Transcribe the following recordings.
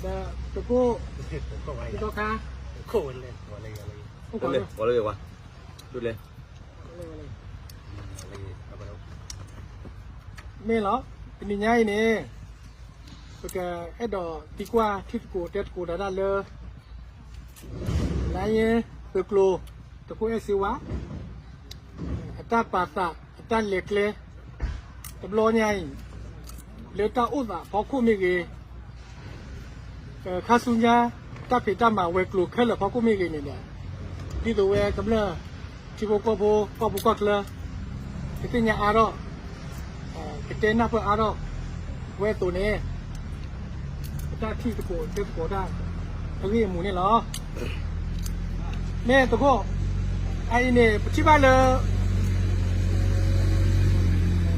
ဒီးသုးခိၣ် သုးခိၣ်ခါ ခိၣ်ဝဲလဲၣ် ခိၣ်ဝဲလဲၣ် ဒိၣ်လဲၣ် မ့ၢ်လီၤ. တနံၤညါအံၤန့ၣ် ပကအဲၣ်ဒိးသံကွၢ်ထံၣ်သကိးတဲသကိးတၢ်ဒၣ်လၢ လါယဲ သုးကျိၤ သုးခိၣ်အဲၣ်စ့ဝါ အတၢ်ပာ်သး အတၢ်လဲၤကျဲ တဘျီညါအံၤ လၢတၢ်အိၣ်သးဖီခိၣ်မ့ၢ်ဂ့ၤ ခါဆူညါ တၢ်ဖံးတၢ်မၤဝဲၤကျိၤခဲလၢာ်ဖီခိၣ်မ့ၢ်ဂ့ၤန့ၣ်ဒီး ဒ်သိးဝဲကမျၢၢ် ထံဖိကီၢ်ဖိ ကီၢ်ပူၤကီၢ်ချၢ ကသ့ၣ်ညါအါထီၣ် ကတဲနၢ်ပၢၢ်အါထီၣ်ဝဲအသိးန့ၣ် ပတၢ်ထံၣ်သကိးတဲသကိးတၢ် အဂ့ၢ်အမူၤန့ၣ်လီၤ. မ့ၢ်သုးခိၣ် အအံၤန့ၣ် ပထံၣ်ဘၣ်လၢ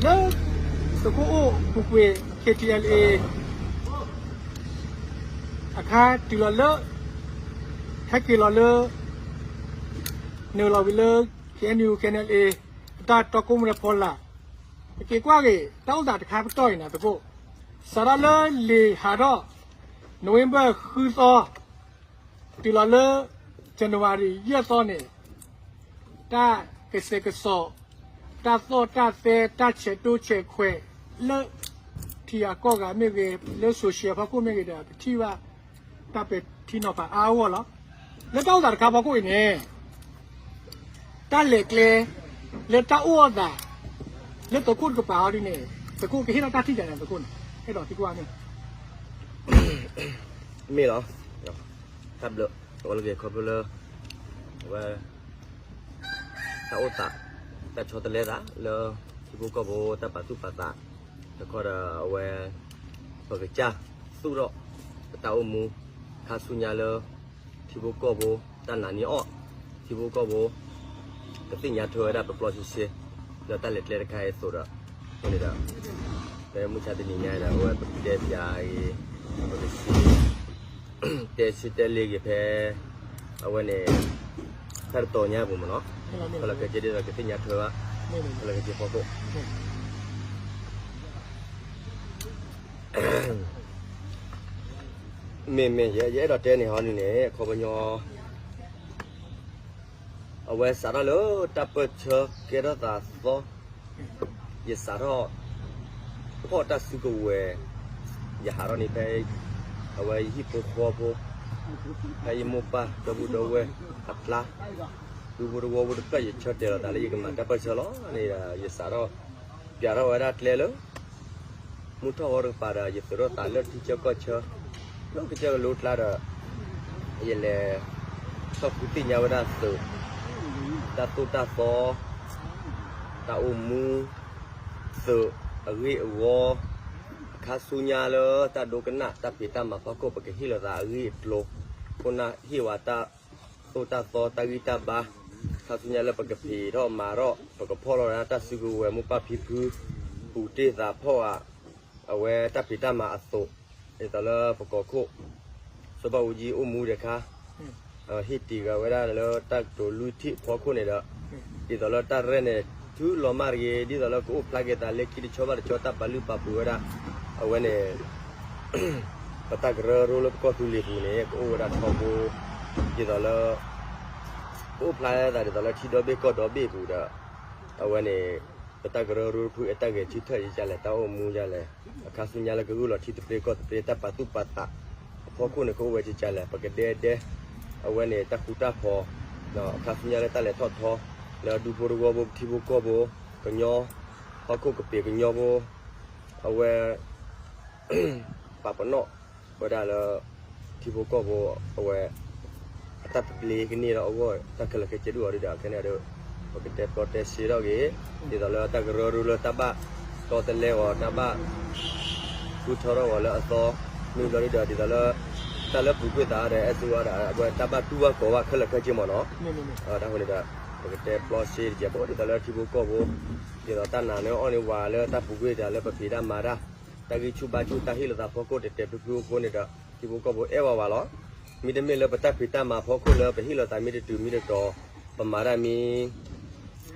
လၢ သုးခိၣ်အိၣ်ပူၤကွံာ် KTLA အခါတုၤလီၤလၢ ဟဲက့ၤလီၤလၢ နုာ်လီၤဝံၤလၢ KNU KNLA အတၢ်တီကိးမူဒီးဖီလာ် ပက့ၤကွၢ်က့ၤ တၢ်အိၣ်သးတခါပတီၢ်အံၤန့ၣ် သုးခိၣ် စးထီၣ်လၢလံာ်ဟးထီၣ် November ဃုသီ တုၤလီၤလၢ January ယဲၢ်သီန့ၣ် တၢ်ကစဲးကစီး တၢ်သီၣ်တၢ်သဲ တၢ်ဆဲးတိၢ်ဆဲးခွဲး လၢ ထံဂၤကီၢ်ဂၤမ့ၢ်ဂ့ၤ လၢ social ဖီခိၣ်မ့ၢ်ဂ့ၤဒီး ပထံၣ်ဘၣ် တၢ်ပဲာ်ထံနီၤဖးအါအါဂီၢ်ဂီၢ်လီၤ. လၢတၢ်အိၣ်သးတခါဖီခိၣ်အံၤန့ၣ် တၢ်လဲၤကျဲ လၢတၢ်အိၣ်အသး လၢသုးခိၣ်တကပၤအီၤဒ်န့ၣ် သုးခိၣ်ကဟ့ၣ်ထီၣ်တၢ်ထံၣ်ယၤန့ၣ် သုးခိၣ်န့ၣ် အဲၣ်ဒိးသံကွၢ်န့ၣ် မ့ၢ်လီၤ. တၢ်ဘျုး အဝဲလၢက့ၤခီဖျိလၢ အဝဲ တၢ်အိၣ်သး တၢ်ဆီတလဲသးလၢ ထံဖိကီၢ်ဖိတၢ်ပာ်သူၣ်ပာ်သး တခီဒီးအဝဲ ပကစၢ်သူၣ်ထီၣ် ပတၢ်အိၣ်မူ ခါဆူညါလၢ ထံဖိကီၢ်ဖိ တၢ်နာ်န့ၢ်အီၣ် ထံဖိကီၢ်ဖိ ကသ့ၣ်ညါထွဲဝဲဒၣ်ပျီပျီဆှဲဆှဲ လၢတၢ်လဲၤကျဲတခါအံၤအသိးဒီး အဃိန့ၣ်ဒီး ဖဲမုၢ်ဆါတနံၤညါဒီး အဝဲပကတဲပၠးဂ့ၤ ပကစံး တဲဆံတဲလ့ဂ့ၤဖဲ အဝဲန့ၣ် ဖဲတတီၤညါအပူၤမ့ၢ်နီၤ ဖဲလီၤကဲက့ဒ်သိးကသ့ၣ်ညါထွဲဘၣ် ဖဲလီၤကဲက့ဖီခိၣ် မ့မ့ၢ် ယအဲၣ်ဒိးတဲန့ၣ်ဟီန့ၣ်န့ၣ် အခီပညီ အဝဲစးထီၣ်လၢတၢ်ပၢၢ်ဆၢကဲထီၣ်သးသီ ယစးထီၣ် ဖီၣ်တၢ်စုကဝဲၤ ယဟးထီၣ်န့ၣ်ဖဲ အဝဲယဟံၣ်ဖိဃီဖိ ဖဲယမိၢ်ပၢ်ဒီပုၢ်ဒီဝဲၢ်အကျါ ဒူဖိတဝီဖိတဖျၢၣ် ယဆၢတဲာ်လီၤသးလၢယကမၤတၢ်ပၢၢ်ဆၢလီၤန့ၣ်ဒီး ယစးထီၣ် ပၠးထီၣ်ဝဲဒၣ်ကျဲလၢ မုၢ်ထီၣ်ဂီၤတကပၤဒီး ယသုးထီၣ်သးလၢထံဆၢကီၢ်ဆၢ လၢကစၢၢ်ကလိကျါဒီး ယလဲၤ ထီၣ်ဃုသ့ၣ်ညါဝဲဒၣ်သုး တၢ်သိၣ်တၢ်သီ တၢ်အိၣ်မူ သုးအဂ့ၢ်အဝီ အခါဆူညါလၢတၢ်ဒိကနၣ်တၢ်ဖံးတၢ်မၤဖီခိၣ် ပကဟ့ၣ်လီၤသးအဂ့ၢ်အကျိၤ ခိၣ်နၢ်ဟ့ၣ်ဝဲတၢ် သိၣ်တၢ်သီတၢ်ဂံၢ်တၢ်ဘါ ခါဆူညါလၢပကဖံးထီၣ်မၤထီၣ် ပကဖီၣ်လီၤဝဲဒၣ်တၢ်စုကဝဲၤမိၢ်ပၢ်ဖံဖု ပူၤတ့ၢ်သးဖီၣ်ဧါ အဝဲတၢ်ဖံးတၢ်မၤအသိး ဒ်သိးလၢပကီၢ်ခိၣ် စီၤဘၣ်အူကၠံအိၣ်မူတခါ ဟ့ၣ်တံၢ်ဂၤဝဲဒၣ်လၢတၢ်ကတိၤလွံၢ်ထံၣ်အဖီခိၣ်န့ၣ်ဒီး ဒ်သိးလၢတၢ်ရဲၣ်န့ၣ် ထုးလီၤမၢ်တဂ့ၤ ဒ်သိးလၢကအိၣ်ဖျါက့ၤသးလၢခံတဆီဘၣ်တဆီ တၢ်ပာ်လုၢ်ပာ်ပှ့ၤဝဲဒၣ် အဝဲန့ၣ် ပတၢ်ကရၢကရိလၢပကီၢ်သူလ့ၤပူၤန့ၣ် ကအိၣ်ဝဲဒၣ်ထီဘိ ဒ်သိးလၢ ကအိၣ်ဖျါသးဒ်သိးလၢထံဒီဘ့ၣ်ကီၢ်ဒီဘ့ၣ်ပူၤဒီး အဝဲန့ၣ် ပတၢ်ကရၢကရိတဖုအတၢ်ဂဲၤထံထၢၣ်ယကလဲၣ် တၢ်အိၣ်မူယလဲၣ် အခါဆူညါလၢကဂုာ်လီၤထံသပှ့ၤကီၢ်သပှ့ၤ တၢ်ပာ်သူၣ်ပာ်သး အဖီခိၣ်န့ၣ် ကအိၣ်ဝဲကကလဲၣ် ပကဒဲဒဲ အဝဲန့ၣ် တၢ်ဃူတၢ်ဖိး အခါဆူညါလၢတၢ်လဲၤထီၣ်ထီ လၢဒူဖိတဝီဖိ ထံဖိကီၢ်ဖိ ကညီ ဟီၣ်ခိၣ်ကပ့ၤကညီဖိ အဝဲ ပာ်ပနီၣ်ဝဲဒၣ်လၢ ထံဖိကီၢ်ဖိအဝဲ အတၢ်သဘျ့ကန့ၢ်ဒီးအဂီၢ် တၢ်ခဲလၢာ်ခဲဆ့ဒုးအီၤဒုဒီး ခဲန့ၣ်ဒီး ပကတဲပျီတဲစ့ထီၣ်က့ၤ ဒ်သိးလၢတၢ်ကရၢကရိလၢတၢ်ဘၣ်တီတလဲအီၤ တၢ်ဘၣ်ဃုထၢထီၣ်အီၤလၢအသီ မ့ၢ်ဘျီဒုဒီး ဒ်သိးလၢ တၢ်လၢပူၤကွံာ်သးဒီး အဲၣ်စ့ဝါဒီး အဝဲတၢ်ဘၣ်တူၢ်ဘၣ်ကီၤဘၣ်ခဲလၢာ်ခဲဆ့မ့ၢ်နီၤ တၢ်ဃိန့ၣ်ဒီး ပကတဲပျီစ့တကဲးဖိ ဒ်သိးလၢထံဖိကီၢ်ဖိ ဒ်သိးတၢ်နာ်န့ၢ်အီၣ်န့ၢ်ဝၤလၢတၢ်ပူၤကွံာ်တၢ်လၢပဖံးတၢ်မၤတၢ် တၢ်ဂံၢ်ဆူၣ်ဘါဆူၣ် တၢ်ဟ့ၣ်လီၤသးဖီခိၣ် တဲာ်တဲာ်ဖျုးဖျုးအဃိန့ၣ်ဒီး ထံဖိကီၢ်ဖိအဲၣ်ဝဲဝဲလီၤ. မ့တမ့ၢ်လၢပတၢ်ဖံးတၢ်မၤဖီခိၣ်လၢပဟ့ၣ်လီၤသးမ့ၢ်တတုၤမ့ၢ်တတီၤ ပမၤတၢ်မ့ၢ်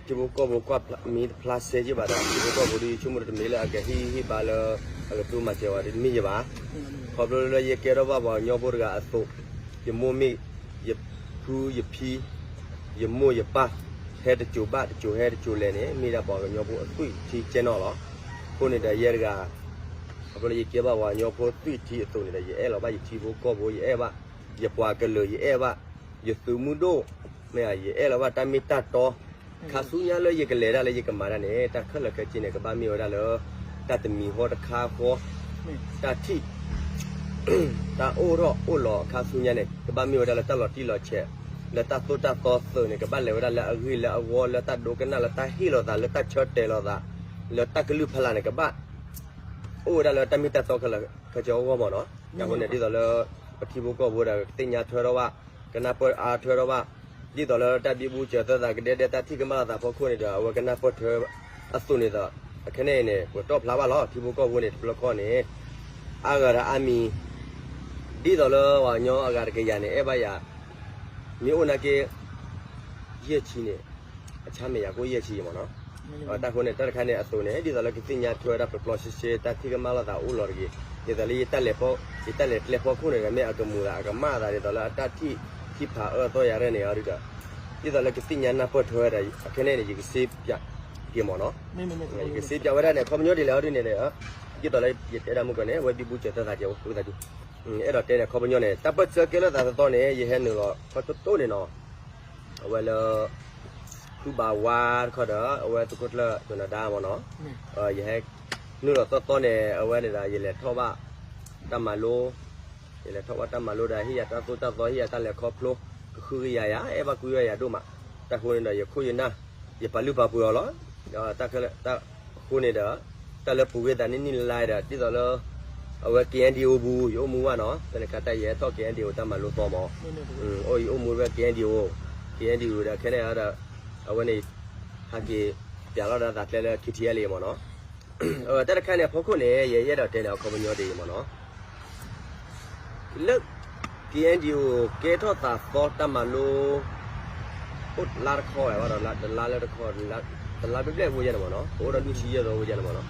ထံဖိကီၢ်ဖိကွၢ်မ့ၢ်တဖျါစဲက့ဘၣ်ဒီး ထံဖိကီၢ်ဖိဒ်ဆိကမိၣ်တမ့ၢ်လၢအကဟ့ၣ်ဂံၢ်ဟ့ၣ်ဘါလၢ အကတူၢ်မၤစၢၤဝဲတမ့ၢ်ယၤဘၣ်. ခီဖျိလၢယကဲထီၣ်ဘၣ်ပှၤကညီဖိတဂၤအသိး, ယမိၢ်မ့ၢ်, ယဖုယဖံ, ယမိၢ်ယပၢ်, ဟဲတစိၤဘၣ်တစိၤ ဟဲတစိၤလဲၤန့ၣ် မ့ၢ်ဒၣ်ပှၤကညီဖိအသွံၣ်ထံကဲနီၣ်လီၤ. အဃိန့ၣ်ဒီးယဲတဂၤ, ခီဖျိလၢယကဲဘၣ်ပှၤကညီဖိသွံၣ်ထံအသိးန့ၣ်ဒီး ယအဲၣ်လီၤဘၣ်ယထံဖိကီၢ်ဖိ, ယအဲၣ်ဘၣ် ယပှၤကလုာ်, ယအဲၣ်ဘၣ် ယသုးမုၢ်ဒိၣ်, မ့ၢ်ဧါ, ယအဲၣ်လီၤဘၣ်တၢ်မ့ၢ်တၢ်တီ, ခါဆူညါလၢယကလဲၤဒၣ်လၢယကမၤတၢ်န့ၣ် တၢ်ခဲလၢာ်ခဲဆ့န့ၣ် ကဘၣ်မ့ၢ်ဝဲဒၣ်လၢ တၢ်တမံၤဟီတခါဃီ, တၢ်ထံၣ် တၢ်အိၣ်ထီၣ်အိၣ်လီၤအခါဆူညါန့ၣ် ကဘၣ်မ့ၢ်ဝဲဒၣ်လၢတၢ်လီၤတံၢ်လီၤဆဲး, လၢတၢ်သိၣ်တၢ်သီသုးန့ၣ် ကဘၣ်လဲၤဝဲဒၣ်လၢအဂ့ၢ်လၢအဝီ, လၢတၢ်ဒိကနၣ်, လၢတၢ်ဟ့ၣ်လီၤသး, လၢတၢ်ဆၢတဲာ်လီၤသး, လၢတၢ်ကလုၢ်ဖးလၢ်န့ၣ် ကဘၣ် အိၣ်ဝဲဒၣ်လၢတၢ်မ့ၢ်တၢ်တီခဲလၢာ်ခဲဆ့အဂီၢ်မ့ၢ်နီၤ. အဃိန့ၣ် ဒ်သိးလၢ ပထံဖိကီၢ်ဖိဒီး ကသ့ၣ်ညါထွဲထီၣ်ဘၣ်, ကနၢ်ပၢၢ်အါထွဲထီၣ်ဘၣ်, ဒ်သိးလၢတၢ်ဘံဘူစၢၤသၢသးကဒဲဒဲ တၢ်ထံၣ်ကမၣ်လိာ်သးဖီခိၣ်န့ၣ်ဒီး အဝဲကနၢ်ပၢၢ်ထွဲအသိးန့ၣ်ဒီး အခဲန့ၣ်အံၤန့ၣ် ပတီၢ်ဖျါဘၣ်လီၤ. ထံဖိကီၢ်ဖိန့ၣ် တဘျီဃီန့ၣ် အါဂၤဒီးအါမံၤ, ဒ်သိးလၢပှၤကညီအဂၤတကယၤန့ၣ် အဲၣ်ဘၣ်ယၤ မ့ၢ်အိၣ်နာ်က့ ယဲၢ်ဆံန့ၣ် အဆါမဲာ်ယၤကိၣ်ယဲၢ်ဆံမ့ၢ်နီၤ. တၢ်ဃိန့ၣ် တၢ်တခါန့ၣ်အသိးန့ၣ် ဒ်သိးလၢကသ့ၣ်ညါထွဲဝဲဒၣ်ပျီပျီရှဲရှဲ တၢ်ထံၣ်ကမၣ်လိာ်သးအိၣ်လီၤတဂ့ၤ, ဒ်သိးလၢယတၢ်လဲၤဖီ, ယတၢ်လဲၤကျဲဖီခိၣ်န့ၣ်ဒီး မ့ၢ်အကမူၤသး အကမၣ်သး ဒ်သိးလၢအတၢ်ထံၣ်, ထံၣ်ဖးအၢသီယၤရဲၣ်န့ၣ်အီၤဒီး ဒ်သိးလၢကသ့ၣ်ညါနၢ်ပၢၢ်ထွဲဝဲဒၣ် အခဲန့ၣ်န့ၣ် ယကစ့ပၠးက့ၤမ့ၢ်နီၤ. ယကစ့ပၠးဝဲဒၣ်န့ၣ် အခီပညီဒ်လဲၣ်အီၤဒ်န့ၣ်ဒီး ဒ်သိးလၢယတဲဒၣ်မုၢ်ကီၢ်န့ၣ် အဝဲဘံဘူစၢၤသၢသးကဲဝဲဒၣ်, အဲၣ်ဒိးတဲန့ၣ် အခီပညီန့ၣ် တၢ်ပၢၢ်ဆၢကဲလၢသးသီသီန့ၣ် ယဟဲနုာ်လီၤခီတိၢ်တိၢ်န့ၣ်နီၤ. အဝဲလၢ ဖုဘၣ်ဝါတခီဒီး အဝဲသုးခိၣ်ကျၢၢ်ဒိၣ်နၤဒါမ့ၢ်နီၤ. ယဟဲနုာ်လီၤသီသီန့ၣ် အဝဲန့ၣ်ဒီး ယလဲၤထီၣ်ဘၣ်တၢ်မၤလိ, ယလဲၤထီၣ်ဘၣ်တၢ်မၤလိဒီး ဟ့ၣ်ယၤတၢ်သိၣ်တၢ်သီ ဟ့ၣ်ယၤတၢ်လဲၤခီဖျိ ကဃုကယၤယၤ အဲၣ်ဘၣ်ကွံဝဲယၤဒိၣ်မး. တၢ်ဃိန့ၣ်ဒီး ယခိၣ်ယနၢ် ယပာ်လုၢ်ပာ်ပှ့ၤအီၤလီၤ. တၢ်ဃိန့ၣ်ဒီး တၢ်လၢပူၤကွံာ်သးနံၣ်နံၣ်လါလါဒီး ဒ်သိးလၢ အဝဲ KNDO ပူၤ ယအိၣ်မူဘၣ်နီၤ. ဖဲန့ၣ်ခါတၢ်ယဟဲထီၣ် KNDO တၢ်မၤလိသီမး, အိၣ်ယအိၣ်မူဖဲ KNDO, KNDO ဒီးခဲန့ၣ်ဒီး အဝဲန့ၣ် ဟဲက့ၤပၠးလီၤဒီးသးကျဲလၢ KTLA မ့ၢ်နီၤ. တၢ်တခါန့ၣ်အဖီခိၣ်န့ၣ် ယအဲၣ်ဒိးတဲန့ၣ် အခီပညီဒ်အံၤမ့ၢ်နီၤ. လၢ KNDO ကဲထီၣ်သးသီတၢ်မၤလိ အိၣ်လါတခီဝဲဘၣ်ဒီး တလါလၢတခီ, တလါဘျဲၣ်ဘျဲၣ်ဝဲယဲန့ၣ်မ့ၢ်နီၤ, အိၣ်ဒီးလွံၢ်ဆံယဲၢ်သီဝဲယဲန့ၣ်မ့ၢ်နီၤ.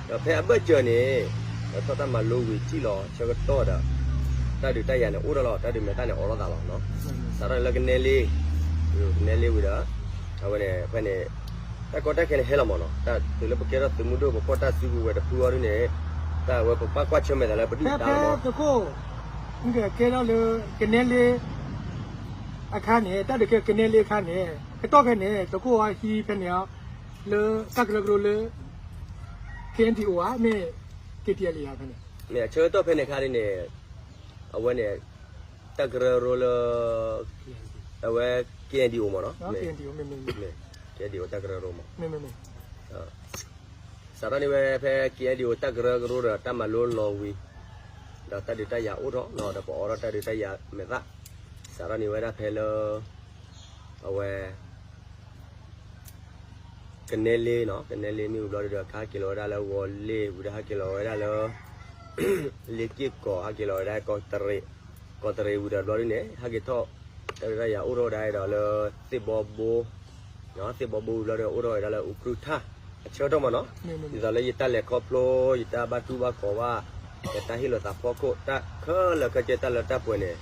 ဒီးဖဲအဘၢၣ်စၢၤန့ၣ် ထီၣ်တၢ်မၤလိဝံၤထံၣ်လီၤဆၢကတီၢ်ဒီး တၢ်ဒုးတၢ်ယၤန့ၣ်အိၣ်ထီၣ်လီၤ, တၢ်ဒုးမဲာ်သၣ်န့ၣ်အိးထီၣ်သးလီၤနီၤ. စးထီၣ်န့ၣ်လၢကနဲလ့, ကနဲလ့ဝံၤဒီး အဝဲန့ၣ် ဖဲန့ၣ် တၢ်ကီတၢ်ခဲန့ၣ်ဟဲလီၤမ့ၢ်နီၤ, တၢ်တုၤလၢပကဲထီၣ်သုးမုၢ်ဒိၣ် ပဖီၣ်တၢ်စုကဝဲၤတဖုအီၤဒ်န့ၣ် တၢ်ဝဲပပၢ်ကွၢ်ဆၢၣ်မဲာ်သးလၢပဒုၣ်ပဒါလီၤမ့ၢ် သုးခိၣ် ကဲထီၣ်လၢကနဲလ့ အခါန့ၣ် တၢ်ဒုးကဲကနဲလ့အခါန့ၣ် ကတီၢ်ခဲန့ၣ် သုးခိၣ်အဟံးဖဲန့ၣ် လၢတၢ်ကရၢကရိလၢ KNDO ဧါ မ့ၢ် KTLA ဧါဖဲန့ၣ်, မ့ၢ်အဆၢကတီၢ်ဖဲန့ၣ်အခါန့ၣ် အဝဲန့ၣ် တၢ်ကရၢကရိလၢ အဝဲ KNDO မ့ၢ်နီၤ, KNDO တၢ်ကရၢကရိမ့ၢ် စးထီၣ်န့ၢ်ဝဲဖဲ KNDO တၢ်ကရၢကရိဒီးတၢ်မၤလိလီၤဝံၤ ဒီးတၢ်ဒုးတၢ်ယၤအိၣ်ထီၣ်နီၤ, ဒီးပအိးထီၣ်တၢ်ဒုးတၢ်ယၤမဲာ်သၣ်, စးထီၣ်န့ၢ်ဝဲဒၣ်ဖဲလၢ အဝဲ ကနဲလ့နီၤ, ကနဲလ့မ့ၢ်ဝံၤဘျီဒီး ကဟဲက့ၤလီၤဝဲဒၣ်လၢဝီၤလ့ၢ်ဝံၤဒီး ဟဲက့ၤလီၤဝဲဒၣ်လၢ လ့ၢ်က့ၢ်ကီး, ဟဲက့ၤလီၤဝဲဒၣ် ကီးတရံးဝံၤဒီးဘျီဒ်န့ၣ် ဟဲက့ၤထီၣ် တၢ်ဒုးတၢ်ယၤအိၣ်ထီၣ်ဝဲဒၣ်ဒီးလၢ သ့ၣ်ဘီဘိ, သ့ၣ်ဘီဘိဝံၤဘျီဒီး အိၣ်ထီၣ်ဝဲဒၣ်လၢအူးကြူၢ်ထၣ် အဆၢကတီၢ်မ့ၢ်နီၤ, ဒ်သိးလၢယတၢ်လဲၤခီဖျိ ယတၢ်ဘၣ်တူၢ်ဘၣ်ကီၤဘၣ် ယတၢ်ဟ့ၣ်လီၤသးဖီခိၣ် တၢ်ခဲလၢာ်ခဲဆ့ တၢ်လၢတၢ်ပှဲၤန့ၣ်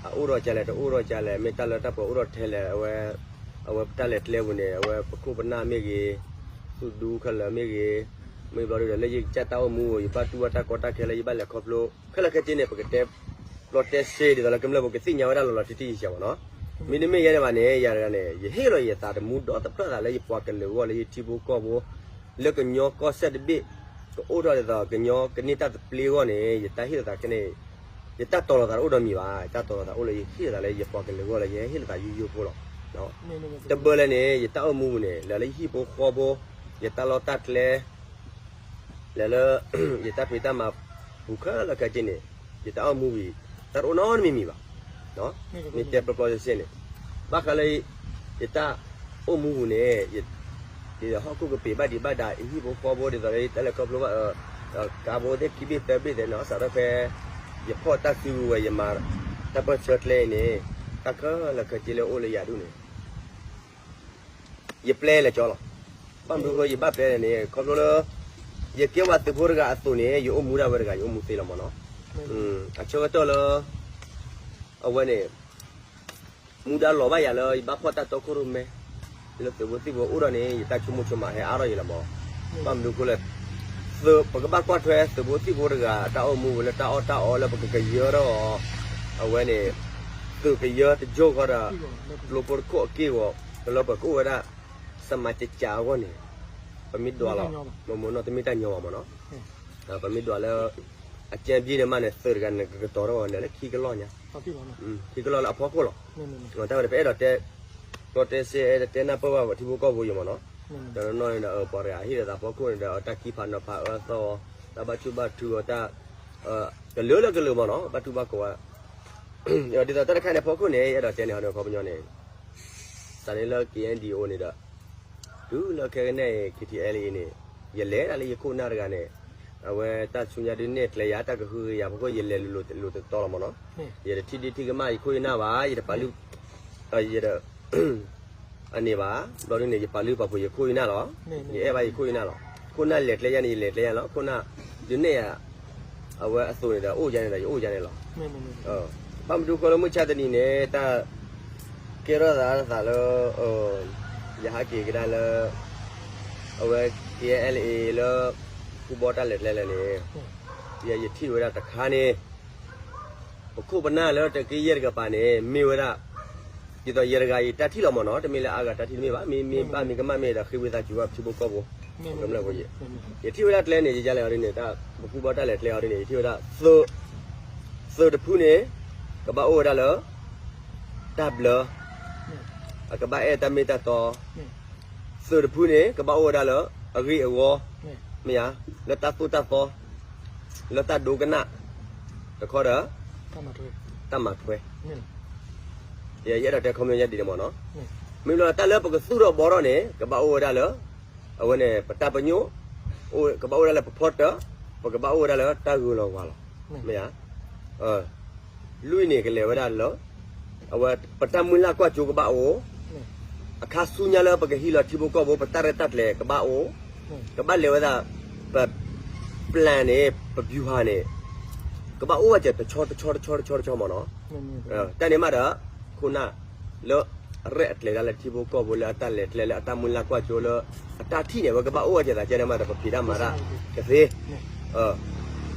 အအိၣ်ထီၣ်ကလဲၣ် တအိၣ်ထီၣ်ကလဲၣ်, မ့ၢ်တၢ်လၢတၢ်ပှဲၤအိၣ်ထီၣ်ထဲလဲၣ်, အဝဲ အဝဲပတၢ်လဲၤကျဲပူၤန့ၣ် အဝဲပခိၣ်ပနၢ်မ့ၢ်ဂ့ၤ, သူၣ်ဒူခဲလၢာ်မ့ၢ်ဂ့ၤ, မ့ၢ်ဘျီဒ်ဒီးလၢယကစၢ်တၢ်အိၣ်မူ ယဘၣ်တူၢ်ဘၣ်တၢ်ကီတၢ်ခဲလၢ ယဘၣ်လဲၤခီဖျိ ခဲလၢာ်ခဲဆ့န့ၣ် ပကတဲ ပျီတဲစ့ ဒ်သိးလၢကမျၢၢ်ဖိကသ့ၣ်ညါဝဲဒၣ်လီၤလီၤတံၢ်တံၢ်ယဲၢ်မ့ၢ်နီၤ, မ့တမ့ၢ်ယဲန့ၣ်ဘၣ်န့ၣ် ယၤတဂၤန့ၣ် ယဟ့ၣ်လီၤယသးတမူဒီတဖျၢၣ်သးလၢယပှၤကလုာ်အဂီၢ်လၢယထံဖိကီၢ်ဖိ လၢကညီကီၢ်စဲၣ်တဘ့ၣ် ကအိၣ်ထီၣ်ဒ်သိးကညီကန့ၢ်တၢ်သဘျ့အဂီၢ်န့ၣ် ယတၢ်ဟ့ၣ်လီၤသးခဲန့ၣ် ယတၢ်တီၤလီၤသးတအိၣ်ဒီးမံၤဘၣ်, ယတၢ်တီၤလီၤသးအိၣ်လၢယဟ့ၣ်လီၤသးလၢယပှၤကလုာ်အဂီၢ်လၢယဟဲဟ့ၣ်လီၤသးယိယိဖိလီၤ. တဘၢလၢန့ၣ် ယတၢ်အိၣ်မူပူၤန့ၣ် လၢလၢယဟံၣ်ဖိဃီဖိ, ယတၢ်လီၢ်တၢ်ကျဲ လၢလၢ ယတၢ်ဖံးတၢ်မၤပူၤခဲလၢာ်ခဲဆ့န့ၣ် ယတၢ်အိၣ်မူဝံၤ တၢ်တအိၣ်နီတမံၤမံၤဘၣ်. မ့ၢ်တဲပျီပျီစ့စ့န့ၣ် ဘၣ်ဃးလၢ ယတၢ်အိၣ်မူပူၤန့ၣ် ဒ်သိးဟီၣ်ခိၣ်ကပ့ၤဘၣ်ဒံးဘၣ်ဒါ ယဟံၣ်ဖိဃီဖိ ဒ်သိးလၢယတၢ်လဲၤခီဖျိဘၣ် ကါဘိသ့ၣ်ခံဘ့ၣ်သၢဘ့ၣ်သ့ၣ်နီၤ စးထီၣ်ဖဲ ယဖီၣ်တၢ်စုကဝဲၤ ယမၤတၢ်ပၢၢ်ဆၢကျဲအံၤန့ၣ် တၢ်ခဲလၢာ်ခဲဆ့လၢအိၣ်လၢယၤဒူၣ်န့ၣ် ယပျဲလဲၤကၠီလီၤ. ဘၣ်မနုၤဃိယဘၣ်ပျဲလဲၣ်န့ၣ် ခီဖျိလၢ ယကဲဝဲသုးဖိတဂၤအသိးန့ၣ် ယအိၣ်မူဒၣ်ဝဲတဂၤ ယအိၣ်မူသ့လီၤမ့ၢ်နီၤ. အဆၢကတီၢ်လၢ အဝဲန့ၣ် မူဒါလီၤဘၣ်ယၤလၢယဘၣ်ဖီၣ်တၢ်တီခိၣ်ရိၣ်မဲ လၢသုးဖိသံၣ်ဖိအိၣ်ဒီးန့ၣ် ယတၢ်ဆိကမိၣ်ဆိကမးဟဲအါထီၣ်ယလီၤမ့ၢ်. ဘၣ်မနုၤအဃိလဲၣ်, ပကဘၣ်ကွၢ်ထွဲသုးဖိသံၣ်ဖိတဂၤ တၢ်အိၣ်မူဝဲလၢတၢ်အီၣ်တၢ်အီလၢပကကယၢထီၣ်အီၤ, အဝဲန့ၣ် သုးကယၢတကၠိၢ်ဃီဒီး ကျိဖိတခိၣ်အက့ၢ်အဂီၤ လၢပကအိၣ်ဝဲဒၣ် စမၤကကးအဂီၢ်န့ၣ် ပမ့ၢ်ဒွးလီၤ မ့ၢ်နီၤ တမ့ၢ်တၢ်ညီဘၣ်မ့ၢ်နီၤ. ပမ့ၢ်ဒွးလၢ အကဲဘျ့န့ၣ်မးန့ၣ် သုးတဂၤန့ၣ် ကကတီၤထီၣ်ဝဲလဲၤလၢခံကလီၢ်ညါ, ခံကလီၢ်လၢအဖီခိၣ်လီၤ. တၢ်ဝဲန့ၣ် ပအဲၣ်ဒိးတဲ ကျီတဲစ့ အဲၣ်ဒိးတဲနၢ်ပၢၢ်ဘၣ်ပှၤထံဖိကီၢ်ဖိယမ့ၢ်နီၤ. တနီၤနီၤန့ၣ်ဒီး ပှၤတဂၤဟ့ၣ်လီၤသးဖီခိၣ်န့ၣ်ဒီး တၢ်ကံၢ်ဖးနီၤဖးအၢသီအီၤ, တၢ်ဘၣ်ဆူၣ်ဘၣ်ထုအီၤ တၢ် ကလုာ်လၢကလုာ်မ့ၢ်နီၤ ဘၣ်တူၢ်ဘၣ်ကိးဝဲ ဒ်သိးတၢ်တခါန့ၣ် ဖီခိၣ်န့ၣ် အဲၣ်ဒိးတဲန့ၣ် ဟီဒီးခီပညီန့ၣ် စးန့ၣ်လၢ KNDO န့ၣ်ဒီး တုၤလၢခဲကနံၣ်အံၤ KTLA န့ၣ် ယလဲၤဒၣ်လၢယခိၣ်နၢ်တဂၤန့ၣ် အဝဲတၢ်ဆူညါဒုးနဲၣ်ကျဲယၤ တၢ်ကဟုကယာ်ဖီခိၣ် ယလဲၤလိၤလိၤတတီၤလီၤမ့ၢ်နီၤ. ယတထံၣ်ဒ့ထံၣ်ကမၣ်ယခိၣ်ယနၢ်ဘၣ် ယတပာ်လုၢ် ယ အန့ၣ်ဘၣ် ဘျီဒုန့ၣ် ယပာ်လုၢ်ပာ်ပှ့ၤယခိၣ်ယနၢ်လီၤ. ယအဲၣ်ဘၣ်ယခိၣ်ယနၢ်လီၤ. ခိၣ်နၢ်လဲၤကျဲယၤန့ၣ် ယလဲၤကျဲယၤလီၤ. ခိၣ်နၢ်ဒုးနဲၣ်ယၤ အဝဲအသိးန့ၣ်ဒီး အိၣ်ယၤန့ၣ်ဒီး ယအိၣ်ယၤန့ၣ်လီၤ. ဘၣ်မနုၤဃိလၢမုၢ်ဆါတနံၤန့ၣ် တၢ်ကဲထီၣ်သးသးလၢ ယဟးက့ၤကဒါလၢ အဝဲ KNLA လၢ ဖူဘီတၢ်လဲၤကျဲလဲၣ်န့ၣ် ယထံၣ်ဝဲဒၣ်တခါန့ၣ် ပခိၣ်ပနၢ်လၢတက့ယဲၢ်တကပၤန့ၣ် မ့ၢ်ဝဲဒၣ် ဒ်သိးယဲၢ်တဂၤအံၤတၢ်ထံၣ်လီၤမ့ၢ်နီၤ တမ့ၢ်လၢအါဂၤတၢ်ထံၣ်တမ့ၢ်ဘၣ် မ့ၢ်မ့ၢ်ဘၣ်မ့ၢ်ကမၣ်မ့ၢ်ဒီးဃ့ဝံသးစူၤဘၣ်ထံဖိကီၢ်ဖိ ယထံၣ်ဝဲဒၣ်ကျဲန့ၣ် ယယါလဲၣ်အီၤဒ်န့ၣ် တၢ်ပဖူဘီတၢ်လဲၤကျဲအီၤဒ်န့ၣ် ယထံၣ်ဝဲဒၣ် သုးတဖုန့ၣ် ကဘၣ်အိၣ်ဝဲဒၣ်လၢ တၢ်ဘျၢ အကဘၣ်အဲၣ်တၢ်မ့ၢ်တၢ်တီ သုးတဖုန့ၣ် ကဘၣ်အိၣ်ဝဲဒၣ်လၢ အဂ့ၢ်အဂီၢ် မ့ၢ်ဧါ လၢတၢ်သိၣ်တၢ်သီ လၢတၢ်ဒိကနၣ် တခီဒီး တၢ်မၤထွဲ ယအဲၣ်ဒိးတဲခီပညီယဲဒ်န့ၣ်မ့ၢ်နီၤ မ့ၢ်လီၤတၢ်လၢပကသူၣ်ထီၣ်ဘှီထီၣ်န့ၣ် ကဘၣ်အိၣ်ဝဲဒၣ်လၢ အဝဲန့ၣ် ပတၢ်ပညိၣ် ကဘၣ်အိၣ်ဝဲဒၣ်လၢပဖီတၢၣ် ပကဘၣ်အိၣ်ဝဲဒၣ်လၢတၢ်ဂုၤလီၤဝါလီၤ မ့ၢ်ဧါ လွံၢ်န့ၣ်ကလဲၤဝဲဒၣ်လၢ အဝဲပတၢ်မုၢ်လၢ်ကွၢ်စိကဘၣ်အိၣ် အခါဆူညါလၢပကဟံးလီၤထံဖိကီၢ်ဖိ ပတၢ်ရဲၣ်တၢ်ကျဲၤကဘၣ်အိၣ် ကဘၣ်လဲၤဝဲဒၣ် ပ plan န့ၣ် ပ ဗျူဟာ န့ၣ် ကဘၣ်အိၣ်ဝဲကဲတဆီတဆီတဆီတဆီတဆီမ့ၢ်နီၤ တၢ်န့ၣ်မးဒီး ခိၣ်နၢ် လၢအရဲၣ်အကျဲၤဒၣ်လၢထံဖိကီၢ်ဖိလၢအတၢ်လဲၤကျဲလၢအတၢ်မုၢ်လၢ်ကွၢ်စိလၢ အတၢ်ထံၣ်န့ၣ် အဝဲကဘၣ်အိၣ်ဝဲကဲသးကဲန့ၣ်မးဒီး ပဖံးတၢ်မၤတၢ်ကသ့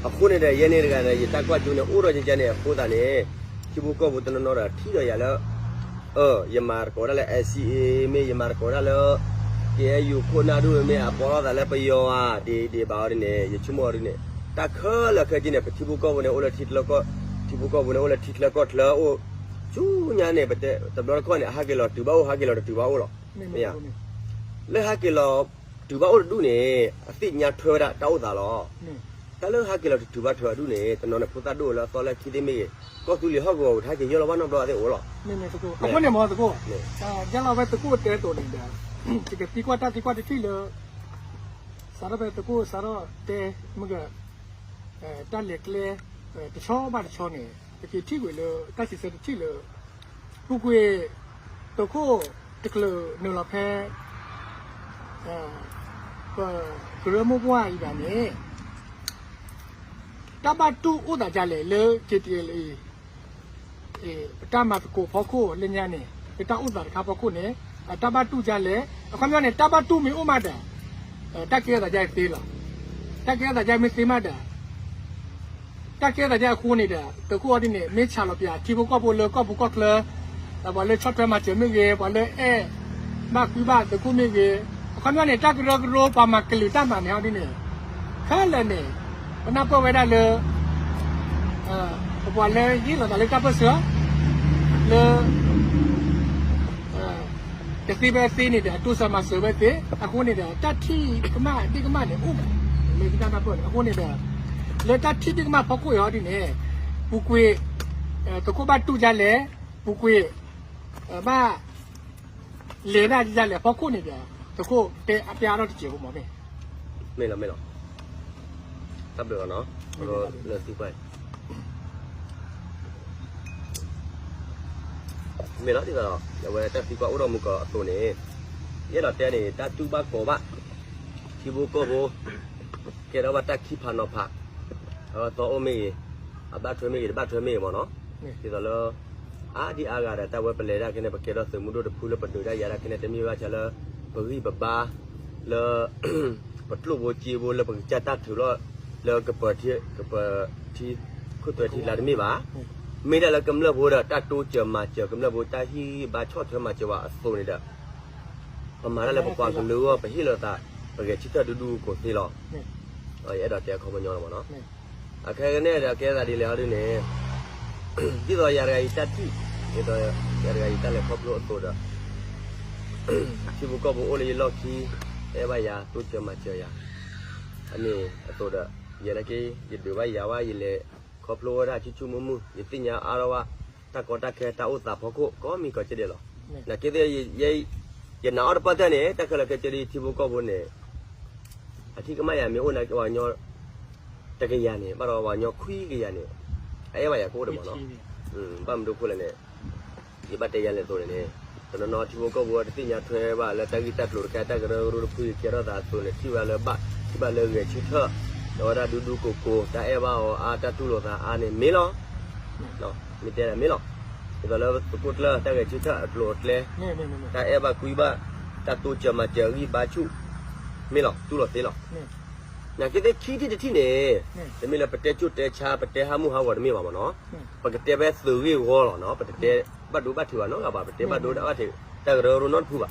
အဃိန့ၣ်ဒီး ယဲန့ၣ်တဂၤန့ၣ် ယတၢ်ကွၢ်စိန့ၣ်အိၣ်ဒီးကဲန့ၣ်အဃိသတးန့ၣ် ထံဖိကီၢ်ဖိတနီၤနီၤဒီးထံၣ်ဒီးယၤလၢ ယမၤသကိးဒၣ်လၢ NCA မ့ၢ် ယမၤသကိးဒၣ်လၢ KNU ခိၣ်နၢ်ဒိၣ်မ့ၢ် အပိာ်ထီၣ်သးလၢပယီၤဧါ ဒ်ဒ်ဘၣ်အီၤဒ်န့ၣ် ယဆိကမိၣ်အီၤဒ်န့ၣ် တၢ်ခဲလၢာ်ခဲဆ့န့ၣ် ပထံဖိကီၢ်ဖိန့ၣ်အိၣ်လၢထံချၢကီၢ် ထံဖိကီၢ်ဖိန့ၣ်အိၣ်လၢထံချၢကီၢ်ချၢအိၣ် ဆူညါန့ၣ် ပတဲတဘျီတခီၣ်န့ၣ် အဟးက့ၤလီၤတုၤဘၣ်အိၣ် ဟးက့ၤလီၤတတုၤဘၣ်အိၣ်လီၤ မ့ၢ်ဧါ လၢဟးက့ၤလီၤတုၤဘၣ်အိၣ်တဒူၣ်န့ၣ် အသ့ၣ်ညါထွဲဝဲဒၣ်တၢ်အိၣ်သးလီၤ တၢ်လၢဟးက့ၤလီၤတတုၤဘၣ်ထွဲအဒူၣ်န့ၣ် တနီၤန့ၣ်ဖိသၣ်ဒိၣ်လၢအသီလၢခံသ့ၣ်မ့ၢ်ဂ့ၤ ကီၢ်သူလ့ၤဟီၣ်ကဝီၤပူၤ တဟးက့ၤယီၢ်လီၤဘၣ်နီတဘျီအသ့ၣ်အိၣ်လီၤ အဃိန့ၣ်မ့ၢ်သကိး ယလီၤဝဲသကိးတဲတိၤန့ၣ်ဒီး ယကသံကွၢ်တၢ်သံကွၢ်တထံၣ်လၢ စးထီၣ်ဖဲသကိးစးထီၣ်တဲ မ့ၢ်ဂ့ၤ တၢ်လဲၤကျဲ တဆီဘၣ်တဆီန့ၣ် ပကထံၣ်ကွံာ်လၢ တၢ်စံးဆၢတထံၣ်လၢ ပူၤကွံာ် သုးခိၣ်တကျၢၤနုာ်လီၤဖဲ ပကရၢမိၢ်ပှၢ်အံၤဘၣ်န့ၣ် တၢ်ဘၣ်တူၢ်အိၣ်သးဒ်လဲၣ်လၢ KTLA ပတၢ်မၤသကိးဖီခိၣ်လၢညါန့ၣ် ပတၢ်အိၣ်သးတခါဖီခိၣ်န့ၣ် တၢ်ဘၣ်တူၢ်ဒ်လဲၣ် အခီပညီန့ၣ် တၢ်ဘၣ်တူၢ်မ့ၢ်အိၣ်မးဒီး တၢ်ကဲထီၣ်သးဒ်အံၤသ့လီၤ. တၢ်ကဲထီၣ်သးဒ်အံၤမ့ၢ်သ့မးဒီး တၢ်ကဲထီၣ်သးဒ်အံၤအဃိန့ၣ်ဒီး သုးခိၣ်အီၤဒ်န့ၣ် မ့ၢ်ဆဲးလီၤပၠးထံဖိကီၢ်ဖိလၢကီၢ်ပူၤကီၢ်ချၢ ပှၤလၢဆီၣ်ထွဲမၤစၢၤမ့ၢ်ဂ့ၤ ပှၤလၢအဲၣ်ဘၣ်ကွံဘၣ်သုးခိၣ်မ့ၢ်ဂ့ၤ အခီပညီန့ၣ် တၢ်ကရၢကရိပှၤမၤကလုာ်တၢ်မၤန့ၣ်အီၤဒ်န့ၣ် ခဲလၢာ်န့ၣ် ပနၢ်ပၢၢ်ဝဲဒၣ်လၢ ပပှၤလၢဟ့ၣ်လီၤသးလၢတၢ်ပၢၢ်ဆၢ လၢ တသ့ဖဲသ့န့ၣ်ဒီး အတိစၢၤမၤစၢၤဝဲသ့ အဃိန့ၣ်ဒီး တၢ်ထံၣ်ကမၣ်ဒ့ၣ်ကမၣ်န့ၣ် အိၣ်မး လၢယတၢ်နၢ်ပၢၢ်န့ၣ် အဃိန့ၣ်ဒီး လၢတၢ်ထံၣ်ဒ့ၣ်ကမၣ်ဖီခိၣ်အံၤအီၤဒ်န့ၣ် ပူၤကွံာ် သုးခိၣ်ဘၣ်တူၢ်ဒ်လဲၣ် ပူၤကွံာ် ဘၣ် လဲၤဒၣ်ဒ်လဲၣ်အဖီခိၣ်န့ၣ်ဒီး သုးခိၣ်တဲအပျါထီၣ်တစဲးဖိမ့ၢ် မ့ၢ်လီၤ မ့ၢ်လီၤ တၢ်ဘျုးလီၤနီၤ လၢသုကွၢ် မ့ၢ်လီၤဒ်သိးဒီး အဝဲတၢ်သံကွၢ်အိၣ်ထီၣ်မူကီၢ်အသိးန့ၣ် ယအဲၣ်ဒိးတဲန့ၣ် တၢ်တူၢ်ဘၣ်ကီၤဘၣ် ထံဖိကီၢ်ဖိ ကဲထီၣ်ဘၣ်တၢ်ခံဖးနီၤဖး, အသီအိၣ်မ့ၢ်ဂ့ၤ, အဘၣ်ထွဲမ့ၢ်ဂ့ၤ တဘၣ်ထွဲမ့ၢ်ဂ့ၤမ့ၢ်နီၤ, ဒ်သိးလၢ အါဒံအါဂၤဒီး တၢ်ဝဲပလဲၤဒၣ်ခဲန့ၣ် ပကဲထီၣ်သုးမုၢ်ဒိၣ်တဖုလၢပဒုးတၢ်ယၤဒၣ်ခဲန့ၣ် တမ့ၢ်ဘၣ်ဆၣ်လၢ ပဂံၢ်ပဘါ လၢ ပကျိၣ်ဘိစ့ဘိလၢပကစၢ်တၢ်ထုးလီၤ လၢကပၤထံ ကပၤထံ ခိၣ်သွဲထံလါတမ့ၢ်ဘၣ်. မ့ၢ်ဒၣ်လၢကမျၢၢ်ဖိဒီး တၢ်တိစၢၤမၤစၢၤကမျၢၢ်ဖိ တၢ်ဟ့ၣ်ဂံၢ်ဘါဆီၣ်ထွဲမၤစၢၤဝဲအသိးန့ၣ်ဒီး ပမၤတၢ်လၢပပှၤကလုာ်အဂီၢ် ပဟ့ၣ်လိာ်သး ပဂဲၤဆၢထၢၣ်ဒူဒူကိးသ့လီၤ. ယအဲၣ်ဒိးတဲအခီပညီလီၤမ့ၢ်နီၤ. အခဲကနံၣ်ဒီးကဲသးဒ်လဲၣ်အီၤဒ်န့ၣ် ဒ်သိးယၤတဂၤအံၤတၢ်ထံၣ်, ဒ်သိးယၤတဂၤအံၤတၢ်လဲၤခီဖျိအသိးဒီး ထံဖိကီၢ်ဖိအိၣ်လၢယလီၢ်ခံ အဲၣ်ဘၣ်ယၤ တိစၢၤမၤစၢၤယၤ အန့ၣ်အသိးဒီး ယဲနာ်က့ ယဒုးဘၣ်ယၤဝဲ ယလဲၤခီဖျိဝဲဒၣ်ဆူၣ်ဆူၣ်မုၢ်မုၢ် ယသ့ၣ်ညါအါထီၣ်ဘၣ် တၢ်ကီတၢ်ခဲတၢ်အိၣ်သးဖီခိၣ် ကိးမံၤကိးကဲဒဲးလီၤ. နာ်က့သ့ၣ် ယနာ်အီၤတပၣ်တၢၢ်န့ၣ် တၢ်ခဲလၢာ်ခဲဆ့ဒ်ထံဖိကီၢ်ဖိန့ၣ် အထံကမၣ်ယၤမ့ၢ်အိၣ်နာ်က့ ပှၤကညီတကယၤန့ၣ် ဘၣ်ဒီးပှၤကညီခွံကယၤန့ၣ် အအဲၣ်ဘၣ်ယၤကအိၣ်ဒံးမ့ၢ်နီၤ. ဘၣ်မနုၤအဃိလဲၣ်န့ၣ် ယဘၣ်တဲယၤလဲၣ်အသိးန့ၣ်န့ၣ် တနီၤနီၤထံဖိကီၢ်ဖိတသ့ၣ်ညါထွဲဘၣ်လၢတၢ်ဂ့ၢ်တၢ်ကျိၤတခါ တၢ်ကရၢကရိတဖုအံၤ ကဲထီၣ်သးအသိးန့ၣ် ထံၣ်ဝဲဒၣ်လၢဘၣ် ထံၣ်ဘၣ်လၢဂဲၤဆၢထၢၣ် ဒီးဝဲဒၣ်ဒူဒူကိးကိး တၢ်အဲၣ်ဘၣ်အီၤအါ တၢ်တူၢ်လိာ်သးအါန့ၣ်မ့ၢ်လီၤ. မ့ၢ်တဲဒၣ်မ့ၢ်လီၤ. ဒ်သိးလၢသုးခိၣ်ကျၢၢ် တၢ်ဂဲၤဆၢထၢၣ်အကျိၤအကျဲ တၢ်အဲၣ်ဘၣ်ကွံဘၣ် တၢ်တိစၢၤမၤစၢၤအဂံၢ်ဘါဆူၣ် မ့ၢ်လီၤ တူၢ်လိာ်သ့လီၤ. နာ်က့သ့ၣ်ခံထံၣ်တထံၣ်န့ၣ် တမ့ၢ်လၢပတဲကၠိၣ်တဲဆါ ပတဲဟးမုၢ်ဟးဂီၤတမ့ၢ်ဘၣ်မ့ၢ်နီၤ. ပကတဲဖဲသုးဂ့ၢ်ဝီလီၤနီၤ ပတတဲဘၣ်ဒိဘၣ်ထံးဘၣ်နီတဂၤဘၣ် ပတဲဘၣ်ဒိဘၣ်ထံး တၢ်ကရၢကရိနီတဖုဘၣ်.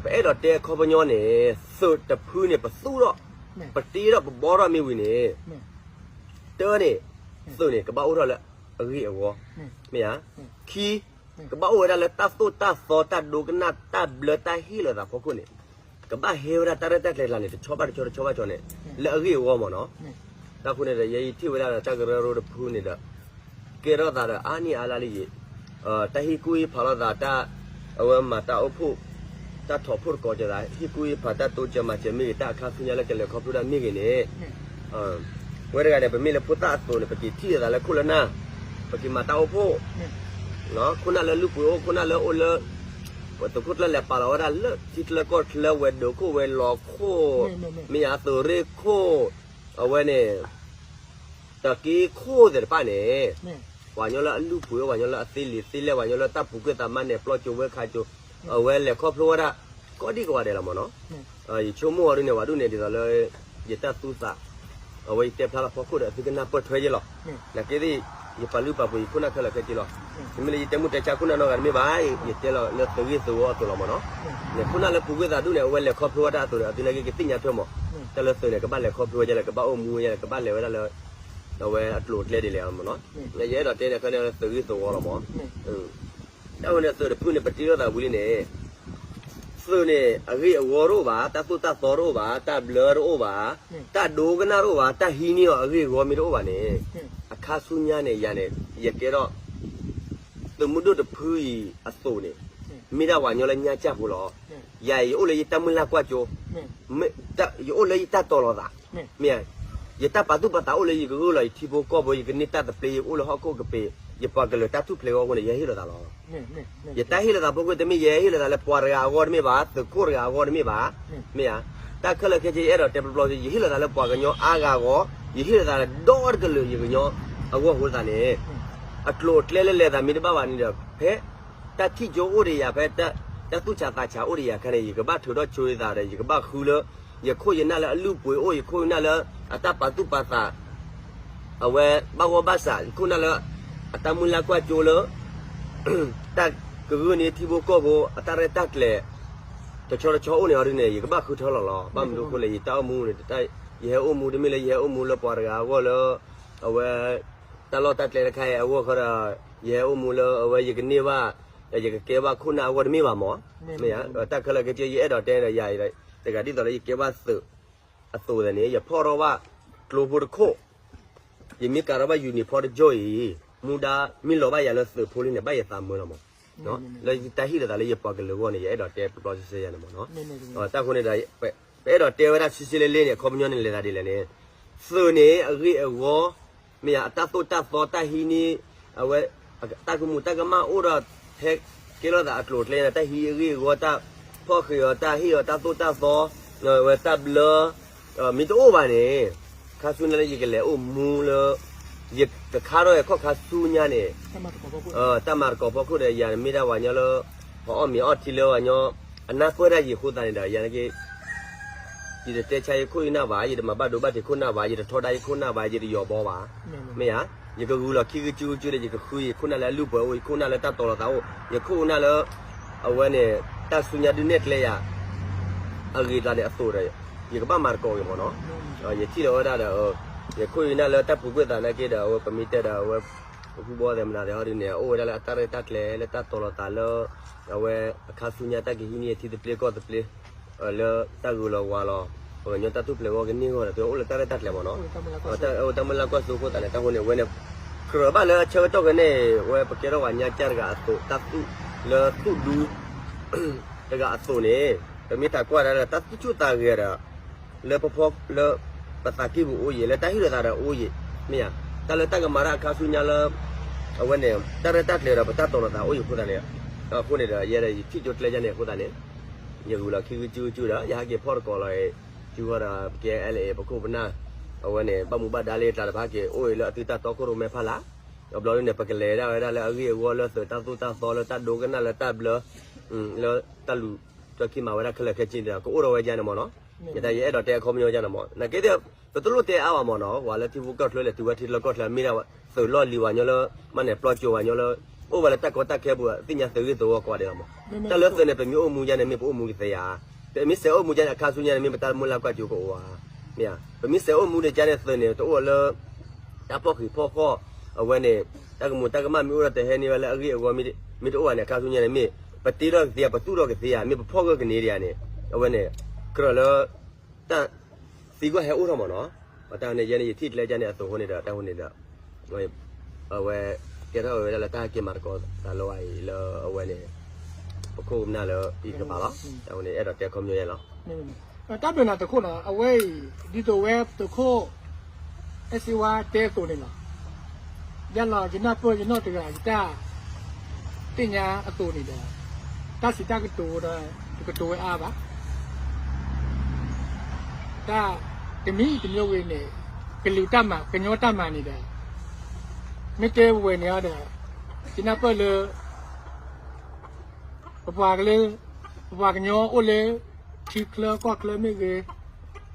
ပအဲၣ်ဒိးတဲအခီပညီန့ၣ် သုးတဖုန့ၣ် ပသူၣ်ထီၣ် ပတ့ထီၣ်ပဘှီထီၣ်မ့ၢ်ဝံၤန့ၣ် တၢ်န့ၣ် သုးန့ၣ်ကဘၣ်အိၣ်ထီၣ်လၢအဂ့ၢ်အဝီ မ့ၢ်ဧါ. ခံ ကဘၣ်အိၣ်ဝဲဒၣ်လၢတၢ်သိၣ်တၢ်သီတၢ်ဒိကနၣ်တၢ်ဘျၢတၢ်ဟ့ၣ်လိာ်သးဖီခိၣ်န့ၣ် ကဘၣ်ဟဲဝဲဒၣ်တၢ်ရဲၣ်တၢ်ကျဲၤကျါန့ၣ် တဆီဘၣ်တဆီတဆီဘၣ်တဆီန့ၣ် လၢအဂ့ၢ်အဝီမ့ၢ်နီၤ. တၢ်ဃိန့ၣ်ဒီး ယဲယထံၣ်ဝဲဒၣ်ဒီးတၢ်ကရၢကရိတဖုန့ၣ်ဒီး ကဲထီၣ်သးဒီးအါနံၣ်အါလါလံယံၤ တၢ်ဟ့ၣ်ကူၣ်ဟ့ၣ်ဖးလိာ်သးတၢ် အဝဲမၤတၢ်အိၣ်ဖှိၣ် တၢ်ထီၣ်ဖှိၣ်တကိးကသး ဟ့ၣ်ကူၣ်ဟ့ၣ်ဖးတၢ်တိစၢၤမၤစၢၤမ့ၢ်ဂ့ၤ တၢ်အခါဆူညါလၢကလဲၤခီဖျိတၢ်မ့ၢ်ဂ့ၤန့ၣ် ဝဲတဂၤန့ၣ် ပမ့ၢ်လၢဖိသၣ်အသိးန့ၣ် ပက့ၤထံၣ်လိာ်သးလၢခိၣ်လၢနၢ် ပက့ၤမၤတၢ်အိၣ်ဖှိၣ် ခိၣ်နၢ်လၢလုၢ်ပှ့ၤအိၣ် ခိၣ်နၢ်လၢအိၣ်လၢ ပသုးခိၣ်ကျၢၢ်လဲၤပာ်လီၤဝဲဒၣ်လၢထံချၢကီၢ်ချၢ ဝဲၤဒိးခိၣ်ဝဲၤလီၤခိၣ် မ့ၢ်ယၤသုးရ့ၣ်ခိၣ် အဝဲန့ၣ် တၢ်က့ခိၣ်သ့ၣ်တဖၣ်န့ၣ် ပှၤကညီလၢအလုၢ်ပှ့ၤအိၣ် ပှၤကညီလၢအသ့လံာ်သ့လဲၢ် ပှၤကညီလၢတၢ်ပူၤကွံာ်သးမါန့ၣ် ပျီကၠိဝဲခးကၠိ အဝဲလဲၤခီဖျိဝဲဒၣ် ကိးဒံကိးဂၤဒဲးလီၤမ့ၢ်နီၤ. ယဆိကမိၣ်အီၤဒ်န့ၣ် ဝဲဒၣ်န့ၣ် ဒ်သိးလၢ ယတၢ်သူသး အဝဲယတဲဖျါလီၤဖီခိၣ်ဒီး သုကနၢ်ပၢၢ်ထွဲယဲလီၤ. နာ်က့သ့ၣ် ယပာ်လုၢ်ပာ်ပှ့ၤယခိၣ်နၢ်ခဲလၢာ်ခဲဆ့လီၤ. တမ့ၢ်လၢယတဲမုၢ်တဲဆါခိၣ်နၢ်နီတဂၤတမ့ၢ်ဘၣ်, ယတဲလီၤလၢသုးဂ့ၢ်သုးဝီအသိးလီၤမ့ၢ်နီၤ. န့ၣ်ခိၣ်နၢ်လၢပူၤကွံာ်သးဒူၣ်န့ၣ် အဝဲလဲၤခီဖျိဝဲဒၣ်အသိးဒီး အသုးန့ၣ်က့ၤကသ့ၣ်ညါထွဲမး, တၢ်လၢသုးန့ၣ် ကဘၣ်လဲၤခီဖျိဝဲဒၣ်လၢ ကဘၣ်အိၣ်မူဝဲဒၣ်လၢ ကဘၣ်လဲၤဝဲဒၣ်လၢ အဝဲအကျိၤအကျဲဒ်လဲၣ်မ့ၢ်နီၤ. ယအဲၣ်ဒိးတဲန့ၣ် ခဲန့ၣ်လၢသုးဂ့ၢ်သုးဝီလီၤမ့ၢ် တၢ်ဝဲန့ၣ်သုးတဖုန့ၣ် ပတ့ထီၣ်သးဝံၤလံန့ၣ် သုးန့ၣ် အဂ့ၢ်အဝီတအိၣ်ဘၣ်, တၢ်သိၣ်တၢ်သီတအိၣ်ဘၣ်, တၢ်ဘျၢတအိၣ်ဘၣ်, တၢ်ဒိကနၣ်တအိၣ်ဘၣ်, တၢ်ဟံးန့ၢ်အီၤအဂ့ၢ်အဝီမ့ၢ်တအိၣ်ဘၣ်န့ၣ်, အခါဆူညါန့ၣ် ယၤန့ၣ် ယကဲထီၣ် သုးမုၢ်ဒိၣ်တဖုအံၤအသိးန့ၣ် မ့ၢ်ဒၣ်ပှၤကညီလၢညါစၢ်ဖိလီၤ. ယၤအံၤ ယအိၣ်လၢယတၢ်မုၢ်လၢ်ကွၢ်စိ, ယအိၣ်လၢယတၢ်တီၤလီၤသး, မ့ၢ် ယတၢ်ပာ်သူၣ်ပာ်သးအိၣ်လၢယကဂုာ်လီၤ ယထံဖိကီၢ်ဖိ ယကန့ၢ်တၢ်သဘျ့ ယအိၣ်လၢဟီၣ်ခိၣ်ကပ့ၤ ယပှၤကလုာ်တၢ်ထူၣ်ဖျဲးဂီၢ်အဃိန့ၣ် ယဟ့ၣ်လိာ်သးလီၤ. ယတၢ်ဟ့ၣ်လိာ်သးဖိခွါတမ့ၢ် ယဟ့ၣ်လိာ်သးလၢပှၤတဂၤအဂီၢ်တမ့ၢ်ဘၣ်, သုးခိၣ်တဂၤအဂီၢ်တမ့ၢ်ဘၣ်, မ့ၢ်ဧါ. တၢ်ခဲလၢာ်ခဲဆ့ ယအဲၣ်ဒိးတဲပျီပျီ ယဟ့ၣ်လိာ်သးလၢပှၤကညီအါဂၤအဂီၢ်, ယဟ့ၣ်လိာ်သးလၢဒီတကလုာ်ယကညီအဂီၢ်အဃိသတးန့ၣ်, အကျိၤအကျဲလၢလဲၤသးမ့ၢ်တဘၣ်ဘၣ်န့ၣ်ဒီး ဖဲ တၢ်ထံၣ်ကၠိအိၣ်ဒီးယၤ ဖဲတၢ်သူၣ်ဆးသးဆးအိၣ်ဒီးယၤအခါန့ၣ် ယကဘၣ်ထုးထီၣ်ဆိသးဒီး ယကဘၣ်ဃုလၢ ယခိၣ်ယနၢ်လၢအလုၢ်ပှ့ၤအိၣ် ယခိၣ်ယနၢ်လၢအတၢ်ပာ်သူၣ်ပာ်သး အဝဲဘၣ်ဂီၢ်ဘၣ်စး ယခိၣ်နၢ်လၢ အတၢ်မုၢ်လၢ်ကွၢ်စိလၢ တၢ်ကဂုာ်န့ၢ်ထံဖိကီၢ်ဖိ အတၢ်ရဲၣ်တၢ်ကျဲၤ တဆီတဆီအိၣ်န့ၣ်အီၤဒ်န့ၣ် ယကဘၣ်ဃုထၢလီၤလီၤ. ဘၣ်မနုၤအဃိလဲၣ် ယတၢ်အိၣ်မူန့ၣ် ယဟဲအိၣ်မူတမ့ၢ်လၢယဟဲအိၣ်မူလၢပှၤတဂၤအဂီၢ်လၢ အဝဲ တၢ်လီၢ်တၢ်ကျဲတခါအံၤအဂီၢ်ဃီဒီး ယဟဲအိၣ်မူလၢအဝဲယကန့ၢ်ဘၣ် ယကကဲဘၣ်ခိၣ်နၢ်အဂီၢ်တမ့ၢ်ဘၣ်မး, မ့ၢ်ဧါ. တၢ်ခဲလၢာ်ခဲဆ့ ယအဲၣ်ဒိးတဲဒီးယၤအံၤ တဂၤဒ်သိးလၢယကဲဘၣ်သုးအသိးန့ၣ် ယဖီၣ်ထီၣ်ဘၣ်ကျိဖိတခိၣ် ယမ့ၢ်ကၤထီၣ်ဘၣ် uniform တစိၢ်အံၤ မူဒါမ့ၢ်လီၤဘၣ်ယၤလၢသုးဖိလံန့ၣ် ဘၣ်ယသးမုာ်လီၤမး, လၢယတၢ်ဟ့ၣ်လိာ်သးလၢယပှၤကလုာ်အဂီၢ်န့ၣ် ယအဲၣ်ဒိးတဲပျီပျီဆှဲဆှဲယၤန့ၣ်မး, တၢ်ဃိန့ၣ်ဒီး ပအဲၣ်ဒိးတဲဝဲဒၣ်ဆံးဆံးလၢလၢန့ၣ် အခီပညီန့ၣ် လဲၤသးဒ်လဲၣ်န့ၣ် သုးန့ၣ် အဂ့ၢ်အဂီၢ် မ့ၢ်ဧါ အတၢ်သိၣ်တၢ်သီတၢ်ဟံးန့ၢ် အဝဲ တၢ်ကမူးတၢ်ကမၣ်အိၣ်ဒီး ဟဲကဲလိာ်သးအကျိၤအကျဲန့ၣ် တၢ်ဟံးအဂ့ၢ်အဂီၢ် တၢ်ဖီၣ်ဃံးအီၤ တၢ်ဟ့ၣ်အီၤတၢ်သိၣ်တၢ်သီ အဝဲတၢ်ဘျၢ မ့ၢ်တအိၣ်ဘၣ်န့ၣ် ခါဆူညါလၢယကလဲၤအိၣ်မူလၢ ယကခါထီၣ်အခီၣ်ခါဆူညါန့ၣ် တၢ်မၤသကိးဖီခိၣ်ဒီး ယၤမ့ၢ်ဒၣ်ပှၤကညီလၢ ဟီအီၣ်မ့ၤအီထံလၢပှၤကညီ အနၢ်ပၢၢ်တၢ်ယံာ်အဃိသတးန့ၣ်ဒီး ယၤနာ်က့ ယတတဲဆါယခိၣ်ယနၢ်ဘၣ်, ယတမၤဘၣ်ဒိဘၣ်ထံးခိၣ်နၢ်ဘၣ်, ယတထီဒါယခိၣ်နၢ်ဘၣ်, ယတယီၤဘီဘၣ်. မ့ၢ်ဧါ, ယကဂုာ်လီၤခံဂုာ်စုဂုာ်စုဒီး ယကဃုယခိၣ်နၢ်လၢအလုၢ်ပှဲၤအိၣ်, ယခိၣ်နၢ်လၢတၢ်တီၤလီၤသးအိၣ်, ယခိၣ်နၢ်လၢ အဝဲန့ၣ် တၢ်ဆူညါဒုးနဲၣ်ကျဲယၤ အဂ့ၤတၢ်န့ၣ်အသိးဒီး ယကဘၣ်မၤသကိးဂ့ၤမ့ၢ်နီၤ. ယထံၣ်လီၤဝဲဒၣ်ဒီး ယခိၣ်ယနၢ်လၢတၢ်ပူၤကွံာ်သးနာ်က့ဒီး အဝဲပမ့ၢ်တဲဒီး အဝဲ ပဖုဘီသဲးမနုၤသ့ၣ်ဟီဒ်န့ၣ် အိၣ်ဝဲဒၣ်လၢအတၢ်ရဲၣ်တၢ်ကျဲၤလၢတၢ်တီၤလီၤသးလၢ အဝဲအခါဆူညါတၢ်ကဟံးန့ၢ်အထံသဘျ့ကီၢ်သဘျ့ လၢတၢ်ဂုာ်လီၤဝါလီၤ ပှၤကညီတၢ်ထူၣ်ဖျဲးဂီၢ်ကန့ၢ်ဂီၢ်ဒီး အိၣ်လၢတၢ်ရဲၣ်တၢ်ကျဲၤမ့ၢ်နီၤ. အိၣ်တၢ်မုၢ်လၢ်ကွၢ်စိအဃိသတးန့ၣ် တၢ်ဃိန့ၣ် အဝဲန့ၣ် ကြၢးဘၣ်လၢအဆၢကတီၢ်ခဲန့ၣ် အဝဲပကဲထီၣ်ပှၤညါကၢ်တဂၤအသိး တၢ်သူၣ်လၢသူၣ်ဒူ တဂၤအသိးန့ၣ် ပမ့ၢ်တၢ်ကွၢ်ဒၣ်လၢတၢ်သူၣ်ဆူၣ်သးဂဲၤဒီး လၢပဖီလၢ ပသးကံၢ်ပူၤအိၣ်ယံၤ လၢတၢ်ဟ့ၣ်လီၤသးဒီးအိၣ်ယံၤ မ့ၢ်ဧါ, တၢ်လၢတၢ်ကမၤတၢ်အခါဆူညါလၢ အဝဲန့ၣ် တၢ်ရဲၣ်တၢ်ကျဲၤဒီးပတၢ်တီၤလီၤသးအိၣ်ယံၤအဃိသတးန့ၣ် အဃိန့ၣ်ဒီး ယဲဒၣ်ယထံၣ်ကၠိကျဲယါန့ၣ်အဃိသတးန့ၣ် ယဂုာ်လီၤခံဂုာ်စုဂုာ်စုဒီး ယဟဲက့ၤဖီၣ်တကိးလီၤအံၤ စုဃီဒီး ပကဲ အဲလ် အဲလ် အံၤ ပခိၣ်ပနၢ် အဝဲန့ၣ် ဘၣ်မူဘၣ်ဒါလၢတၢ်တဖၣ်က့ၤ အိၣ်အံၤလၢအသုတၢ်တီခိၣ်ရိၣ်မဲဖးလၢ် အဘျီဒ်န့ၣ် ပကလဲၤဒၣ်ဝဲဒၣ်လၢအဂ့ၢ်အဝီလၢသုးတၢ်သိၣ်တၢ်သီလၢတၢ်ဒိကနၣ်လၢတၢ်ဘျၢ လၢတၢ်လူၤ ကၠီခံမၤဝဲဒၣ်ခဲလၢာ်ခဲဆ့န့ၣ်ဒီး ကအိၣ်ထီၣ်ဝဲဒၣ်န့ၣ်မ့ၢ်နီၤ. မ့ၢ်တၢ်ယအဲၣ်ဒိးတဲအခီပညီယါန့ၣ်မ့ၢ် နာ်က့ ပတလိၣ်တဲအါဘၣ်မ့ၢ်နီၤ ပှၤလၢထံဖိကီၢ်ချၢလဲၤတုၤဝဲထံလီၢ်ကီၢ်ချၢ မ့ၢ်ဒၣ်သုးလီၢ်လံၤပှၤကညီလၢ မ့ၢ်န့ၣ် ပျီကၠိပှၤကညီလၢ အိၣ်ဝဲလၢတၢ်ကီတၢ်ခဲပူၤ သ့ၣ်ညါသုးဂ့ၢ်သုးဝီကိးဂၤဒဲးလီၤမ့ၢ်. တၢ်လၢသုးန့ၣ် ပမ့ၢ်အိၣ်မူယါန့ၣ် မ့ၢ်ပအိၣ်မူကသ့ဧါ. ပမ့ၢ်စဲးအိၣ်မူယါန့ၣ် အခါဆူညါန့ၣ် မ့ၢ်ပတၢ်မုၢ်လၢ်ကွၢ်စိကအိၣ်ဧါ. မ့ၢ်ဧါ. ပမ့ၢ်စဲးအိၣ်မူဒီးကါန့ၣ် သုးန့ၣ် တအိၣ်လၢ တၢ်ဖီၣ်ဃံးဖီၣ်ဃီၣ် အဝဲန့ၣ် တၢ်ကမူးတၢ်ကမၣ်မ့ၢ်အိၣ်ဒီးတဟဲန့ၢ်ဝဲလၢအဂ့ၢ်အဝီ မ့ၢ်တအိၣ်ဘၣ်န့ၣ် အခါဆူညါန့ၣ် မ့ၢ်ပတ့ထီၣ်ကသ့ဧါ ပသူၣ်ထီၣ်ကသ့ဧါ မ့ၢ်ပဖီၣ်ဂၢၢ်ကန့ၢ်ဒံးဧါန့ၣ် အဝဲန့ၣ် ကြၢးလၢ တၢ်သံကွၢ်ဟဲအိၣ်ထီၣ်မ့ၢ်နီၤ. တၢ်န့ၣ်ယဲန့ၣ် ယထံၣ်ကျဲယါန့ၣ် အသိးအဃိန့ၣ်ဒီး တၢ်ဃိန့ၣ်ဒီး အဝဲ ကဲထီၣ်ဝဲဒၣ်လၢတၢ်ဟဲက့ၤမၤသကိးသးလီၤအံၤလၢအဝဲန့ၣ် ပခိၣ်ပနၢ်လၢအံၤတကပၤလီၤ. တၢ်ဃိန့ၣ် အဲၣ်ဒိးတဲခီပညီယါလီၤ. တၢ်ဘျုးနၤသုးခိၣ်နီၤ အဝဲအံၤ ဒ်သိးဝဲသုးခိၣ် အဲၣ်စ့ဝါတဲအသိးန့ၣ်လီၤ. ယါလီၤ ယနၢ်ပၢၢ်ယနီၢ်တဂၤ ယတၢ်သ့ၣ်ညါအသိးန့ၣ်ဒီး တၢ်စံးတၢ်ကတိၤဒီး တကတိၤဝဲအါဘၣ်. တၢ်တမံၤတမံၤဝဲန့ၣ် ကလုာ်တၢ်မၤ ကညီတၢ်မၤန့ၣ်ဒီး မ့ၢ်တဲဝဲန့ၣ်ဒီး ယနၢ်ပၢၢ်လၢ ပပှၤကလုာ် ပပှၤကညီအိၣ်လၢ ထံချၢကီၢ်ချၢမ့ၢ်ဂ့ၤ,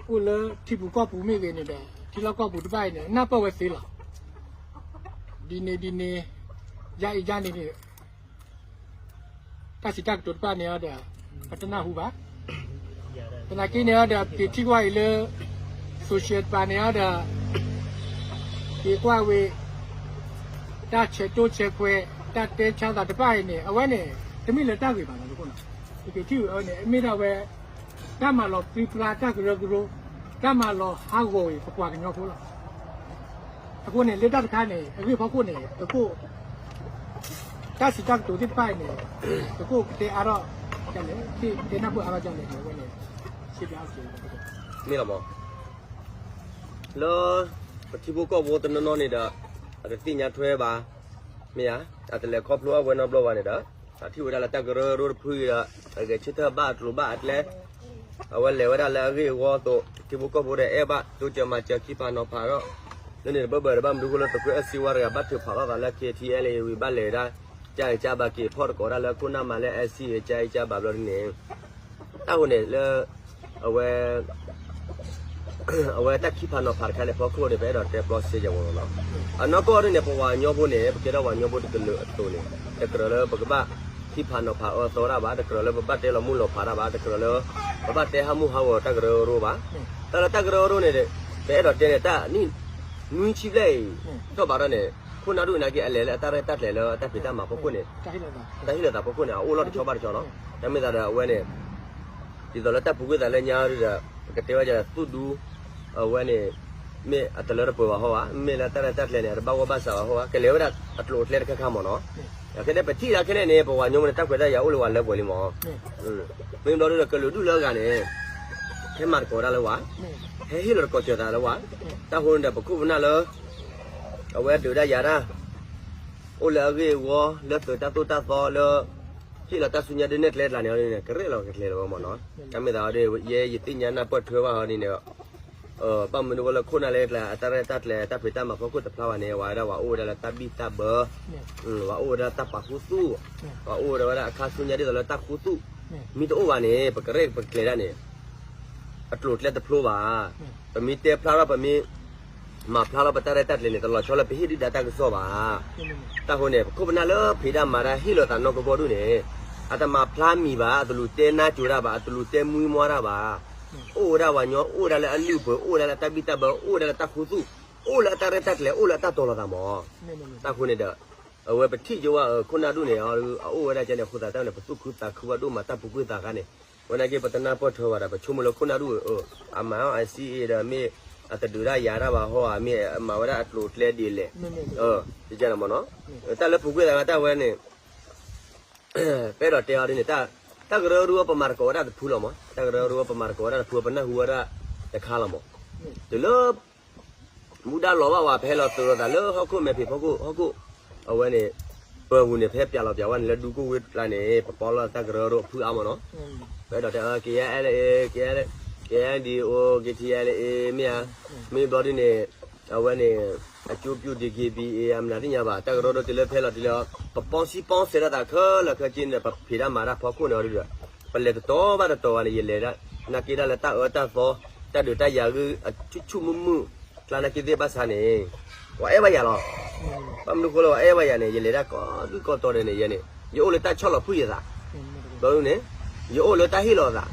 အိၣ်လၢထံပူၤကီၢ်ပူၤမ့ၢ်ဂ့ၤန့ၣ်ဒီး ထံလီၢ်ကီၢ်ပူၤတဖၣ်အံၤန့ၣ် နၢ်ပၢၢ်ဝဲသ့လီၤ. ဒ်န့ၣ်ဒ်န့ၣ် ယါအံၤယါန့ၣ်န့ၣ် တၢ်စံးတၢ်ကတိၤတဖၣ်န့ၣ်ဒီး ပတနၢ်ဟူဘၣ်. သနာ်က့န့ၣ်ဒီး က့ၤထံၣ်ကွၢ်အံၤလၢ social တဖၣ်န့ၣ်ဒီး က့ၤကွၢ်ဝဲ တၢ်ဆဲးတိၢ်ဆဲးခွဲး တၢ်တဲဆါသးတဖၣ်အံၤန့ၣ် အဝဲန့ၣ် တမ့ၢ်လၢတၢ်ဂ့ၤဘၣ်လီၤ. တခီန့ၣ် ပက့ၤထံၣ်ဝဲအဝဲန့ၣ် အမ့ၢ်ဒၣ်ဝဲ တၢ်မၤလီၤပြံပြါတၢ်ကရၢကရိ တၢ်မၤလီၤဟးဂီၤဝဲပပှၤကညီဖိလီၤ. အဃိန့ၣ် လၢတၢ်တခါန့ၣ် အဂ့ၢ်ဖီခိၣ်န့ၣ် သုးခိၣ် တၢ်စံးတၢ်ကတိၤသ့ၣ်တဖၣ်အံၤန့ၣ် သုးခိၣ်ကတဲအါထီၣ်ဒ်လဲၣ်, ကတဲနၢ်ပၢၢ်အါထီၣ်ဒ်လဲၣ်န့ၣ် အဝဲန့ၣ် ရှင်းပြအောင် မ့ၢ်လီၤမး လၢ ပထံဖိကီၢ်ဖိတနီၤနီၤန့ၣ်ဒီး အတသ့ၣ်ညါထွဲဘၣ်, မ့ၢ်ဧါ, အတလဲၤခီဖျိအဝဲနီတဘျီဘၣ်န့ၣ်ဒီး အထံၣ်ဝဲဒၣ်လၢတၢ်ကရၢကရိတဖုအံၤဒီး အဂဲၤဆၢထၢၣ်ဘၣ်အကျိၤဘၣ်အကျဲ အဝဲလဲၤဝဲဒၣ်လၢအဂ့ၢ်အဝီအသိး ထံဖိကီၢ်ဖိဒီးအဲၣ်ဘၣ် တိစၢၤမၤစၢၤခံဖးနီၤဖးဒီး လၢန့ၣ်တဘၢဘၢဒီး ဘၣ်မနုၤဃိလၢသုးခိၣ်အဲၣ်စ့ဝါတဂၤဘၣ်ထုးဖးထီၣ်သးလၢ KTLA ဝံၤ ဘၣ်လဲၤဒၣ် ကၢ်အံၤကၢ်ဘၣ်က့ၤဖီၣ်တကိးဒၣ်လၢခိၣ်နၢ်မၤလၢ အဲၣ်စံၣ် ကၢ်အံၤကၢ်ဘၣ်ဘျီဒ်န့ၣ် တၢ်ဃိန့ၣ်လၢ အဝဲ အဝဲတၢ်ခံဖးနီၤဖးတခါန့ၣ် ဖီခိၣ်န့ၣ် ပအဲၣ်ဒိးတဲပျီစ့ယဲၢ်ဝဲလီၤ. အနီၢ်ကီၢ်ဒ်န့ၣ် ပဝၤကညီဖိန့ၣ် ပကဲထီၣ်ပှၤကညီဖိတကလုာ်အသိးန့ၣ် တကြၢးလၢပကဘၣ်ခံဖးနီၤဖးအၢသီတၢ်ဘၣ်, တကြၢးလၢပဘၣ်တဲလီၤမုၢ်လီၤဖးတၢ်ဘၣ်, တကြၢးလၢ ပဘၣ်တဲဟးမုၢ်ဟးဂီၤတၢ်ကရၢကရိဘၣ်. တၢ်လၢတၢ်ကရၢကရိန့ၣ် ပအဲၣ်ဒိးတဲန့ၣ် တၢ်နံၣ်နွံဆံဘျဲၣ်အံၤ ထီၣ်ဘးထီၣ်န့ၣ် ခိၣ်နၢ်ဒိၣ်နာ်က့ အလဲၤလၢအတၢ်ရဲၣ်တၢ်ကျဲၤလၢအတၢ်ဖံးတၢ်မၤဖီခိၣ်န့ၣ် တၢ်ဟ့ၣ်လီၤသးဖီခိၣ်န့ၣ် အအိၣ်လီၤတဆီဘၣ်တဆီလီၤ. တၢ်မ့ၢ်သးဒီးအဝဲန့ၣ် ဒ်သိးလၢတၢ်ပူၤကွံာ်သးလၢညါဒီး ပကတဲဝဲဒၣ်သူၣ်ဒူ အဝဲန့ၣ် မ့ၢ်အတလၢတပှဲၤဘၣ်ဟီဘၣ်, မ့ၢ်လၢတၢ်ရဲၣ်တၢ်ကျဲၤန့ၣ် အတဘၣ်ဂီၢ်ဘၣ်စးဘၣ်ဟီဘၣ်, ကလဲၤဝဲဒၣ်အကျိၤအကျဲတခါခါမ့ၢ်နီၤ. ခဲန့ၣ် ပထံၣ်ဒၣ်ခဲန့ၣ်န့ၣ် ပဝၤကညီဖိန့ၣ် တၢ်ခွဲးတၢ်ယာ်အိၣ်လၢဝဲလၢပှဲၤလံမ့ၢ်. မ့ၢ်ဘျီဒုဒီး ကလုာ်ဒူၣ်လၢအဂၤန့ၣ် ဟဲမၤသကိးတၢ်လၢဝဲ, ဟဲဟ့ၣ်လီၤသကိးစၢၤသးလၢဝဲ, တၢ်ဃိန့ၣ်ဒီး ပခိၣ်ပနၢ်လၢ အဝဲဒုးဒၣ်ယၤတၢ် အိၣ်လၢအဂ့ၢ်အဝီ လၢသုးတၢ်သိၣ်တၢ်သီလၢ ဟ့ၣ်လီၤတၢ်ဆူညါဒုးနဲၣ်ကျဲတကျါန့ၣ်န့ၣ် ကရဲၣ်လီၤကကျဲၤလီၤဝဲမ့ၢ်နီၤ. တၢ်မ့ၢ်သးဒီး ယဲယသ့ၣ်ညါနၢ်ပၢၢ်ထွဲဘၣ်ဟီဒ်န့ၣ်ဒီး ဘၣ်မနုၤအဃိလၢခိၣ်နၢ်လၢကျဲ အတၢ်ရဲၣ်တၢ်ကျဲၤ တၢ်ဖံးတၢ်မၤဖီခိၣ်တဖျါဘၣ်န့ၣ် ဝဲဒၣ်ဝဲအိၣ်ဝဲဒၣ်လၢတၢ်ဘံၣ်တၢ်ဘၢ, ဝဲအိၣ်ဝဲဒၣ်တၢ်ပာ်ခူသူၣ်, ဝဲအိၣ်ဝဲဒၣ်အခါဆူညါဒ်သိးလၢတၢ်ခူသူၣ်, မ့ၢ်တအိၣ်ဘၣ်န့ၣ် ပကရဲၣ်ပကျဲၤဒၣ်န့ၣ် အကျိၤအကျဲတဖျိဘၣ်. ပမ့ၢ်တဲဖျါထီၣ် ပမ့ၢ်မၤဖျါထီၣ်ပတၢ်ရဲၣ်တၢ်ကျဲၤန့ၣ် တလီၤဆီလၢပဟ့ၣ်ဒုၣ်ဒါတၢ်ကစီၣ်ဘၣ်. တၢ်ဃိန့ၣ် ပခိၣ်ပနၢ်လၢဖံးတၢ်မၤတၢ်ဟ့ၣ်လီၤသးနီၢ်ကီၢ်ကီၢ်ဒူၣ်န့ၣ် အတမၤဖျါမံၤဘၣ်, အတလူၤတဲနါစိၤတၢ်ဘၣ်, အတလူၤတဲမှံမွါတၢ်ဘၣ်. အိၣ်ဝဲဒၣ်ပှၤညီ အိၣ်ဝဲဒၣ်လၢအလုၢ်အပှ့ၤ, အိၣ်ဝဲဒၣ်လၢတၢ်ဘံၣ်တၢ်ဘၢ, အိၣ်ဝဲဒၣ်လၢတၢ်ခူသူၣ်, အိၣ်လၢအတၢ်ရဲၣ်တၢ်ကျဲၤ, အိၣ်လၢအတၢ်တီၤလီၤသးမး. တၢ်ဃိန့ၣ်ဒီး အဝဲပထံၣ်က့ၤဝဲ ခိၣ်နၢ်ဒူၣ်န့ၣ် အအိၣ်ဝဲဒၣ်ကဲန့ၣ် အဃိသတးန့ၣ် ပသူၣ်ခုသးခုဘၣ်ဒိၣ်မး တၢ်ပူၤကွံာ်သးခါန့ၣ်, ဝဲနာ်က့ ပတနၢ်ပၢၢ်ထွဲဘၣ်ဒီး ပဆိကမိၣ်လၢခိၣ်နၢ်ဒူၣ် အမၤအီၤ အစံးအ့ဒီး မ့ၢ်အတဒုးတၢ်ယၤတၢ်ဘၣ်ဟီဧါ, မ့ၢ်အမၤဝဲဒၣ်အကျိၤအကျဲဒ်လဲၣ်, တကဲန့ၣ်မးနီၤ. တၢ်လၢပူၤကွံာ်သးခါတၢ်ဝဲန့ၣ် ပအဲၣ်ဒိးတဲအီၤဒ်န့ၣ်, တၢ်ကရၢကရိပမၤသကိးဝဲဒၣ်တဖုလီၤမး, တၢ်ကရၢကရိပမၤသကိးဝဲဒၣ်တဖု ပနၢ်ဟူဝဲဒၣ်တခါလီၤမး. တုၤလၢ မူဒါလီၤဘၣ်ဝဲ ပဟဲလီၤသုးလိာ်သးလၢဟီၣ်ခိၣ်မဲာ်ဖံးဖီခိၣ် ဟီၣ်ခိၣ်, အဝဲန့ၣ် ပၢၤပူၤန့ၣ် ပဟဲပၠးလီၤပၠးဝဲန့ၣ်လၢဒူကိၣ်ဝ့ၢ်ကျါန့ၣ် ပပီလီၤတၢ်ကရၢကရိအဖုအါမးနီၤ. ပအဲၣ်ဒိးတဲ KNLA, KNDO, KTLA မ့ၢ်ဧါ, မ့ၢ်ဘျီဒ်န့ၣ် အဝဲန့ၣ် အကျိုးပြု DKBA အမနုၤသ့ၣ်ညါဘၣ် တၢ်ကရၢကရိတုၤလၢဖဲလီၤတုၤလၢ ပပီစံပီစဲးဒၣ်သးခဲလၢာ်ခဲဆ့န့ၣ်ဒီး ပဖံးတၢ်မၤတၢ်ဖီခိၣ်န့ၣ်အီၤဒီး ပလဲၤတတီၤဘၣ်တတီၤဘၣ်န့ၣ် ယလဲၤဒၣ် နာ်က့ဒၣ်လၢတၢ်အၢတၢ်သီ တၢ်ဒုးတၢ်ယၤဂ့ၢ် အဆူၣ်ဆူၣ်မုၢ်မုၢ် ကျါနာ်က့သ့ၣ်ဘၣ်ဆၣ်န့ၣ် ပှၤအဲၣ်ဘၣ်ယၤလီၤ. ဘၣ်မနုၤဃိလၢပှၤအဲၣ်ဘၣ်ယၤန့ၣ် ယလဲၤဒၣ်ကိးဒူၣ်ကိးတီၤဒီးန့ၣ် ယဲန့ၣ် ယအိၣ်လၢတၢ်ဆီၣ်လီၤဖုၣ်ယသး, ဘျီန့ၣ် ယအိၣ်လၢတၢ်ဟ့ၣ်လီၤသး,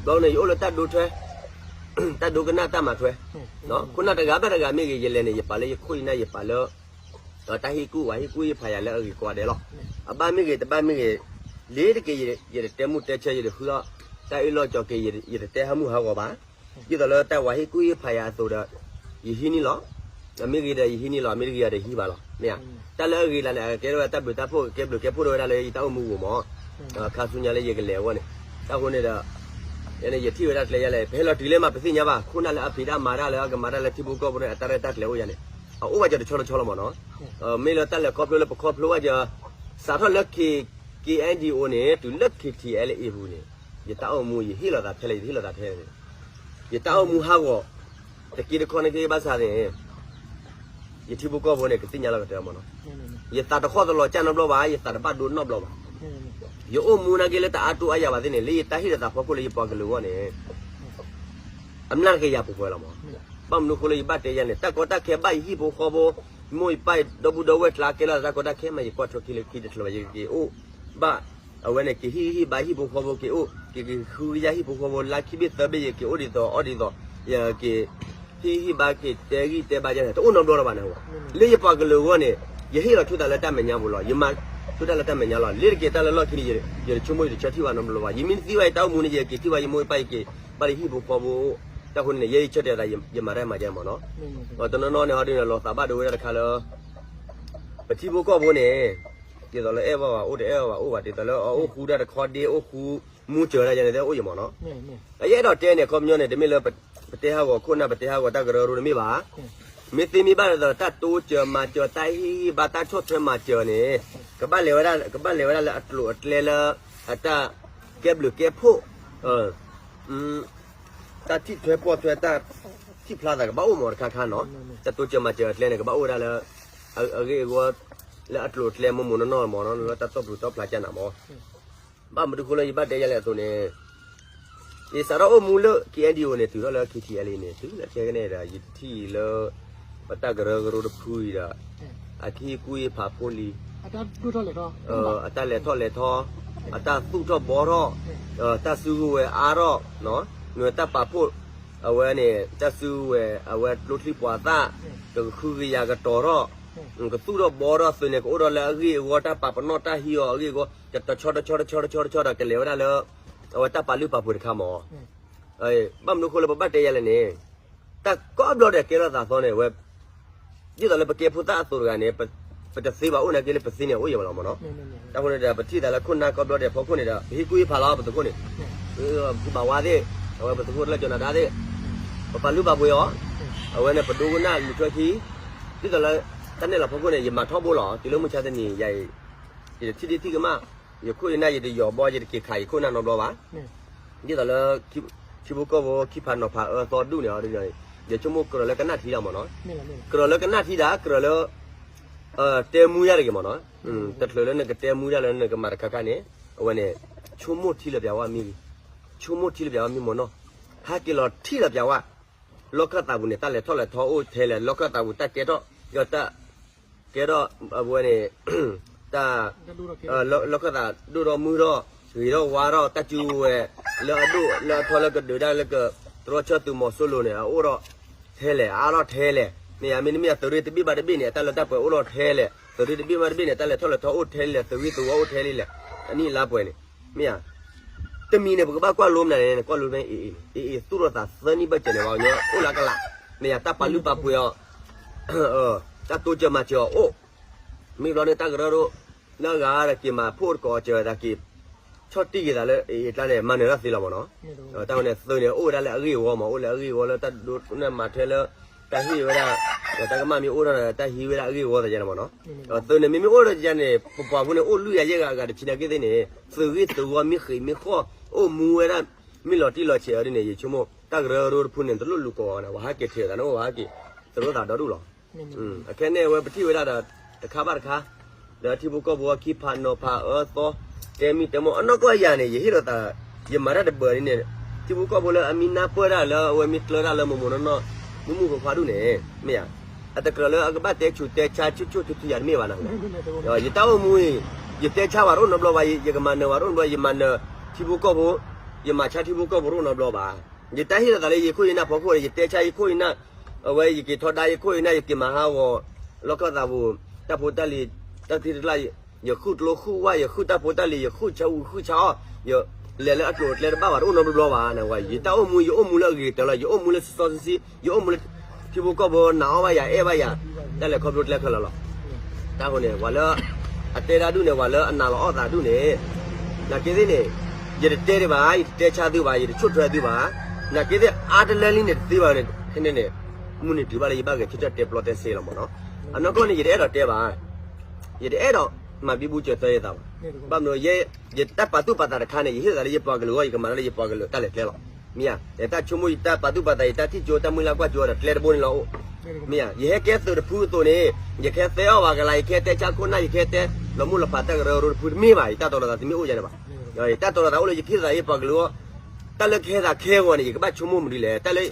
ဘျီန့ၣ် ယအိၣ်လၢတၢ်ဒိထွဲ တၢ်ဒိကနၣ်တၢ်မၤထွဲ, ခိၣ်နၢ်တဂၤဘၣ်တဂၤမ့ၢ်ဂ့ၤ ယလဲၤန့ၣ် ယပာ်လၢယခိၣ်ယနၢ် ယပာ်လၢ တၢ်ဟ့ၣ်ကူၣ်ဝဲဟ့ၣ်ကူၣ်ဟ့ၣ်ဖးယၤလၢအဂ့ၤကိးဂၤဒဲးလီၤ. အဘၣ်မ့ၢ်ဂ့ၤ တဘၣ်မ့ၢ်ဂ့ၤ, လ့ၤတက့ၢ် ယတတဲမူတဲဆၢ ယတဃုအီၣ် တၢ်အ့ၣ်လိာ်ကၠီၤက့ၤ ယတတဲဟးမုၢ်ဟးဂီၤဘၣ်. ဒ်သိးလၢတၢ်ဝဲဟ့ၣ်ကူၣ်ဟ့ၣ်ဖးယၤအသိးဒီး ယဟံးန့ၢ်လီၤ. အမ့ၢ်ဂ့ၤဒီးယဟံးန့ၢ်လီၤ, အမ့ၢ်တဂ့ၤဒီးယဟံးဘၣ်လီၤ. မ့ၢ်ဧါ, တၢ်လၢအဂ့ၤလၢ်န့ၣ် အကဲထီၣ်ဝဲတၢ်ဘျုးတၢ်ဖှိၣ် ကဲဘျုးကဲဖှိၣ်ထီၣ်ဝဲဒၣ်လၢယတၢ်အိၣ်မူအဂီၢ်မး. ခါဆူညါလၢယကလဲၤအဂီၢ်န့ၣ်, တၢ်ဃိန့ၣ်ဒီး ယဲန့ၣ် ယထံၣ်ဝဲဒၣ်ကျဲယဲလဲၣ် ပဟဲလီၤတုၤလၢမး ပသ့ၣ်ညါဘၣ် ခိၣ်နၢ်လၢအဖံးတၢ်မၤတၢ်လၢအကမၤတၢ်လၢထံဖိကီၢ်ဖိန့ၣ် အတၢ်ရဲၣ်တၢ်ကျဲၤအိၣ်ယၤန့ၣ် အအိၣ်ဘၣ်ကီၤတဆီတဆီလီၤမးနီၤ. မ့ၢ်လၢတၢ်လဲၤခီဖျိလၢပခီဖျိဘၣ်ကီၤ စးထီၣ်လၢ K- KNDO န့ၣ် တုၤလၢ KTLA အပူၤန့ၣ် ယတၢ်အိၣ်မူယဟ့ၣ်လီၤသးထဲလဲၣ် ယတဟ့ၣ်လီၤသးထဲလဲၣ်န့ၣ် ယတၢ်အိၣ်မူဟးဂီၤ တက့တခီန့ၣ်က့ဘၣ်ဆၣ်န့ၣ် ယထံဖိကီၢ်ဖိန့ၣ် ကသ့ၣ်ညါလီၤကတၢၢ်မးနီၤ. ယသးတခီၣ်တလီၤကၢ်နီတဘျီဘၣ်, ယသးတဘၣ်ဒိနီတဘျီဘၣ်. ယအိၣ်မူနာ်က့လၢတအါတိအါယၤဘၣ်သ့ၣ်န့ၣ် လၢယတၢ်ဟ့ၣ်လီၤသးဖီခိၣ်လၢယပှၤကလုာ်အဂီၢ်န့ၣ် အမျးကယၤပှဲၤပှဲၤလီၤမး. ဘၣ်မနုၤဃိလၢယဘၣ်တဲယၤန့ၣ် တၢ်ကီတၢ်ခဲဘၣ်ယဟံၣ်ဖိဃီဖိ, မိၢ်ယပၢ်ယဒီပုၢ်ဒီဝဲၢ်ကျါကဲလီၤသးတၢ်ကီတၢ်ခဲမး ယကွၢ်ထွဲခံလၢခံတချုးဘၣ် ယက့ၤအိၣ်ဘၣ် အဝဲန့ၣ် က့ၤဟ့ၣ်ဂံၢ်ဟ့ၣ်ဘါဟံၣ်ဖိဃီဖိ က့ၤအိၣ် က့ၤက့ၤဃုကယၢ်ဟံၣ်ဖိဃီဖိ လါခံဘ့ၣ်သၢဘ့ၣ် ယက့ၤအိၣ်ဒ်သိးအီၣ်ဒ်သိး ယက့ၤ ဟ့ၣ်ဂံၢ်ဟ့ၣ်ဘါက့ၤတဲဂံၢ်တဲဘါယၤန့ၣ် တအိၣ်နီတဘျီလၢၤဘၣ်န့ၣ်. လၢယပှၤကလုာ်အဂီၢ်န့ၣ် ယဟ့ၣ်လီၤဆူသးလၢတၢ်မဲာ်ညါပူၤလီၤ. ယမၤဆူတၢ်လၢတၢ်မဲာ်ညါလီၤ. လ့ၤတက့ၢ်တၢ်လၢလီၢ်ခံန့ၣ် ယတဆိကမိၣ်ယတဆၢထံၣ်ဘၣ်နီတဘျီဘၣ်. ယမ့ၢ်သံဝဲယတၢ်အိၣ်မူန့ၣ် ယက့ၤထံၣ်ဘၣ်ယမိၢ်ယပၢ် ယက့ၤဘၣ်လၢဟံၣ်ဖိဃီဖိ တၢ်ဃိန့ၣ် ယဲယဆၢတဲာ်သး ယမၤတၢ်မၤကဲမးနီၤ. တနီၤနီၤန့ၣ် ဟီဒ်န့ၣ် လီၤသးဘၣ်ဒိဝဲဒၣ်တခါလၢ ပထံဖိကီၢ်ဖိန့ၣ် ဒ်သိးလၢအဲၣ်ဘၣ်ဘၣ်အိၣ် တအဲၣ်ဘၣ်ဘၣ်အိၣ်ဘၣ် ဒ်သိးလၢအအိၣ်ဃူတၢ်တခီဒ့ အိၣ်ဃူမူစၢၤတၢ်ယဲန့ၣ် တအိၣ်ယမးနီၤ. ယအဲၣ်ဒိးတဲန့ၣ် ခီပညီန့ၣ် တမ့ၢ်လၢ ပတဲဟးဂီၤခိၣ်နၢ် ပတဲဟးဂီၤတၢ်ကရၢကရိန့ၣ်မ့ၢ်ဘၣ်. မ့ၢ်သ့မ့ၢ်ဘၣ်ဒ်သိး တၢ်တိစၢၤမၤစၢၤ တၢ်ဟ့ၣ်ဂံၢ်ဟ့ၣ်ဘါ တၢ်ဆီၣ်ထွဲမၤစၢၤန့ၣ် ကဘၣ်လဲၤဝဲဒၣ် ကဘၣ်လဲၤဝဲဒၣ်လၢအကျိၤအကျဲလၢ အတၢ်ကဲဘျုးကဲဖှိၣ် တၢ်ထံၣ်ထွဲကွၢ်ထွဲ တၢ်ထံၣ်ဖျါသးကဘၣ်အိၣ်မးတခါခါနီၤ. တၢ်တိစၢၤမၤစၢၤအကျဲန့ၣ် ကဘၣ်အိၣ်ဝဲဒၣ်လၢ အဂ့ၢ်အဂီၢ် လၢအကျိၤအကျဲမိၢ်မိၢ်နီၢ်နီၢ်မးနီၤ လၢတၢ်တီၢ်ပျုၤတီၢ်ဖျါကၢ်နၤမး. ဘၣ်မနုၤဃိလၢယဘၣ်တဲယၤလဲၣ်အသိးန့ၣ် ယစးထီၣ်အိၣ်မူလၢ K N D O န့ၣ် တုၤထီၣ်လၢ K T L A န့ၣ် တုၤလၢခဲကနံၣ်အံၤဒီး ယထံၣ်လၢ ပတၢ်ကရၢကရိတဖုအံၤဒီး အကဟ့ၣ်ကူၣ်ဟ့ၣ်ဖးဖိလံ အတၢ်လဲၤထီၣ်လဲၤထီ အတၢ်သူၣ်ထီၣ်ဘှီထီၣ် တၢ်စုကဝဲၤအါထီၣ် နတၢ်ပာ်ဖှိၣ် အဝဲန့ၣ် တၢ်စုကဝဲၤ အဝဲကျိချံမျိာ်သၣ် ကဃုကယၤကတီၤထီၣ် ကသူၣ်ထီၣ်ဘှီထီၣ် သုးန့ၣ် ကအိၣ်ထီၣ်လၢအဂ့ၢ်အဂီၢ် တၢ်ပာ်ပနီၣ်တၢ်ဟံးအီၤအဂ့ၢ်အဂီၢ် တဆီတဆီတဆီတဆီတဆီဒီး ကလဲၤဝဲဒၣ်လၢ အဝဲတၢ်ပာ်လုၢ်ပာ်ပှ့ၤတခါမး. ဘၣ်မနုၤဃိလၢပဘၣ်တဲယၤလဲၣ်န့ၣ် တၢ်ကိးဘျီဒဲးကဲထီၣ်သးသီန့ၣ် ဝဲ ဒ်သိးလၢပကဲဖိသၣ်အသိးတဂၤန့ၣ် ပတသ့ဘၣ်အိၣ်နာ်က့လၢပသ့န့ၣ် အိၣ်ယံၤဘၣ်လီၤမးနီၤ. တၢ်ဃိန့ၣ်ဒီး ပထံၣ်သးလၢခိၣ်နၢ်ကိးဘျီဒဲးဖီခိၣ်န့ၣ်ဒီး ပဟ့ၣ်ကူၣ်ဟ့ၣ်ဖးလီၤပသုးခိၣ်န့ၣ် ပဘၣ်ဝါသ့ၣ် အဝဲပသုးခိၣ်လၢကၠီၤနၤဒါသ့ၣ် ပပာ်လုၢ်ပာ်ပှ့ၤအီၤ အဝဲန့ၣ် ပဒိကနၣ်လူၤထွဲခံ ဒ်သိးလၢ တၢ်နဲၣ်လီၤဖီခိၣ်န့ၣ် ယမၤထီဘိလီၤ တုၤလၢမုၢ်ဆါတနံၤယၤအံၤ ယတထံၣ်ဒ့ထံၣ်ကမၣ် ယခိၣ်ယနၢ်ယတယီၤဘီ ယတက့ၤခးယခိၣ်နၢ်နီတဘျီဘၣ်. ဒ်သိးလၢ ထံဖိကီၢ်ဖိ ခံဖးနီၤဖးအၢသီဒူၣ်န့ၣ်အီၤ ယဆိကမိၣ်ကြၢးလၢကနၣ်ထံတၢ်မ့ၢ်နီၤ, ကြၢးလၢကနၣ်ထံတၢ် ကြၢးလၢ တဲမူယါတဂ့ၤမ့ၢ်နီၤ, တချုးလၢနကတဲမူယါလၢနကမၤတခါခါန့ၣ်, အဝဲန့ၣ် ဆိကမိၣ်ထံလၢပျးဝါမံဂ့ၤ, ဆိကမိၣ်ထံလၢပျးဝါမံမ့ၢ်နီၤ, ဟဲက့ၤလီၤထံလၢပျးဝါ, လီၢ်ခၢၣ်သးပူၤန့ၣ် တၢ်လဲၤထီၣ်လဲၤထီအိၣ်ထဲလဲၣ်, လီၢ်ခၢၣ်သးပူၤတၢ်ကဲထီၣ်, တၢ် ကဲထီၣ် အဝဲန့ၣ် တၢ် လီၢ်ခၢၣ်သးဒိၣ်ထီၣ်မုၢ်ထီၣ်, ဂ့ၤထီၣ်ဝါထီၣ် တၢ်စုဝဲ, လၢအဒိၣ်လၢအထီလၢကဒုးဒၣ်လၢက တြီဆၢသုးမီၤစိရိၤန့ၣ် အအိၣ်ထီၣ်ထဲလဲၣ်, အအါထီၣ်ထဲလဲၣ်, မ့ၢ်ဧါ, မ့တမ့ၢ်သုးရ့ၣ်တဘ့ၣ်ဘၣ်တဘ့ၣ်န့ၣ် အတၢ်လၢတၢ်ပှဲၤအိၣ်ထီၣ်ထဲလဲၣ်, သုးရ့ၣ်တဘ့ၣ်ဘၣ်တဘ့ၣ်န့ၣ် အတၢ်လဲၤထီၣ်လဲၤထီအိၣ်ထဲလဲၣ်, သုးဂ့ၢ်သုးဝီအိၣ်ထဲလဲၣ်, အနံၣ်အလါပှဲၤန့ၣ်, မ့ၢ်ဧါ တမံၤန့ၣ် ပကဘၣ်ကွၢ်လိမနုၤန့ၣ် နကွၢ်လိဖဲ AA န့ၣ် AA သူၣ်ထီၣ်သးသၢနံၣ်ဘၣ်စၢၤန့ၣ် ပှၤကညီအိၣ်လၢအကလး, မ့ၢ်ဧါ, တၢ်ပာ်လုၢ်ပာ်ပှ့ၤအီၤ, တၢ်တိစၢၤမၤစၢၤအီၤအိၣ်, မ့ၢ်ဘျီန့ၣ် တၢ်ကရၢကရိ လၢအဂၤဒီးက့ၤမၤဖှိၣ်တကိးစၢၤသးက့ၤ, ဆီၣ်တံၢ်က့ၤသးလၢ AA ကျါန့ၣ် မၤနၢၤတၢ်သ့လီၤမ့ၢ်နီၤ, တၢ်ဝဲန့ၣ်သုးန့ၣ် အိၣ်ဝဲဒၣ်လၢအဂ့ၢ်အဝီမ့ၢ် အိၣ်လၢအဂ့ၢ်အဝီလၢတၢ်ဒိကနၣ်မၤထွဲလၢ တၢ်ဟ့ၣ်ဝဲဒၣ်, ဒီးတၢ်ကမၣ်မ့ၢ်အိၣ်ထီၣ်ဒီး တၢ်ဟံးဝဲဒၣ်အဂ့ၢ်အဝီသးယါန့ၣ်မ့ၢ်နီၤ, သုးန့ၣ်မ့မ့ၢ်အိၣ်ဒီးယါန့ၣ် ပပှၤဖိန့ၣ် အိၣ်လွံၢ်ဂၤယဲၢ်ဂၤအဂၤတဆံနာ်က့သ့ၣ်န့ၣ် သုးဂ့ၢ်သုးဝီမ့ၢ်ဃ့းမ့ၢ်ဃီၣ် အိၣ်မူဝဲဒၣ်, မ့ၢ်လီၤတံၢ်လီၤဆဲးအီၤဒ်န့ၣ် ယဆိကမိၣ် တၢ်ကရၢကရိတဖုန့ၣ် တလိၣ်လူၤကိးဂၤန့ၣ် ပှၤဟးက့ၤထဲးသးန့ၣ် အိၣ်ပှၤဟးက့ၤ သရိာ်သးဒီဒူၣ်လီၤ. အခဲန့ၣ် အဝဲပထံၣ်ဝဲဒၣ်ဒီး တခါဘၣ်တခါ, ဒီးထံဖိကီၢ်ဖိအခံဖးနီၤဖးအၢသီ, တဲမံတဲမိၢ် အနီၢ်ကီၢ်ယၤန့ၣ် ယဟ့ၣ်လီၤသး, ယမၤတၢ်တဘၢန့ၣ်, ထံဖိကီၢ်ဖိလၢအမံနါပၢၢ်တၢ်လၢ အဝဲမ့ၢ်ကျၢၤတၢ်လၢမိၢ်မိၢ်နီၢ်နီၢ်, မုၢ်မုၢ်ဖးဖးဒူၣ်န့ၣ် မ့ၢ်ဧါ, အတကြၢးလၢအကဘၣ်တဲဆူးတဲဆါဆူၣ်ဆူၣ်ထူထူယၤတမ့ၢ်ဘၣ်နၤ, ယတၢ်အိၣ်မူအံၤ, ယတဲဆါဝဲတအိၣ်နီတဘျီဘၣ်, ယကမၤနၢၤဝဲတအိၣ်နီတဘျီ, ယမၤနၢၤ ထံဖိကီၢ်ဖိ, ယမၤဆါထံဖိကီၢ်ဖိတအိၣ်နီတဘျီဘၣ်. ယတၢ်ဟ့ၣ်လီၤသးလၢယခိၣ်ယနၢ်ဖီခိၣ်ဒီး ယတဲဆါယခိၣ်ယနၢ်, အဝဲယက့ၤထီဒါယခိၣ်ယနၢ် ယက့ၤမၤဟးဂီၤ လီၢ်ခၢၣ်သးပူၤ, တၢ်ဖိတၢ်လံၤ, တၢ်ချံတၢ်ကျါ, ယဃုကျိဃုဝၣ် ယဃုတၢ်ဖိတၢ်လံၤ ယဃုဆၢအူဃုဆၢအီၣ်, ယလဲၤလၢအကျိၤအကျဲတဘၣ်ဘၣ် တအိၣ်နီတဘျီဘၣ်နဝဲ, ယတၢ်အိၣ်မူ ယအိၣ်မူလၢအဂ့ၤကတၢၢ်လီၤ, ယအိၣ်မူလၢစီစီဆှံဆှံ, ယအိၣ်မူလၢ ထံဖိကီၢ်ဖိနာ်အီၣ်ဘၣ်ယၤ အဲၣ်ဘၣ်ယၤ, တၢ်လဲၤခီဖျိကျဲခဲလၢာ်လီၤ. တၢ်ဃိန့ၣ် ပှၤလၢ အတဲတၢ်ဒူၣ်န့ၣ် ပှၤလၢအနာ်လီၤအီၣ်သးဒူၣ်န့ၣ်, နာ်က့သ့ၣ်န့ၣ်, ယတတဲဒံးဘၣ်, ယတတဲဆါသုဘၣ်, ယတဆိၣ်ထွဲသုဘၣ်, နာ်က့သ့ၣ်အါတလၢလံန့ၣ်တသ့ဘၣ်န့ၣ်, ခဲန့ၣ်န့ၣ်, မုၢ်နံၤတုၤဘၣ်လၢယဘၣ်ဂဲၤဆၢထၢၣ်တဲပျီတဲစဲလီၤမ့ၢ်နီၤ, အနီၢ်ကီၢ်န့ၣ် ယတအဲၣ်ဒိးတဲဘၣ်, ယတအဲၣ်ဒိးမၤဘံဘူစၢၤသၢယသးဘၣ်, ဘၣ်မနုၤ ယတၢ်ပာ်သူၣ်ပာ်သးတခါန့ၣ် ယဟ့ၣ်သးလၢယပှၤကလုာ်အဂီၢ် ယကမၤတၢ်လၢယပှၤကလုာ်တၢ်လဲၤကျဲလီၤ. မ့ၢ်ဧါ, ယတၢ်ဆိကမိၣ် ယတၢ်ပာ်သူၣ်ပာ်သး ယတၢ်ထံၣ်ကၠိ တၢ်မုၢ်လၢ်ကွၢ်ကၠိဒီးကျဲတဘိန့ၣ်လီၤ. မ့ၢ်ဧါ, ယဟဲကဲသုးတဖုအသိးန့ၣ်, ယကဟဲသဲအီၣ်ပှၤကလါ, ယကဟဲတဲဆါခိၣ်နၢ်, ယကဟဲတဲလီၤမုၢ်လီၤဖးတၢ်ကရၢကရိတဖုတမ့ၢ်ဘၣ်, ယတၢ်တီလိာ်သးတမ့ၢ်အိၣ်ယၤန့ၣ်ဘၣ်. ယတၢ်တီလိာ်သးအိၣ်လၢယကဟ့ၣ်သးယပှၤကလုာ်အဂီၢ်, တၢ်လၢကဟဲသးခဲဂီၤန့ၣ် ယကဘၣ်ဆိကမိၣ်မနုၤလဲၣ်, တၢ်လၢ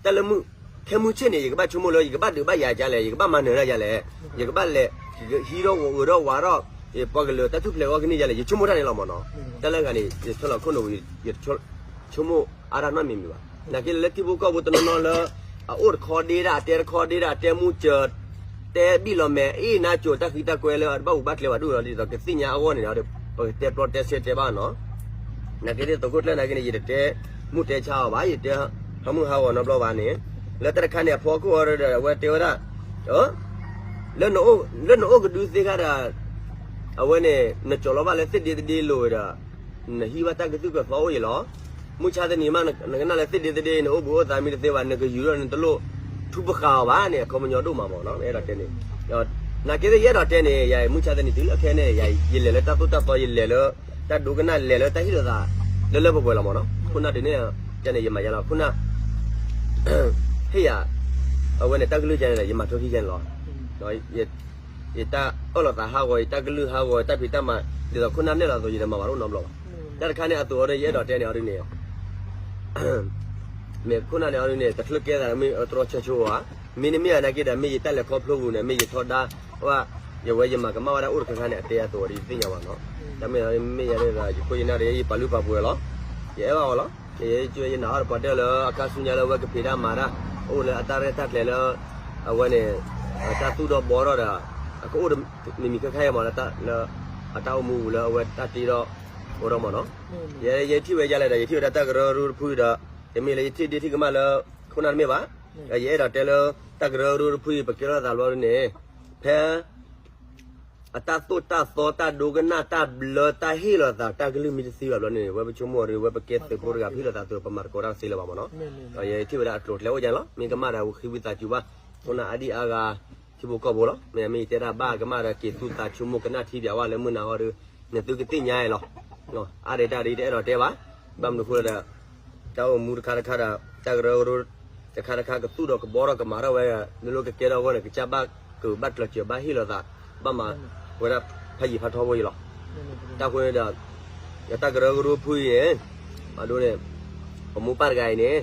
တၢ်လၢမုၢ်, ခဲမုၢ်ဆ့ၣ်န့ၣ် ယကဘၣ်ဆိကမိၣ်လၢ ယကဘၣ်ဒုးဘၣ်ယၤဒ်လဲၣ်, ယကဘၣ်မၤနၢၤဒ်လဲၣ်, ယကဘၣ်လဲၤ, ယကဟံးထီၣ်ဂီၤအုးထီၣ်ဝးထီၣ်, ယပှၤကလုာ်တၢ်ထူၣ်ဖျဲးအဂီၢ်ကန့ၢ်ဒ်လဲၣ်, ယဆိကမိၣ်တၢ်န့ၣ်လီၤမ့ၢ်နီၤ. တၢ်လၢအဂၤန့ၣ် ယဆၢလီၤခိၣ်နူာ်ဝံၤ ယဆိကမိၣ်အါတၢ်နီတမံၤမံၤဘၣ်. နာ်က့လၢထံဖိကီၢ်ဖိတနီၤနီၤလၢ အအိၣ်တခီဒ့ဒၣ် အတဲတခီဒ့ဒၣ် အတဲမူစၢၤ တဲဘံၣ်လီၤမဲာ် အ့ၣ်နါစိၤ တၢ်ဃံတၢ်ကွဲလၢအတဘၣ်အူဘၣ်ကျဲဘၣ်ဒိၣ်ဒီး ဒ်သိးကသ့ၣ်ညါအဂီၢ်န့ၣ်ဒီး ပကတဲပျီတဲစဲတဲဘၣ်နီၤ. နာ်က့သ့ၣ်သုးခိၣ်ကျၢၢ်နာ်က့န့ၣ် ယတတဲမူတဲဆါအီၤဘၣ်, ယတတဲဟးမုၢ်ဟးဂီၤနီတဘျီဘၣ်န့ၣ်, လၢတၢ်တခါန့ၣ် အဖီခိၣ်အီၤဒီး အဝဲတဲဝဲဒၣ် လၢနအိၣ်ကဒုသ့ခါဒီး အဝဲန့ၣ် နကၠီၤလီၤဘၣ်လၢသ့ၣ်ဒ့သဒ့လိၤဒီး နဟံးဘၣ်တၢ်ကသုၣ်ကသီအိၣ်အံၤလီၤ. မုၢ်ဆါတနံၤမး နကနၣ်လၢသ့ၣ်ဒ့သဒ့ နအိၣ်ဘူးအိၣ်သးမံတသ့ဘၣ်, နကယူၤဒီးနတလိၣ်ထူပဃာ်အီၤဘၣ်န့ၣ် အခီပညီဒိၣ်မးမ့ၢ်နီၤ, အဲၣ်ဒိးတဲန့ၣ်. နာ်က့သ့ၣ် ယအဲၣ်ဒိးတဲန့ၣ် ယမုၢ်ဆါတနံၤတုၤလၢခဲန့ၣ် ယလဲၤလၢတၢ်သိၣ်တၢ်သီ ယလဲၤလၢ တၢ်ဒိကနၣ်လဲၤလၢတၢ်ဟ့ၣ်လီၤသး လၢလၢပှဲၤပှဲၤလီၤမ့ၢ်နီၤ. ခိၣ်နၢ်ဒုးန့ၣ် ကန့ၣ် ယမၤယါလီၤ ခိၣ်နၢ် ဟ့ၣ်ယၤ အဝဲန့ၣ် တၢ်ကလုၢ်ကန့ၣ်ဒီး ယမၤထီခံကန့ၣ်လီၤ. ယတၢ်အၢၣ်လီၤသးဟးဂီၤ ယတၢ်ကလုၢ်ဟးဂီၤ ယတၢ်ဖံးတၢ်မၤ ဒ်သိးခိၣ်နၢ်နဲၣ်လီၤအသိး ယတမၤဘၣ်တအိၣ်နီတဘျီဘၣ်. တၢ်တခါန့ၣ် အသိးအီၤဒီး ယအဲၣ်ဒိးတဲန့ၣ်အီၤဒ်န့ၣ် မ့ၢ်ခိၣ်နၢ်န့ၣ်အီၤဒ်န့ၣ် တချုးကဲသးမ့ၢ်တြီဆၢဆိဧါ, မ့တမ့ၢ်နာ်က့ဒီး မ့ၢ်ယတၢ်လဲၤခီဖျိပူၤန့ၣ် မ့ၢ်ယထီဒါ ဝဲ ယဝဲယမၤကမၣ်ဝဲဒၣ်အိၣ်တခါခါန့ၣ် အတဲအသိးအီၤဒ်ယသ့ၣ်ညါဘၣ်နီၤ. တၢ်မ့ၢ်မ့ၢ်ယၤဒီး ယခိၣ်ယနၢ်ဒီး ယပာ်လုၢ်ပာ်ပှ့ၤလီၤ. ယအဲၣ်ဘၣ်အီၤလီၤ. ယနာ်အီၤတပှၤတၢၢ်လၢအခါဆူညါလၢအဝဲကဖံးတၢ်မၤတၢ် အိၣ်လၢအတၢ်ရဲၣ်တၢ်ကျဲၤလၢ အဝဲန့ၣ် တၢ်သူၣ်ထီၣ်ဘှီထီၣ်ဒီး အကအိၣ်မံၤမံၤခဲခါအံၤမး လၢအတၢ်အိၣ်မူပူၤလၢအဝဲတၢ်တ့ထီၣ်အိၣ်ထီၣ်မးနီၤ. ယထံၣ်ဝဲဒ်လဲၣ်ဒီး ယထံၣ်ဝဲဒၣ်တၢ်ကရၢကရိတဖုဒီး တမ့ၢ်လၢယထံၣ်ဒ့ထံၣ်ကမၣ်လၢ ခိၣ်နၢ်တမ့ၢ်ဘၣ်. ယအဲၣ်ဒိးတဲလၢ တၢ်ကရၢကရိတဖုအံၤ ပကဲထီၣ်သးဘျီန့ၣ် ဖဲ အတၢ်သိၣ်တၢ်သီ တၢ်ဒိကနၣ် တၢ်ဘျၢ တၢ်ဟ့ၣ်လီၤသး တၢ်ကလုၢ်မ့ၢ်တသ့ဘၣ်ဘျီန့ၣ် ဝဲပဆိကမိၣ်ဒီး ဝဲပကဲသုးဖိတဂၤ ပဟ့ၣ်လီၤသးသုး ပမၤတကိးတၢ်တသ့လၢၤဘၣ်မ့ၢ်နီၤ. ယထံၣ်ဝဲဒၣ်အကျိၤအကျဲအိၣ်ယါလီၤ. မ့ၢ်ကမၣ်ဒီး ဝံဃံဝံသးစူၤဘၣ် ခိၣ်နၢ်အါဒံၣ်အါဂၤ ထံဖိကီၢ်ဖိလီၤ. မ့ၢ်မ့ၢ်ယတဲတၢ်ဘၣ်ကမၣ်ဒီး က့ၤသူၣ်သးဆိကမိၣ်ကနၣ်ထံပၠးဝဲလၢမုၢ်နၤအဂီၢ်ဒီး နသုကသ့ၣ်ညါအံၤလီၤ. အါဒံးတၢ်ဒ်တအဲၣ်ဒိးတဲဘၣ်. ဘၣ်မနုၤအဃိလဲၣ်ဒီး တၢ်အိၣ်မူတခါတခါဒီး တၢ်ကရၢကရိ တခါတခါကသူၣ်ထီၣ်ကဘှီထီၣ်ကမၤထီၣ်ဝဲ မ့ၢ်လၢကကဲထီၣ်အဂီၢ်န့ၣ် ကစၢ်ဘၣ်ကဘၣ်ကျၢၤစၢၤဘၣ်ဟ့ၣ်လီၤသး ဘၣ်မၤဝဲဒၣ်ဖးယံၤဖးထီဘိအံၤလီၤ. တၢ်ဃိန့ၣ်ဒီး ယတၢ်ကရၢကရိဖုအံၤန့ၣ် အဒိန့ၣ် ပမိၢ်ပၢ်တဂၤအံၤန့ၣ်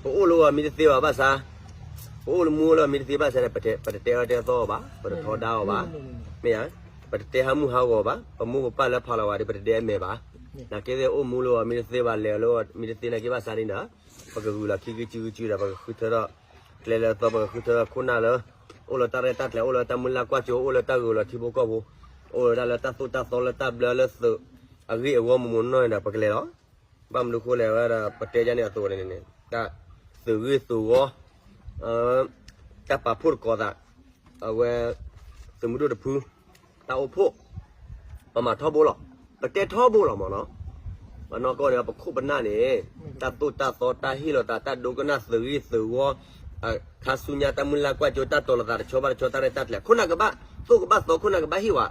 ပအိၣ်လၢအီၤမ့ၢ်တသ့ဘၣ်ဘၣ်ဆၣ် ပအိၣ်လၢမူလၢအီၤမ့ၢ်တသ့ဘၣ်ဆၣ်န့ၣ် ပတတဲအီၤတဲသီအီၤဘၣ် ပတထီဒါအီၤဘၣ် မ့ၢ်ဧါ ပတတဲဟးမုၢ်ဟးဂီၤဘၣ် ပမိၢ်ပပၢ်လၢဖးလီၤဝဲဒီး ပတဒဲအမဲာ်ဘၣ်. နာ်က့သ့ၣ်အိၣ်မူလၢအီၤမ့ၢ်တသ့ဘၣ် လဲၤလၢအီၤမ့ၢ်တသ့နာ်က့ဘၣ်ဆၣ်န့ၣ်ဒီး ပကဂုာ်လီၤခံကံစုကံစုဒီး ပကဃုထၢထီၣ် ကျဲလၢအသီ ပကဃုထၢထီၣ်ခိၣ်နၢ်လၢ အိၣ်လၢတၢ်ရဲၣ်တၢ်ကျဲၤ အိၣ်လၢတၢ်မုၢ်လၢ်ကွၢ်စိ အိၣ်လၢတၢ်ဂုာ်လီၤထံဖိကီၢ်ဖိ အိၣ်လၢတၢ်လၢတၢ်သိၣ်တၢ်သီလၢတၢ်ဘျၢလၢသုးအဂ့ၢ်အဂီၢ်မ့ၢ်မ့ၢ်နီၢ်နီၢ်န့ၣ်ဒီး ပကလဲၤလီၤ. ဘၣ်မနုၤဃိလဲၣ်ဝဲဒၣ် ပတဲဒ်န့ၣ်အသိးန့ၣ်န့ၣ် တၢ်သုးဂ့ၢ်သုးဝီ တၢ်ပာ်ဖှိၣ်သကိးသး အဝဲ သုးမုၢ်ဒိၣ်တဖု တၢ်အိၣ်ဖှိၣ် ပမၤထီဘိလီၤ. ပတဲထီဘိလီၤမ့ၢ်နီၤ. ပနီၢ်ကီၢ်န့ၣ် ပခိၣ်ပနၢ်န့ၣ် တၢ်သိၣ်တၢ်သီ တၢ်ဟ့ၣ်လီၤသး တၢ်ဒိကနၣ်သုးဂ့ၢ်သုးဝီ ခါဆူညါတၢ်မုၢ်လၢ်ကွၢ်စိ တၢ်တီၤလိာ်သးတဆီဘၣ်တဆီ တၢ်ရဲၣ်တၢ်ကျဲၤ ခိၣ်နၢ်ကဘၣ်သိၣ်ကဘၣ်သီ ခိၣ်နၢ်ကဘၣ်ဟ့ၣ်ဝဲ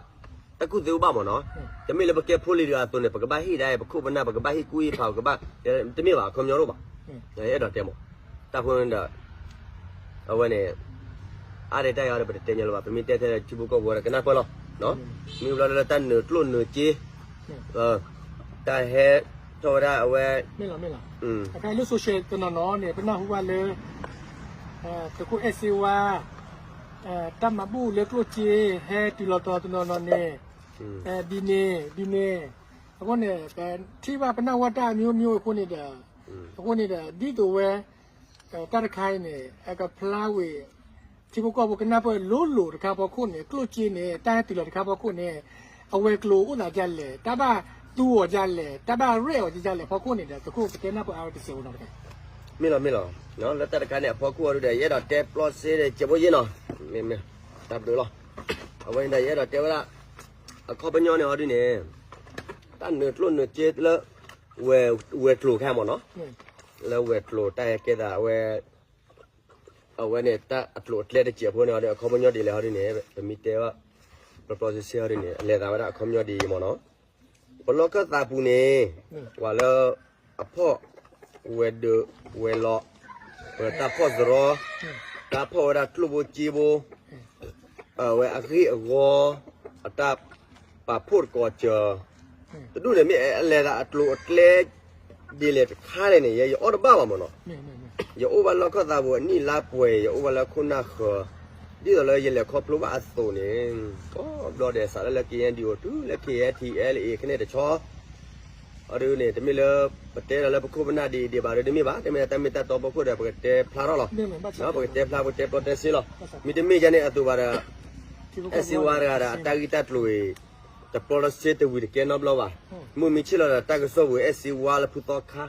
တၢ်ကူၣ်သ့အိၣ်ဘၣ်မ့ၢ်နီၤ. တမ့ၢ်လၢပကဲဖိလံၤတဂၤအသိးန့ၣ် ပကဘၣ်ဟ့ၣ်ဒၣ် ပခိၣ်ပနၢ် ပကဘၣ်ဟ့ၣ်ကူၣ်ဟ့ၣ်ဖး ပကဘၣ် တမ့ၢ်ဘၣ် အခီပညီတအိၣ်ဘၣ်. အဲၣ်ဒိးတဲမ့ၢ် တၢ်ဖိန့ၣ်ဒီး အဝဲန့ၣ် အါဒံးတၢ်ယၤဒီး ပတတဲညီလၢၤဘၣ် ပမ့ၢ်တဲထဲလၢထံဖိကီၢ်ဖိဒီးကနၣ်ပၢၢ်လီၤ. မ့ၢ်ဘျီလၢတၢ်နုာ်ကျိၣ်နုာ်စ့ တၢ်ဟဲထီၣ်ဝဲဒၣ်အဝဲ အခါလၢ social တနီၤနီၤန့ၣ် ပနၢ်ဟူဘၣ်လၢ သုးခိၣ်အဲၣ်စ့ဝါ တၢ်မၤဘူၣ်လၢကျိၣ်စ့ ဟဲတုၤလီၤတီၤတနီၤနီၤန့ၣ် ဒ်န့ၣ်ဒ်န့ၣ် အဃိန့ၣ် ပထံၣ်ဘၣ်ပနၢ်ဟူဘၣ်တၢ်အမျိုးမျိုးအဃိန့ၣ်ဒီး အဃိန့ၣ်ဒီး ဒ်သိးဝဲ တၢ်တခါအံၤန့ၣ် အကဖျါဝံၤ ထံဖိကီၢ်ဖိကနၢ်ပၢၢ်လိၤလိၤတခါဖီခိၣ်န့ၣ် ကျိၣ်စ့န့ၣ် တၢ်ဟဲတုၤလီၤတခါဖီခိၣ်န့ၣ် အဝဲၤကျိၤအိၣ်သးဒ်လဲၣ် တၢ်ဘၣ်သူအီၤဒ်လဲၣ် တၢ်ဘၣ်ရဲၣ်အီၤဒ်လဲၣ်ဖီခိၣ်န့ၣ်ဒီး သုးခိၣ်ကတဲနၢ်ပၢၢ်အါဝဲတစဲးဖိနီၤတဂၤ မ့ၢ်လီၤမ့ၢ်လီၤ လၢတၢ်တခါန့ၣ် အဖီခိၣ်အီၤဒုဒီး ယအဲၣ်ဒိးတဲပျီစ့ဒီး စဲးဖိယ့ၢ်နီၤ မ့ၢ်မ့ၢ် တၢ်ဘျုးလီၤ အဝဲန့ၣ်ဒီး ယအဲၣ်ဒိးတဲဝဲဒၣ် အခီပညီန့ၣ်အီၤဒုန့ၣ် တၢ်နုာ်ကျိၣ်နုာ်စ့လၢ ဝဲၤကျိၤခါမ့ၢ်နီၤ လၢဝဲၤကျိၤတၢ်ဟဲကဲသးအဝဲ အဝဲန့ၣ် တၢ်အကျိၤအကျဲတစဲးဖိန့ၣ်အီၤဒီး အခီပညီဒ်လဲၣ်ဟီဒ်န့ၣ် ပမ့ၢ်တဲဘၣ် ပျီပျီစ့စ့ဟီဒ်န့ၣ် အလဲၤသးဝဲဒၣ်အခီပညီဒ်အံၤမ့ၢ်နီၤ ပလီၢ်ခၢၣ်သးပူၤန့ၣ် ပှၤလၢအဖီၣ် ဝဲၤဒၢးဝဲၤလီၤ တၢ်ဖီၣ်စရီ တၢ်ဖီၣ်ဝဲဒၣ်ကျိၣ်ဖိစ့ဖိ အဝဲအဂ့ၢ်အဂီၢ် အတၢ်ပာ်ဖှိၣ်သကိးစၢၤ တဒူၣ်န့ၣ်မ့ၢ်အလဲၤသးအကျိၤအကျဲ ဒ်လဲၣ်တခါလဲၣ်န့ၣ် ယဲယအီၣ်တဘၣ်ဘၣ်မ့ၢ်နီၤ ယအိၣ်ဘၣ်လီၢ်ခၢၣ်သးပူၤအနံၣ်လါပှဲၤ ယအိၣ်ဘၣ်လၢခိၣ်နၢ်ဃၢၤ ဒ်သိးလၢယလဲၤခီဖျိဘၣ်အသိးန့ၣ် ကိးဘျီဒဲးစးလၢလၢ KNDO တုၤလၢ KNTLA ခဲန့ၣ်တဆီ အဒ်န့ၣ် တမ့ၢ်လၢ ပတဲဒီးလၢပခိၣ်ပနၢ်ဒ်အံၤဒံးဘၣ်ဒီးတမ့ၢ်ဘၣ် တမ့ၢ်လၢတၢ်မ့ၢ်တၢ်တီဖီခိၣ်ဒီး ပကတဲဖျါထီၣ်လီၤ. ပကတဲဖျါ ပကတဲပျီတဲစ့လီၤ. မ့တမ့ၢ်ယၤန့ၣ်အသိးဘၣ်ဒီး အဲၣ်စ့ဝါတဂၤဒီး အတၢ်ဂ့ၢ်တၢ်ကျိၤအံၤ တပျီလၢစ့တဝံၤတကဲနီတဘျီဘၣ်. မုၢ်မံဆ့ၣ်လီၤဒီးတၢ်ကစီၣ်ပူၤ အဲၣ်စ့ဝါလၢဖုသီခါ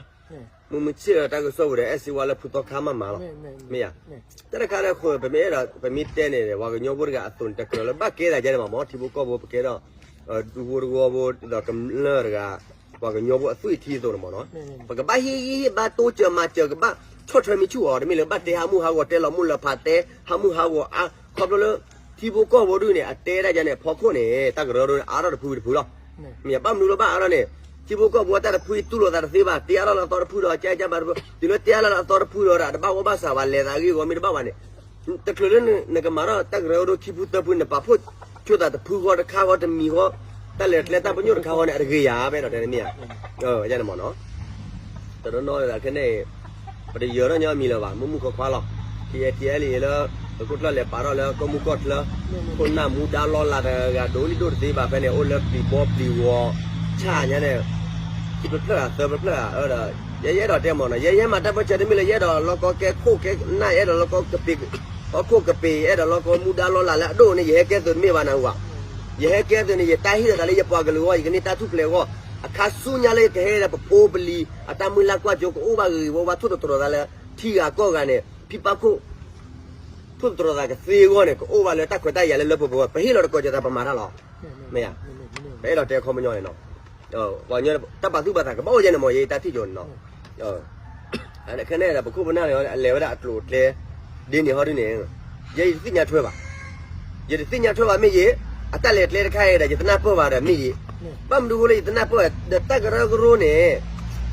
မုၢ်မံဆ့ၣ်လီၤတၢ်ကစီၣ်ပူၤဒီး အဲၣ်စ့ဝါလၢဖုသီခါမးမးလီၤ. မ့ၢ်ယၤ တၢ်တခါဒီး ပမ့ၢ်အဲၣ်ဒိး ပမ့ၢ်တဲန့ၣ် ပှၤကညီဖိတဂၤအသိးန့ၣ် တကြၢးလၢဘၣ်ကဲသးယါန့ၣ်ဘၣ်မ့ၢ် ထံဖိကီၢ်ဖိ ပကဲဒီး ဒူဖိတဝီဖိ ဒီးကမျၢၢ်တဂၤ ပှၤကညီဖိအသွံၣ်ထံအသိးန့ၣ်မ့ၢ်နီၤ ပကဘၣ်ဟ့ၣ်ဂံၢ်ဟ့ၣ်ဘါတိစၢၤမၤစၢၤ ကဘၣ်ဆီၣ်ထွဲမ့ၢ်ဆူၣ်အီၤ တမ့ၢ်လၢဘၣ်တဲဟးမုၢ်ဟးဂီၤ တဲလီၤမုၢ်လၢဖး တဲဟးမုၢ်ဟးဂီၤအါ ခီဖျိလၢ ထံဖိကီၢ်ဖိဒ်န့ၣ် အတဲဒၣ်ယါန့ၣ် ဖီခိၣ်န့ၣ် တၢ်ကရၢကရိန့ၣ် အါထီၣ်တဖုတဖုလီၤ. မ့ၢ်ဘၣ်မနုၤလၢဘၣ်အါထီၣ်န့ၣ် ထံဖိကီၢ်ဖိတၢ်တဖုအံၤတူၢ်လိာ်သးတသ့ဘၣ် တဲအါထီၣ်လၢအသီတဖုဒီး ကဲကဲဘၣ်တဖု တုၤလၢတဲအါထီၣ်လၢအသီတဖုဒီး တဘၣ်ဝီဘၣ်စးဘၣ် လဲၤသးအဂ့ၢ်အဂီၢ်မ့ၢ်တဘၣ်ဘၣ်န့ၣ် တချုးလၢနကမၤထီၣ်တၢ်ကရၢကရိထံဖုသၢဖု နပာ်ဖှိၣ်ဆိသးတဖုဃီတခါဃီတမံၤဃီ တၢ်လဲၤကျဲတၢ်ပညိၣ်တခါဃီန့ၣ် အတဂ့ၤယၤ ပအဲၣ်ဒိးတဲန့ၣ်မ့ၢ်ဧါ ယါန့ၣ်မ့ၢ်နီၤ တနီၤနီၤခဲန့ၣ် ပတယၢၤထီၣ်ညီအမံၤလၢၤဘၣ် မုၢ်မုၢ်ခွါခွါလီၤ KNTLA လၢ သုးခိၣ်ကျၢၢ်လဲၤပာ်ထီၣ်လၢကီၢ်မုၢ်ကီၢ်ချၢ ခိၣ်နၢ်မူဒါလီၤလးတဂၤဒိၣ်လံဒိၣ်တသ့ဘၣ်ဖဲန့ၣ် အိၣ်လၢပျံၤဘီပျံၤဝီၤ ဆၣ်ညါန့ၣ် ခံပျၢၢ်ဖျၢၣ်ဧါ သၢပျၢၢ်ဖျၢၣ်ဧါ ဒီး ယဲယအဲၣ်ဒိးတဲမ့ၢ်နီၤ ယဲယဟဲမၤတၢ်ပၢၢ်ဆၢတမ့ၢ်လၢယအဲၣ်ဒိးလီၢ်ကီကဲခိၣ်ကဲနၢ် ယအဲၣ်ဒိးလီၢ်ကီကပ့ၤ ဟီၣ်ခိၣ်ကပ့ၤ ယအဲၣ်ဒိးလီၢ်ကီမူဒါလီၤလးလၢအဒိၣ်န့ၣ် ယဟဲကဲသုးတမ့ၢ်ဘၣ်နၢ်ဟူဧါ ယဟဲကဲသုးန့ၣ် ယတၢ်ဟ့ၣ်လီၤသးလၢယပှၤကလုာ်အဂီၢ် ယကန့ၢ်တၢ်ထူၣ်ဖျဲးအဂီၢ် အခါဆူညါလၢယကဟဲဒီးပဖိပလံၤ အတၢ်မုၢ်လၢ်ကွၢ်စိကအိၣ်ဘၣ်ဂ့ၤဂ့ၤဝီဝီ ထိၣ်သတြီၤသးလၢ ထံဂၤကီၢ်ဂၤန့ၣ် ဖံးပၣ်ခိၣ် ထိၣ်သတြီၤသးကသ့အဂီၢ်န့ၣ် ကအိၣ်ဘၣ်လၢတၢ်ခွဲးတၢ်ယာ်လၢလၢပှဲၤပှဲၤ ပဟ့ၣ်လီၤတကိးကၢၤသးပမၤတၢ်လီၤ. မ့ၢ်ဧါ ပအဲၣ်ဒိးတဲအခီပညီန့ၣ်နီၤ ပှၤကညီတၢ်ပာ်သူၣ်ပာ်သးကဘၣ်အိၣ်ယဲန့ၣ်မ့ၢ် ယတၢ်ထံၣ်ကၠိန့ၣ်နီၤ ခဲန့ၣ်ဒီး ပခိၣ်ပနၢ်န့ၣ် အလဲၤဝဲဒၣ်အကျိၤအကျဲ ဒ်န့ၣ်ဟီဒ်န့ၣ် ယဲယတသ့ၣ်ညါထွဲဘၣ် ယတသ့ၣ်ညါထွဲဘၣ်မ့ၢ်ယ့ၤ အတၢ်လဲၤကျဲတခါအံၤဒီး ယတနၢ်ပၢၢ်ဘၣ်ဒီးမ့ၢ်ယ့ၤ ဘၣ်မနုၤဃိလၢယတနၢ်ပၢၢ်ဒီးတၢ်ကရၢကရိန့ၣ်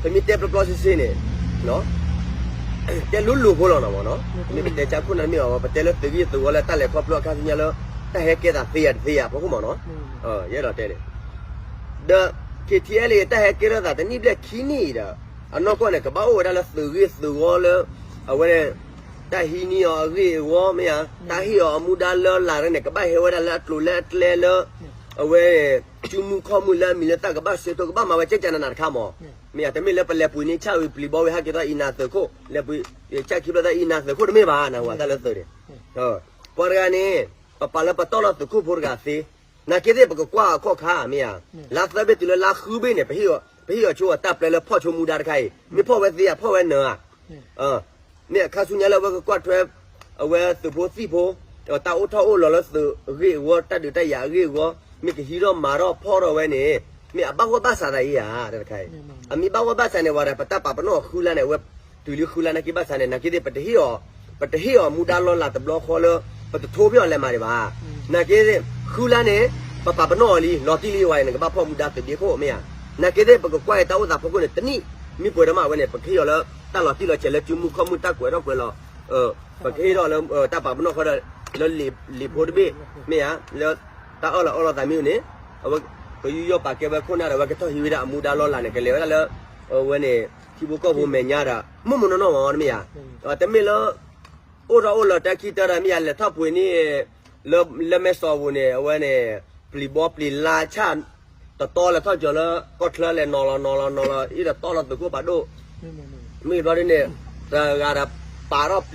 ပမ့ၢ်တဲပျီပျီစ့စ့န့ၣ် တဲလိၤလိၤဖိလီၤနီၤမ့ၢ်နီၤ, မ့ၢ်ပတဲကၢ်ခိၣ်နၢ်မ့ၢ်အီၤ ပတဲလၢသုးဂ့ၢ်သုးဝီလၢတၢ်လဲၤခီဖျိအခါဆူညါလၢ တၢ်ဟဲကဲသးသ့ယၤတသ့ယၤ ဖီခိၣ်မ့ၢ်နီၤ, ယအဲၣ်ဒိးတဲန့ၣ်, ဒီး ခ့ထံအဲလ့ တၢ်ဟဲကဲထီၣ်သးတနံၣ်ဘျဲၣ်ခံနံၣ်အံၤဒီး အနီၢ်ကီၢ်န့ၣ် ကဘၣ်အိၣ်ဝဲဒၣ်လၢသုးဂ့ၢ်သုးဝီလၢ အဝဲ တၢ်ဟံးန့ၢ်အီၤအဂ့ၢ်အဝီမ့ၢ်ဧါ, တၢ်ဟ့ၣ်အီၤအမူဒါလၢလာ်န့ၣ် ကဘၣ်ဟဲဝဲဒၣ်လၢအကျိၤလၢအကျဲလၢ အဝဲ စုမုၢ်ခီၣ်မုၢ်လၢအမံၤလၢတၢ်ကဘၣ်ဆၢထၢၣ် ကဘၣ်မၤဝဲကဲကနနၤတခါမး, မ့ၢ်ဧါ, တမ့ၢ်လၢပလဲၤပှ့ၤန့ၢ်ဆၣ်ဝံၤပျံၤဘီဝံၤ ဟဲက့ၤထီၣ်အံၤနၤသုးခိၣ် လဲၤပှ့ၤဆၣ်ခံဘျီသၢအံၤနၤသုးခိၣ်တမ့ၢ်ဘၣ် နၢ်ဟူဧါ တၢ်လၢသုးန့ၣ်, ပှၤတဂၤန့ၣ် ပပာ်လၢပတီၢ်လီၤသုးခိၣ်ဖိတဂၤသ့, နာ်က့သ့ၣ်ပကကွၢ်အခီၣ်ခါမ့ၢ်ဧါ, လါသၢဘ့ၣ်တုၤလၢလါဃုဘ့ၣ်န့ၣ် ပဟ့ၣ်အီၤဆိအတၢ်ပျဲလၢဖီၣ်ဆိမူဒါတခါအံၤ မ့ၢ်ဖီၣ်ဝဲသ့ဧါ ဖီၣ်ဝဲနၢၤဧါ မ့ၢ်အခါဆူညါလၢအဝဲကကွၢ်ထွဲ အဝဲသုးဖိသံၣ်ဖိ တၢ်အိၣ်ထီၣ်အိၣ်လီၤလၢသုးအဂ့ၢ်အဝီ တၢ်ဒုးတၢ်ယၤအဂ့ၢ်အဝီ မ့ၢ်ကဟံးထီၣ်မၤထီၣ်ဖီၣ်ထီၣ်ဝဲန့ၣ် မ့ၢ်အဘၣ်ဂီၢ်ဘၣ်စးသးအံၤဧါ တၢ်တခါအံၤ, အမ့ၢ်ဘၣ်ဂီၢ်ဘၣ်စးန့ၣ် ဝဲဒၣ်ပတၢ်ပာ်ပနီၣ်အီၤဃုလါန့ၣ် အဝဲ တုၤလံဃုလါနာ်က့ဘၣ်ဆၣ်န့ၣ် နာ်က့သ့ၣ် ပတဟ့ၣ်အီၤမူဒါလီၤလးတဘျီဃီလၢ ပတထိဖဲအီၤလဲၤမးဒံးဘၣ်, နာ်က့သ့ၣ် ဃုလါန့ၣ် ပပာ်ပနီၣ်အီၤလံ လီၤတံၢ်လံဝဲ နကဘၣ်ဖီၣ်မူဒါသုးဒ့ခိၣ်မ့ၢ်ဧါ, နာ်က့သ့ၣ် ပကကွၢ်အံၤတၢ်အိၣ်သးဖီခိၣ်န့ၣ် တနံၣ် မ့ၢ်ပှဲၤဒီးမးဝဲန့ၣ် ပကဟ့ၣ်အီၤလၢ တၢ်လီၤတံၢ်လီၤဆဲးလၢစုမုၢ်ခီၣ်မုၢ်တၢ်ကွဲးထီၣ်ကွဲးလီၤ ပကဟ့ၣ်ထီၣ်လၢ တၢ်ပာ်ပနီၣ်ဃီဒီး လၢလံာ်ဖိတဘ့ၣ် မ့ၢ်ဧါ, လၢ တၢ်အၢၣ်လီၤအီလီၤသးမ့ၢ်န့ၣ် အဝဲ ကယူးယီၣ်ပာ်ကဲဝဲခိၣ်နၢ်ဒီး အဝဲကထီၣ်ဟံးဝဲဒၣ်အမူဒါလီၤလးန့ၣ် ကလဲၤဝဲဒၣ်လၢ အဝဲန့ၣ် ထံဖိကီၢ်ဖိမဲာ်ညါဒီး မိၢ်မိၢ်နီၢ်နီၢ်မ့ၢ်ဧါ, တမ့ၢ်လၢ အိၣ်ထီၣ်အိၣ်လီၤတၢ်ခံတၢ်ဒီး မ့ၢ်ယၤလဲၤထီၣ်ပှ့ၤန့ၣ် လၢမဲၢ်စီၤပူၤန့ၣ် အဝဲန့ၣ် ပျံၤဘီပျံၤလါဆၣ် တတီလၢထီၣ်ကၠီၤလၢ ကီၢ်ချၢလဲၤနီၤလီၤနီၤလီၤနီၤလီၤ အ့ၣ်ဒီးတီလီၤသုးခိၣ်ပာ်ဒိၣ် မ့ၢ်ဘျီဒ်န့ၣ် တဂ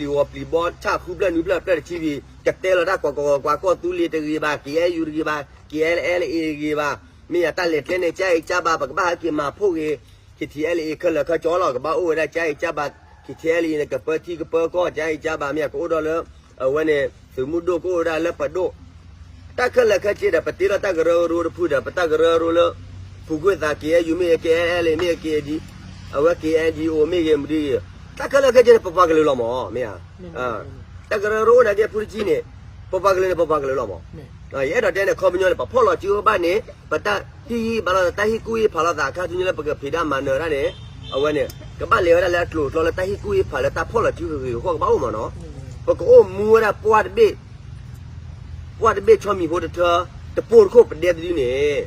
ၤဒီးပာ်ထီၣ်ပျံၤဝီၤပျံၤဘီဆၣ်ဃုဖျၢၣ်နွံဖျၢၣ်ဖျၢၣ်တဆံဝံၤ ကတဲလီၤတၢ်ကွၢ်ကွၢ်ကွၢ်ကွၢ် ကီၢ်သူလ့ၤတဂ့ၤဘၣ် က့အဲယူတဂ့ၤဘၣ် က့အဲလ့အ့တဂ့ၤဘၣ် မ့ၢ်ယၤတၢ်လဲၤကျဲန့ၣ် ကၠါအံၤကၠါဘၣ် ပကဘၣ်ဟဲက့ၤမၤဖှိၣ်ဂ့ၤ ခ့ထံအဲလ့အ့ ခဲလၢာ်ခဲဆ့လီၤ ကဘၣ်အိၣ်ဝဲဒၣ် ကၠါအံၤကၠါဘၣ် ခ့ထံအဲလ့အ့န့ၣ် ကပၢထံကပၢကီၢ် ကၠါအံၤကၠါဘၣ် မ့ၢ်ယၤကအိၣ်ဒီးလၢ အဝဲန့ၣ် သုးမုၢ်ဒိၣ်ကအိၣ်ဝဲဒၣ်လၢပဒိၣ် တၢ်ခဲလၢာ်ခဲဆ့ဒီး ပတ့ထီၣ်တၢ်ကရၢကရိတဖုဒီး ပတၢ်ကရၢကရိလၢ ဖူကွ့ၢ်သး က့အဲယူမ့ၢ်ဂ့ၤ က့အဲလ့မ့ၢ်ဂ့ၤ က့ဒီ အဝဲ က့အဲဒံအိၣ်မ့ၢ်ဂ့ၤ မဒုဂ့ၤ တၢ်ခဲလၢာ်ခဲဆ့န့ၣ် ပပှၤကလုာ်လီၤမး မ့ၢ်ဧါ တၢ်ကရၢကရိအိၣ်နာ်က့ဖုတကံန့ၣ် ပပှၤကလုာ်န့ၣ် ပပှၤကလုာ်လီၤမး ယအဲၣ်ဒိးတဲန့ၣ် ခီပညီန့ၣ် ပဖီၣ်လီၤစုဘၣ်န့ၣ် ပတၢ်ဟ့ၣ်ဂံၢ်ဘါလိာ်သး တၢ်ဟ့ၣ်ကူၣ်ဟ့ၣ်ဖးလိာ်သး အခါဆူညါလၢပကဖံးတၢ်မၤနၢၤတၢ်န့ၣ် အဝဲန့ၣ် ကဘၣ်လဲၤဝဲဒၣ်လၢအကျိၤအကျဲလၢတၢ်ဟ့ၣ်ကူၣ်ဟ့ၣ်ဖးလၢတၢ်ဖီၣ်လီၤစုဂ့ၤဂ့ၤကီကဘၣ်အိၣ်မးနီၤ ပကအိၣ်မူဝဲဒၣ်ပှၢ်တဘ့ၣ် ပှၢ်တဘ့ၣ်ဆီမံၤဖိတထၢ တပိၢ်တခိၣ်ပဒဲတဒုန့ၣ်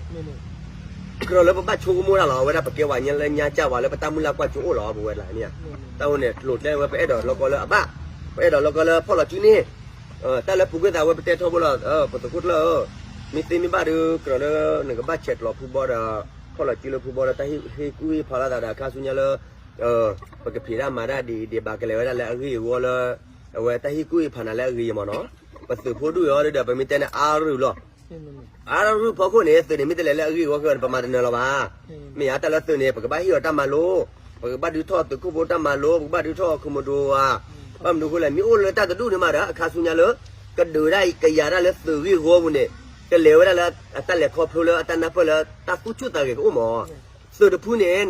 ကြၢးလၢပဘၣ်ဆိကမိၣ်တၢ်လီၤ အဝဲဒၣ်ပကဲဝဲညါလၢညါကၢ်ဝဲလၢပတၢ်မုၢ်လၢ်ကွၢ်စိအိၣ်လီၤ ပဝဲဒၣ်မ့ၢ်ဧါ တၢ်အိၣ်န့ၣ် ကျိၤကျဲဝဲပအဲၣ်ဒိးလီၤကီလၢအဘၣ် ပအဲၣ်ဒိးလီၤကီလၢဖီၣ်လီၤစုန့ၣ် တၢ်လၢပူၤကွံာ်သးဝဲ ပတဲထီဘိလီၤ ပသုးခိၣ်ကျၢၢ်ဧၢ မ့ၢ်သ့မ့ၢ်ဘၣ်ဒီး ကြၢးလၢနကဘၣ်ဆဲးကျိးဖုဘီဒီး ဖီၣ်လီၤစုလၢဖုဘီဒီး တၢ်ဟ့ၣ်ကူၣ်ဟ့ၣ်ဖးလိာ်သးဒီး အခါဆူညါလၢ ပကဖံးတၢ်မၤတၢ်ဒ်အံၤဒ်ဘၣ် ကလဲၤဝဲဒၣ်လၢအဂ့ၢ်အဝီလၢ အဝဲတၢ်ဟ့ၣ်ကူၣ်ဟ့ၣ်ဖးနၤလၢအဂ့ၤမးနီၤ ပသုးဖိဒူၣ်အံၤဒီး ပမ့ၢ်တဲန့ၣ် အါရုၢ်လီၤ အါရုၢ်ဖီခိၣ်န့ၣ် သုးန့ၣ်မ့ၢ်တလဲၤလၢအဂ့ၢ်အဝီခဲအံၤန့ၣ် ပမၤတနၢၤလီၤဘၣ် မ့ၢ်ဧါ တၢ်လၢသုးန့ၣ် ပကဘၣ်ဟ့ၣ်အီၤတၢ်မၤလိ ပကဘၣ်ဒုးထီၣ်သုးခိၣ်ဖိတၢ်မၤလိ ပကဘၣ်ဒုးထီၣ်ခိၣ်မဒိဝါ ဘၣ်မနုၤအဃိလဲၣ် မ့ၢ်အိၣ်လၢတၢ်တဒူၣ်န့ၣ်မးဒီး အခါဆူညါလၢ ကဒုးဒၣ်ကယၤတၢ်လၢသုးဂ့ၢ်ဝီပူၤန့ၣ် ကလဲၤဝဲဒၣ်လၢအတၢ်လဲၤခီဖျိလၢအတၢ်နၢ်ပၢၢ်လၢတၢ်သူၣ်ဆူၣ်သးဂဲၤကအိၣ်မး သုးတဖုန့ၣ်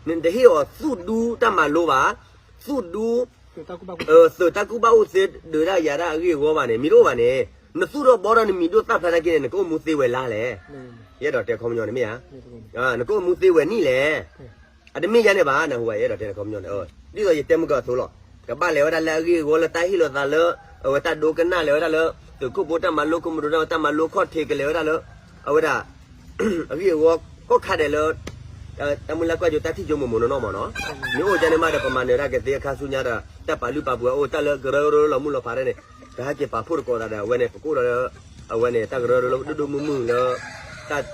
နတဟ့ၣ်အီၤသူၣ်ဒူတၢ်မၤလိဘၣ် သူၣ်ဒူ သုးတၢ်ကူၣ်ဘၣ်ကူၣ်သ့ဒုးဒၣ်ယၤတၢ်အဂ့ၢ်အဝီဘၣ်န့ၣ် မ့ၢ်တအိၣ်ဘၣ်န့ၣ် နသူၣ်ထီၣ်ဘီထီၣ်နမံၤဒိၣ်သၣ်ဖျါနာ်က့န့ၣ် နကအိၣ်မူသ့ဝဲလါလဲၣ် ယအဲၣ်ဒိးတဲခီပညီန့ၣ်မ့ၢ်ဧါ နကအိၣ်မူသ့ဝဲနံၣ်လဲၣ် အတမ့ၢ်ယါန့ၣ်ဘၣ် နၢ်ဟူဧါ ယအဲၣ်ဒိးတဲန့ၣ်ခီပညီန့ၣ် ဒ်သိးယတဲမုၢ်ကီၢ်အသိးလီၤ ကဘၣ်လဲၤဝဲဒၣ်လၢအဂ့ၢ်အဝီလၢတၢ်ဟ့ၣ်လိာ်သးလၢ အဝဲတၢ်ဒိကနၣ်လဲၤဝဲဒၣ်လၢ သုးခိၣ်ဖိတၢ်မၤလိ ခိၣ်မဒိတၢ်မၤလိခီၣ်ထံးကလဲၤဝဲဒၣ်လၢ အဝဲဒၣ် အဂ့ၢ်အဝီ ကိးခါဒဲးလၢ တၢ်မုၢ်လၢ်ကွၢ်စိတၢ်ထံၣ်ကၠိမိၢ်မိၢ်နီၢ်နီၢ်မးနီၤ, မ့ၢ်အိၣ်ကန့ၣ်မးဒီး ပမၤနၢၤဒၣ်ကသ့အခါဆူညါဒီး တၢ်ပာ်လုၢ်ပာ်ပှ့ၤအိၣ် တၢ်လၢကရၢကရိလီၤမုၢ်လီၤဖးဒၣ်န့ၣ် ပဟဲက့ၤပာ်ဖှိၣ်သကိးသးဒီး အဝဲန့ၣ် ပကအိၣ်ဒီးလၢ အဝဲန့ၣ် တၢ်ကရၢကရိလၢဒိၣ်ဒိၣ်မုၢ်မုၢ်လၢ တၢ်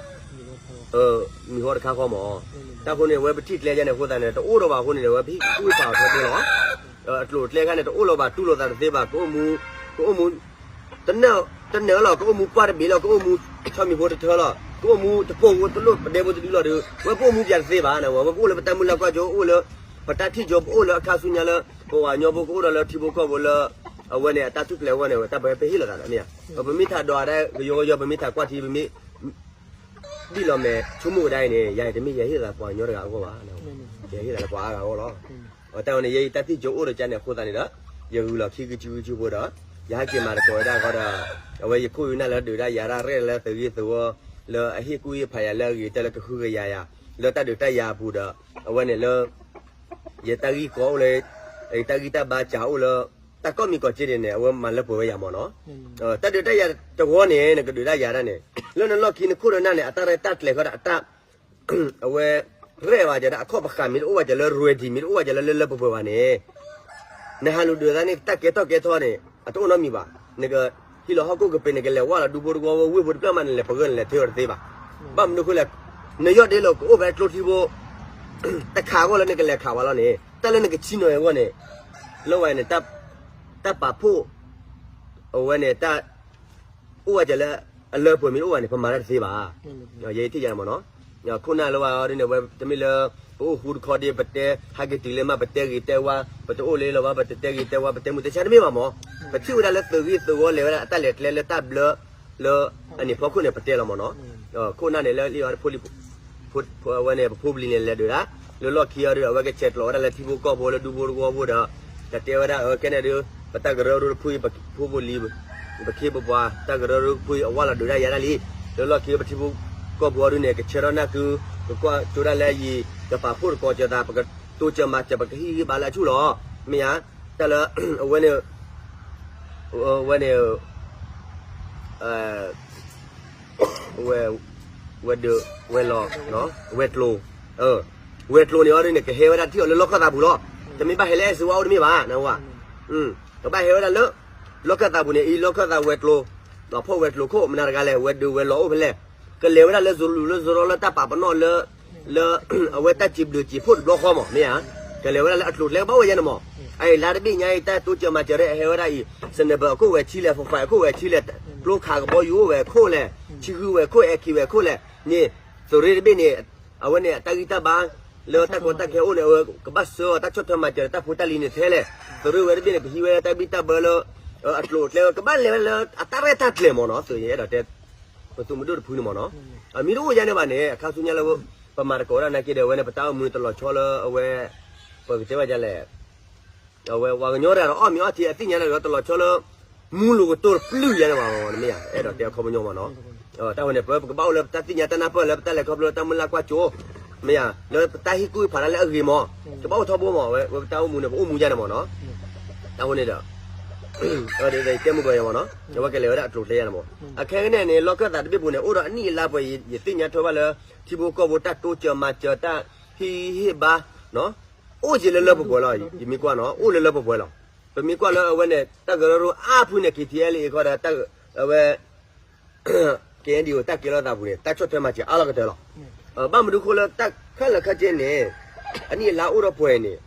မံၤဟီတခါဃီမး, တၢ်ဃိန့ၣ် အဝဲပထံၣ်ကျဲယါန့ၣ်အဃိသတးန့ၣ် တအိၣ်ဒီးဘၣ်အဃိန့ၣ်ဒီး အဝဲပဟံၣ်ကူၣ်ဟံၣ်ဖးအီၤထဲဒၣ်လီၤ. အကျိၤအကျဲခါန့ၣ် တအိၣ်လီၤဘၣ် တူၢ်လိာ်သးတသ့ဘၣ် ကအိၣ်မူ ကအိၣ်မူ တနၢၤလီၤ ကအိၣ်မူပှၢ်တဘ့ၣ်လီၤ ကအိၣ်မူဆီမံၤဖိတထၢလီၤ ကအိၣ်မူတပိၢ်ဖိတလိၣ်ပဒဲဖိတဒုလီၤဒီး အဝဲပအိၣ်မူပၠးတသ့ဘၣ်န့ၣ် အဝဲပကအိၣ်လၢပတၢ်မုၢ်လၢ်ကွၢ်စိ အိၣ်လၢ ပတၢ်ထံၣ်ကၠိ ပအိၣ်လၢအခါဆူညါလၢ ပဝၤညီဖိကအိၣ်ဒီးလၢထံဖိကီၢ်ဖိလၢ အဝဲန့ၣ် အတၢ်ထူၣ်ဖျဲးအဂီၢ်န့ၣ် တၢ်ပဟဲပဟ့ၣ်လိာ်သးဒီးမ့ၢ်ဧါ, ပမ့ၢ်ထးဒီးဒၣ်ကယီကယီ ပမ့ၢ်ထးကွၢ်ထံ ပမ့ၢ် ဒ်လီၤမဲာ်ဆိကမိၣ်ကဒါအံၤန့ၣ် ယၤအံၤတမ့ၢ်ယဟ့ၣ်သးပှၤကညီတဂၤအဂီၢ်ဘၣ်, ယဟ့ၣ်သးလၢပှၤအါဂၤအဂီၢ်လီၤ. တၢ်ဝဲန့ၣ် ယဲယတၢ်ထံၣ်ကၠိအိၣ်ဒီးကန့ၣ်အဃိသတးန့ၣ်ဒီး ယဂုာ်လီၤခံကစုကစုဖိဒီး ယဟဲက့ၤမၤသကိးဝဲဒၣ်အဂီၢ်ဒီး အဝဲယခိၣ်ယနၢ်လၢဒုးဒၣ်ယၤတၢ်ရဲၣ်လၢသုးဂ့ၢ်သုးဝီ လၢအဟ့ၣ်ကူၣ်ဟ့ၣ်ဖးယၤလၢအဂ့ၤ တၢ်လၢကဟုကယာ်ယၤ လၢတၢ်ဒုးတၢ်ယၤအပူၤဒီး အဝဲန့ၣ်လၢ ယတၢ်ဂံၢ်ကီအိၣ်လၢ တၢ်ဂံၢ်တၢ်ဘါစှၤအိၣ်လၢ တၢ်ကိးမံၤကိးက့ဒ်န့ၣ် အဝဲမၤလၢပှဲၤဝဲယၤမ့ၢ်နီၤ. တၢ်ဒုးတၢ်ယၤတဝီန့ၣ် နကဒုးတၢ်ယၤတၢ်န့ၣ် လၢနလီၢ်ခံနခိၣ်နနၢ်န့ၣ် အတၢ်ရဲၣ်တၢ်ကျဲၤဃီဒီးအတၢ် အဝဲ ရဲၣ်ဘၣ်ကဒီးအခီၣ်ပဃာ်မ့ၢ်တအိၣ်ဘၣ်ကလၢ ready မ့ၢ်တအိၣ်ဘၣ်ကလၢလၢလၢပှဲၤပှဲၤဘၣ်န့ၣ် နဟးလူၤဒုးသးန့ၣ် တၢ်ကဲထီၣ်ကဲထီၣ်န့ၣ် အတအိၣ်နီတမံၤဘၣ်. နကဟံးလီၤဟီၣ်ခိၣ်ကပ့ၤ နကလဲၤဝဲလီၤဒူဖိတဝီဖိ ဝ့ၢ်ဖိတဖျၢၣ်မး နလဲၤပဂၢၢ်နလဲၤထၢဝဲတသ့ဘၣ်. ဘၣ်မနုၤဃိလဲၣ်, နယီၢ်ဒ့လီၤကအိၣ်ဖဲကျိချံဖိ တခးအဂီၢ်လၢနကလဲၤခးဝဲလီၤန့ၣ် တၢ်လၢနကဆံနီၤအဂီၢ်န့ၣ် လၢဝဲန့ၣ် တၢ်ပာ်ဖှိၣ် အဝဲန့ၣ် တၢ် အိၣ်ဝဲကလၢ အလၢပှဲၤမ့ၢ်တအိၣ်ဘၣ်န့ၣ် ပမၤတၢ်တသ့ဘၣ်. ယဲယထံၣ်ယၤန့ၣ်မ့ၢ်နီၤ. ခိၣ်နၢ်လၢဝဲဒ်န့ၣ် ဝဲတမ့ၢ်လၢ ပအိၣ်ဃူတခီဒ် ပတဲဟဲက့ၤတုၤလၢမး ပတဲဂ့ၤတဲဝါ ပတအိၣ်လၢလီၤဘၣ် ပတတဲဂ့ၤတဲဝါ ပတဲမုာ်တဲဆါတမ့ၢ်ဘၣ်မ့ၢ်. ပထံၣ်ဝဲဒၣ်လၢသုးဂ့ၢ်သုးဝီလဲၤဝဲဒၣ်အတၢ်လဲၤကျဲလၢတၢ်ဘျၢ လၢအန့ၣ်ဖီခိၣ်န့ၣ် ပတဲလီၤမ့ၢ်နီၤ. ခိၣ်နၢ်န့ၣ်လၢလံာ်အီၤတဖိလံၤ အဝဲန့ၣ် ပဖိပလံၤန့ၣ် လဲၤဒုးဒၣ် လၢလီၢ်ခံအီၤဒီး အဝဲကဆဲးကျိးဝဲဒၣ်လၢထံဖိကီၢ်ဖိလၢဒူဖိတဝီဖိဒီး တၢ်တဲဝဲဒၣ် အကဲန့ၣ်ဒုး ပတၢ်ကရၢကရိတဖုအံၤ ပဖိပလံၤ ပခ့ပပှၤ တၢ်ကရၢကရိတဖုအံၤ အဝဲလီၤဒုးဒၣ်ယၤဒၣ်လံ. လၢလီၢ်ခံပထံဖိကီၢ်ဖိအီၤဒုးန့ၣ် ကဆၢထၢၣ်နၢ်ကု ကကွၢ်ကၠိဒၣ်လၢအယံၤ ကပာ်ဖှိၣ်တကီၢ်ကၢၤသး ပကတိစၢၤမၤစၢၤ ပကဟံးဂံၢ်ဘါလၢအဆူၣ်လီၤ. မ့ၢ်ဧါ. တၢ်လၢ အဝဲန့ၣ် ဝဲန့ၣ် ဝဲ ဝဲၤဒၢး ဝဲၤလီၤ ဝဲၤကျိၤ ဝဲၤကျိၤန့ၣ်အီၤဒ်န့ၣ် ကဟဲဝဲဒၣ်ထံၣ်အီၤလၢလီၢ်ခၢၣ်သးပူၤလီၤ. တမ့ၢ်ဘၣ်ဟဲလၢအဲၣ်စ့ဝါအိၣ်တမ့ၢ်ဘၣ် နဝဲ ကဘၣ်ဟဲဝဲဒၣ်လၢ လီၢ်ခၢၣ်သးပူၤန့ၣ် အံၤလီၢ်ခၢၣ်သးဝဲၤကျိၤ ဖီၣ်ဝဲၤကျိၤခိၣ် မနုၤတဂၤလဲၣ် ဝဲၤဒၢးဝဲၤလီၤအိၣ်ဖဲလဲၣ် ကလဲၤဝဲဒၣ်လၢစရိၤလၢစရီလၢတၢ်ပာ်ပနီၣ်လၢ လၢ အဝဲတၢ်စံးဘျုးစံးဖှိၣ်တဘျီဃီမ့ၢ် မ့ၢ်ဧါ. ကလဲၤဝဲဒၣ်လၢအကျိၤကျဲကဘၣ်အိၣ်ဝဲယဲန့ၣ်မ့ၢ်. အအံၤလါတဘ့ၣ်ညါအံၤ တၢ်တိစၢၤမၤစၢၤရဲၣ် ဟဲဝဲဒၣ်အံၤ စနဘၢၣ်အခိၣ်ဝဲၤဆံလဲၣ် ဖီဖးအခိၣ်ဝဲၤဆံလဲၣ် ကျိခးကဘီယူၤအိၣ်ဝဲၤခိၣ်လဲၣ် ဆံဃုဝဲၤခိၣ် အဲၣ်ခံဝဲၤခိၣ်လဲၣ်န့ၣ် သုးရ့ၣ်တဘ့ၣ်န့ၣ် အဝဲန့ၣ်အတၢ်ဂံၢ်တၢ်ဘါ လၢတၢ်ကီတၢ်ခဲအိၣ်န့ၣ် အဝဲကဘၣ်ဆှၢအီၤ တၢ်ဆီၣ်ထွဲမၤစၢၤတၢ်ဖိတၢ်လံၤန့ၣ်ထဲလဲၣ်. သုးရ့ၣ်ဝဲတဘ့ၣ်န့ၣ် ပဟံးဝဲတၢ်ဘံၣ်တၢ်ဘၢလၢ အကျိၤအကျဲဝဲ ကဘၣ်လဲၤဝဲလၢအတၢ်ရဲၣ်တၢ်ကျဲၤမ့ၢ်နီၤ သုးယအဲၣ်ဒိးတဲ ပသုးမုၢ်ဒိၣ်တဖုန့ၣ်မ့ၢ်နီၤ. အမ့ၢ်တအိၣ်ယဲန့ၣ်ဘၣ်န့ၣ် အခါဆူညါလၢ ပမၤတကိးဝဲဒၣ်နာ်က့ဒီး အဝဲန့ၣ် ပတၢ်အိၣ်မူန့ၣ်တလီၤဆီလၢအဝဲ ပကတဲဘၣ်ဒ်လဲၣ် အဝဲပှၤကညီတဂၤဒီး အီၣ်မ့ၤအီထံအသ့ၣ်ညါတၢ်ဒီး တလီၤဆီလၢ မူလိာ်ကတိၤတပျုၢ်ယဲန့ၣ်ဘၣ်မ့ၢ် နမ့ၢ်ဧါ အဲၣ်ဒိးတဲအခီပညီမ့ၢ်နီၤ. တၢ်ဝဲန့ၣ် ပကဘၣ်အိၣ်လၢပတၢ်သ့ၣ်ညါတၢ်နၢ်ပၢၢ်လၢပတၢ်လဲၤခီဖျိလၢတၢ်မုၢ်လၢ်ကွၢ်စိ မ့ၢ်ဧါ လၢပတၢ်ဟ့ၣ်ကူၣ်ဟ့ၣ်ဖးတၢ်လၢအဂ့ၤမ့ၢ် ကဘၣ်အိၣ်ထီဘိမ့ၢ် ဝဲပတၢ်အိၣ်မူန့ၣ် ပအိၣ်မူယဲန့ၣ်မ့ၢ်နီၤ. တၢ်ဝဲန့ၣ်ဒီး တဲမုၢ်ကီၢ်ယဲမ့ၢ်နီၤ အဝဲကလဲၤဝဲဒၣ်အကျိၤကျဲယဲန့ၣ်မ့ၢ် အခဲကနံၣ်န့ၣ် လီၢ်ခၢၣ်သးတဘ့ၣ်ပူၤန့ၣ် အိၣ်ဒီးအနံၣ်အလါပှဲၤ ယသ့ၣ်ညါထွဲဘၣ်လၢ ထံဖိကီၢ်ဖိတၢ်တိစၢၤမၤစၢၤတၢ်ဟ့ၣ်ဂံၢ်ဟ့ၣ်ဘါ အိၣ်က့ၤလၢလၢပှဲၤပှဲၤလီၤ. ယမ့ၢ်ကွၢ်နီၤ အိၣ်လၢလၢပှဲၤပှဲၤလီၤ. ပမ့ၢ်ကွၢ်လၢအဝဲန့ၣ် တၢ်ကရၢကရိအါဖုန့ၣ် KTLA အံၤဃီဒီး အဝဲ KNDO တၢ်ကဲထီၣ်သးပူၤန့ၣ် တၢ်ဆီၣ်ထွဲမၤစၢၤအါလီၤကတၢၢ်လီၤ. ဘၣ်မနုၤဃိလၢတၢ်ခဲလၢာ်ခဲဆ့န့ၣ် အနံၣ်အလါအိၣ်ဒီးပှဲၤန့ၣ်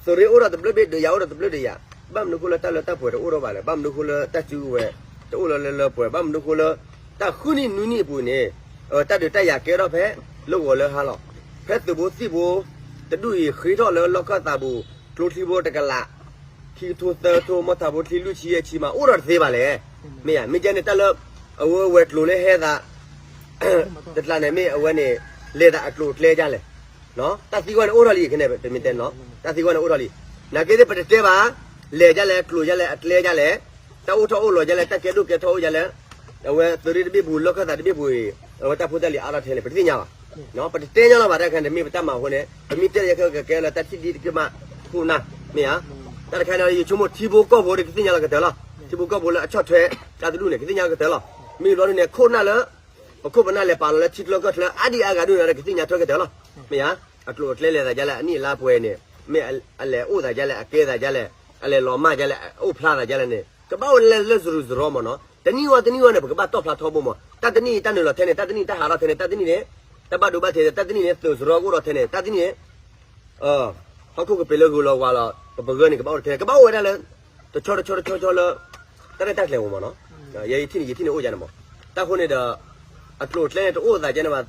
သုးရ့ၣ်အိၣ်ဒီးတဘျုးဘ့ၣ်ဒီးယၤ အိၣ်ဒီးတဘျုးဒီးယၤ ဘၣ်မနုၤဃိလၢတၢ်လၢတၢ်ပှဲၤတအိၣ်ဒီးဘၣ်လဲၣ်. ဘၣ်မနုၤဃိလၢတၢ်စုကဝဲၤ တအိၣ်လၢလၢလၢပှဲၤ ဘၣ်မနုၤဃိလၢ တၢ်ဃုနံၣ်နွံနံၣ်အပူၤန့ၣ် တၢ်ဒုးတၢ်ယၤကဲထီၣ်ဖဲ လၢဂီၤလၢဟါလီၤ. ဖဲသုးဖိသံၣ်ဖိ တဒူၣ်အံၤဃ့ထီၣ်လၢလီၢ်ခၢၣ်သးပူၤ ကျိချံဖိတကလး ခံကထိသၢကထိ မီၢ်ထးဖိချံလွံၢ်ဆံယဲၢ်ဆံမး အိၣ်ဒီးတသ့ဘၣ်လဲၣ်. မ့ၢ်ဧါ မ့ၢ်ကဲန့ၣ်တၢ်လၢ အဝဲဝဲၤကျိၤလၢဟဲသး တကျါန့ၣ်မ့ၢ်အဝဲန့ၣ် လဲၤသးအကျိၤအကျဲဒ်လဲၣ်. တၢ်သံကွၢ်န့ၣ်အိၣ်ထီၣ်လံ ခဲန့ၣ် ပမ့ၢ်တဲန့ၣ်လီၤ. တၢ်သံကွၢ်န့ၣ်အိၣ်ထီၣ်လံ. နာ်က့သ့ၣ်ပတတဲဘၣ် လဲၤဒ်လဲၣ် ကျိၤဒ်လဲၣ် အကျဲဒ်လဲၣ် တၢ်အိၣ်ထီၣ်အိၣ်လီၤဒ်လဲၣ် တၢ်ကဲဒိၣ်ကဲထီအိၣ်ဒ်လဲၣ် အဝဲသုးရ့ၣ်တဘ့ၣ်ပူၤ လီၢ်ခၢၣ်သးတဘ့ၣ်ပူၤအံၤ အဝဲတၢ်ဖိတၢ်လံၤအါထီၣ်ထဲလဲၣ် ပတသ့ၣ်ညါဘၣ်. ပတတဲညါလီၤဘၣ် တၢ်တခါန့ၣ် မ့ၢ်ပတၢ်မၤအဃိန့ၣ် ပမ့ၢ်တဲလၢယခဲကကဲလၢတၢ်ထံၣ်ဒ်တက့ၢ်မး ခိၣ်နၢ် မ့ၢ်ဧါ. တၢ်တခါန့ၣ် ယဆိကမိၣ်ထံဖိကီၢ်ဖိဒီးကသ့ၣ်ညါလီၤကတၢၢ်လီၤ. ထံဖိကီၢ်ဖိလၢအဆီၣ်ထွဲတၢ်တဒူၣ်န့ၣ် ကသ့ၣ်ညါကတၢၢ်လီၤ. မ့ၢ်ဘျီဒ်န့ၣ် ခိၣ်နၢ်လၢ ပခိၣ်ပနၢ်လဲၤပာ်လီၤလၢထံချၢကီၢ်ချၢ အါဒံအါဂၤဒ်န့ၣ်ဒီး ကသ့ၣ်ညါထွဲကတၢၢ်လီၤ. မ့ၢ်ဧါ. အကျိၤအကျဲလဲၤသးဒ်လဲၣ် အနံၣ်အလါပှဲၤန့ၣ် မ့ၢ်အလဲၤအိၣ်သးဒ်လဲၣ် အကဲသးဒ်လဲၣ် အလဲၤလီၤမၢ်ဒ်လဲၣ် အအိၣ်ဖျါသးဒ်လဲၣ်န့ၣ် ကဘၣ်အိၣ်လၢလၢစရူးစရီမ့ၢ်နီၤ. တနံၣ်ဝဲတနံၣ်ဝဲန့ၣ် ပကဘၣ်တီၣ်ဖျါထီဘိမ့ၢ် တၢ်တနံၣ်အံၤတၢ်နုာ်လီၤထဲန့ၣ် တၢ်တနံၣ်အံၤတၢ်ဟးထီၣ်ထဲန့ၣ် တၢ်တနံၣ်န့ၣ် တၢ်ဘၣ်ဒိဘၣ်ထံး တၢ်တနံၣ်န့ၣ် သုးစရီကအိၣ်ဒီးထဲန့ၣ် တၢ်တနံၣ်န့ၣ် ဟီၣ်ခိၣ်ကပ့ၤလၢဂုၤလီၤဝါလီၤ ပပဂၢၢ်န့ၣ် ကဘၣ်အိၣ်ထဲန့ၣ် ကဘၣ်အိၣ်ဝဲဒၣ်လၢ တဆီတဆီတဆီဆီလၢ တၢ်ရဲၣ်တၢ်ကျဲၤအိၣ်မ့ၢ်နီၤ. ယဲယထံၣ်န့ၣ် ယထံၣ်န့ၣ်အိၣ်ယါန့ၣ်မ့ၢ် တၢ်ဃိန့ၣ်ဒီး အကျိၤအကျဲန့ၣ် တအိၣ်သးကဲန့ၣ်ဘၣ်.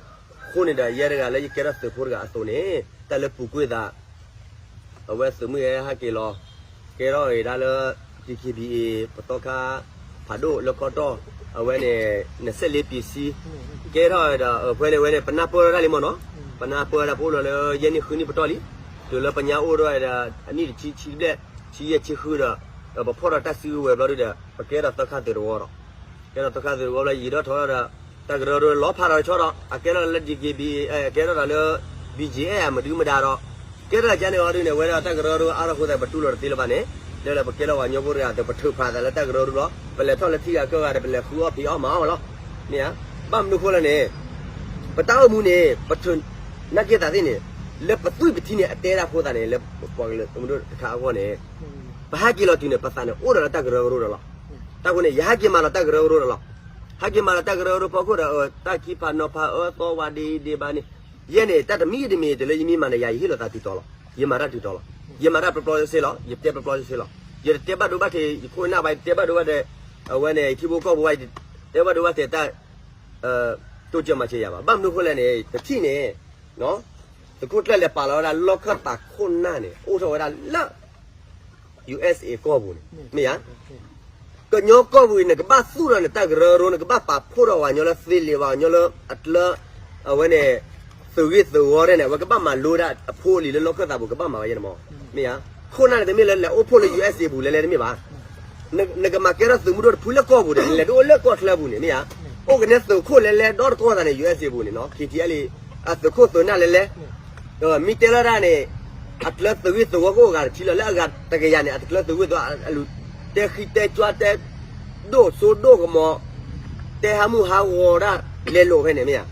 အဃိန့ၣ်ဒီး ယဲတဂၤလၢယကဲထီၣ်သုးဖိတဂၤအသိးန့ၣ် တၢ်လၢပူၤကွံာ်သး အဝဲသုးမုၢ်ဟဲဟဲက့ၤလီၤ ကဲထီၣ်ဝဲဒၣ်လၢ DKBA ပသီခါ ဖးဒိၣ်လၢခီတီၢ် အဝဲန့ၣ် နစဲးလ့ပံးဆံ ကဲထီၣ်ဒီး အဖဲန့ၣ်ဝဲန့ၣ် ပနၢ်ပၢၢ်ထီၣ်တၢ်လံမ့ၢ်နီၤ. ပနၢ်ပၢၢ်ဝဲဒၣ် ပအိၣ်လီၤလၢယဲၢ်နံၣ်ဃုနံၣ်ပတီၢ်လံ. တုၤလၢပညါအိၣ်ထီၣ်ဝဲဒီး အနံၣ်တဆံဆံဘျဲၣ် ဆံယဲၢ်ဆံဃုဒီး ပဖီၣ်ထီၣ်တၢ်စုကဝဲၤဘျီဒုဒီး ပကဲထီၣ်သီခါသုးတဝီဒီး ကဲထီၣ်သီခါသုးတဝီဘျီ ယံာ်ထီၣ်ထီထီၣ်ဒီး တၢ်ကရၢကရိလီၤဖးထီၣ်ဆီဒီး အကဲထီၣ်လၢ DKBA ကဲထီၣ်ဒီးလၢ BGF မဒုမဒါဒီး ကဲထီၣ်ကန့ၣ်အီၤဒုန့ၣ် ဝဲဒၣ်တၢ်ကရၢကရိအါထီၣ်အဃိသတး ပတူၢ်လိာ်တသ့လၢၤဘၣ်န့ၣ်, လၢလၢပကဲလၢပှၤကညီဖိတဂၤဒီး ပထုးဖးသးလၢတၢ်ကရၢကရိလီၤ. ပလဲၤထီၣ်လၢထံဂၤကီၢ်ဂၤဒီး ပလဲၤဃုအီၣ်ဖံးအီၣ်မၤအီၣ်မးလီၤ. မ့ၢ်ဧါ. ဘၣ်မနုၤအဃိလဲၣ်န့ၣ်, ပတၢ်အိၣ်မူန့ၣ် ပထုးနာ်က့ၤသးသ့ၣ်န့ၣ်, လၢပသွံၣ်ပထံန့ၣ် အတဲဒၣ်အဃိသတးန့ၣ် လၢပှၤကလုာ်သုးမုၢ်ဒိၣ်တခါအဂီၢ်န့ၣ်, ပဟဲက့ၤလီၤတုၤန့ၣ် ပသးန့ၣ်အိၣ်ဒီးလၢတၢ်ကရၢကရိဒီးလီၤ. တၢ်ဃိန့ၣ် ယဟဲက့ၤမၤလီၤတၢ်ကရၢကရိဒီးလီၤ. ဟဲက့ၤမၤလီၤတၢ်ကရၢကရိဖီခိၣ်ဒီး တၢ်ခံဖးနီၤဖးအၢသီဝဲဒ်ဒ်ဘၣ်န့ၣ်, ယဲန့ၣ် တၢ်တမံၤတမံၤတုၤလၢယမ့ၢ်မၤန့ၣ် ယၤယဟ့ၣ်လီၤသးတုၤတီၤလီၤ. ယမၤတၢ်တုၤတီၤလီၤ. ယမၤတၢ်ပျီပျီစ့စ့လီၤ. ယတဲပျီပျီစ့စ့လီၤ. ယတတဲဘၣ်ဒိဘၣ်ထံး ယခိၣ်နၢ်ဘၣ်, ယတတဲဘၣ်ဒိဘၣ်ထံး, အဝဲန့ၣ် ယထံဖိကီၢ်ဖိဘၣ်, ယတဲဘၣ်ဒိဘၣ်ထံးတၢ် တိစၢၤမၤစၢၤယၤဘၣ်. ဘၣ်မနုၤအဃိလဲၣ်န့ၣ် ပထံၣ်န့ၣ်, သုးခိၣ်ကျၢၢ်လဲၤပာ်လီၤဝဲဒၣ်လီၢ်ခၢၣ်သးခိၣ်နၢ်န့ၣ် အိၣ်ထီၣ်ဝဲဒၣ်လၢ ယူႇအ့ၣ်စ့ၣ် ကီၢ်ပူၤန့ၣ် မ့ၢ်ဧါ. ကညီကီၢ်ပူၤအံၤ နကဘၣ်သူၣ်ထီၣ်နတၢ်ကရၢကရိ, နကဘၣ်ပာ်ဖှိၣ်ထီၣ်ပှၤကညီလၢသ့လံာ်, ပှၤကညီလၢအကျၢၤ, အဝဲန့ၣ် သုးဂ့ၢ်သုးဝီဒဲးန့ၣ် အဝဲကဘၣ်မၤလိဒၣ်အဖိအလံၤလၢလီၢ်ခၢၣ်သးပူၤ ကဘၣ်မၤဝဲယဲန့ၣ်မး, မ့ၢ်ဧါ. ခိၣ်နၢ်န့ၣ် တမ့ၢ်လၢလဲၤအိၣ်ဖှိၣ်လၢ ယူၣ်အ့ၣ်စ့ၣ် ပူၤလဲၤလဲၤတမ့ၢ်ဘၣ်. နကမၤကဲထီၣ်သုးမုၢ်ဒိၣ်တဖုလၢကီၢ်ပူၤဒီး နလဲၤဒိၣ်အိၣ်လၢကီၢ်ချၢပူၤန့ၣ် မ့ၢ်ဧါ. အိၣ်ကနဲသုးခိၣ်လဲၤလဲၤဒီတကီၢ်သးန့ၣ် ယူၣ်အ့ၣ်စ့ၣ် ပူၤန့ၣ်နီၤ, ခ့ထံအလံ, အသုးခိၣ်သုးနၢ်လဲၤလဲၤ မ့ၢ်တဲလီၤဒၣ်န့ၣ်, အကျၢၤသုးဂ့ၢ်သုးဝီကအိၣ်ဂၤတထံလီၤ. လၢအဂၤတကယၤန့ၣ် အတကျၢၤသုးဂ့ၢ်သုးဝီ, အလူၤတဲဃံတဲကၠွါ, တဲဒိၣ်စိဒိၣ်ကမီၤ, တဲဟးမုၢ်ဟးဂီၤဒၣ်လဲၤလိာ်ဖဲန့ၣ် မ့ၢ်ဧါ.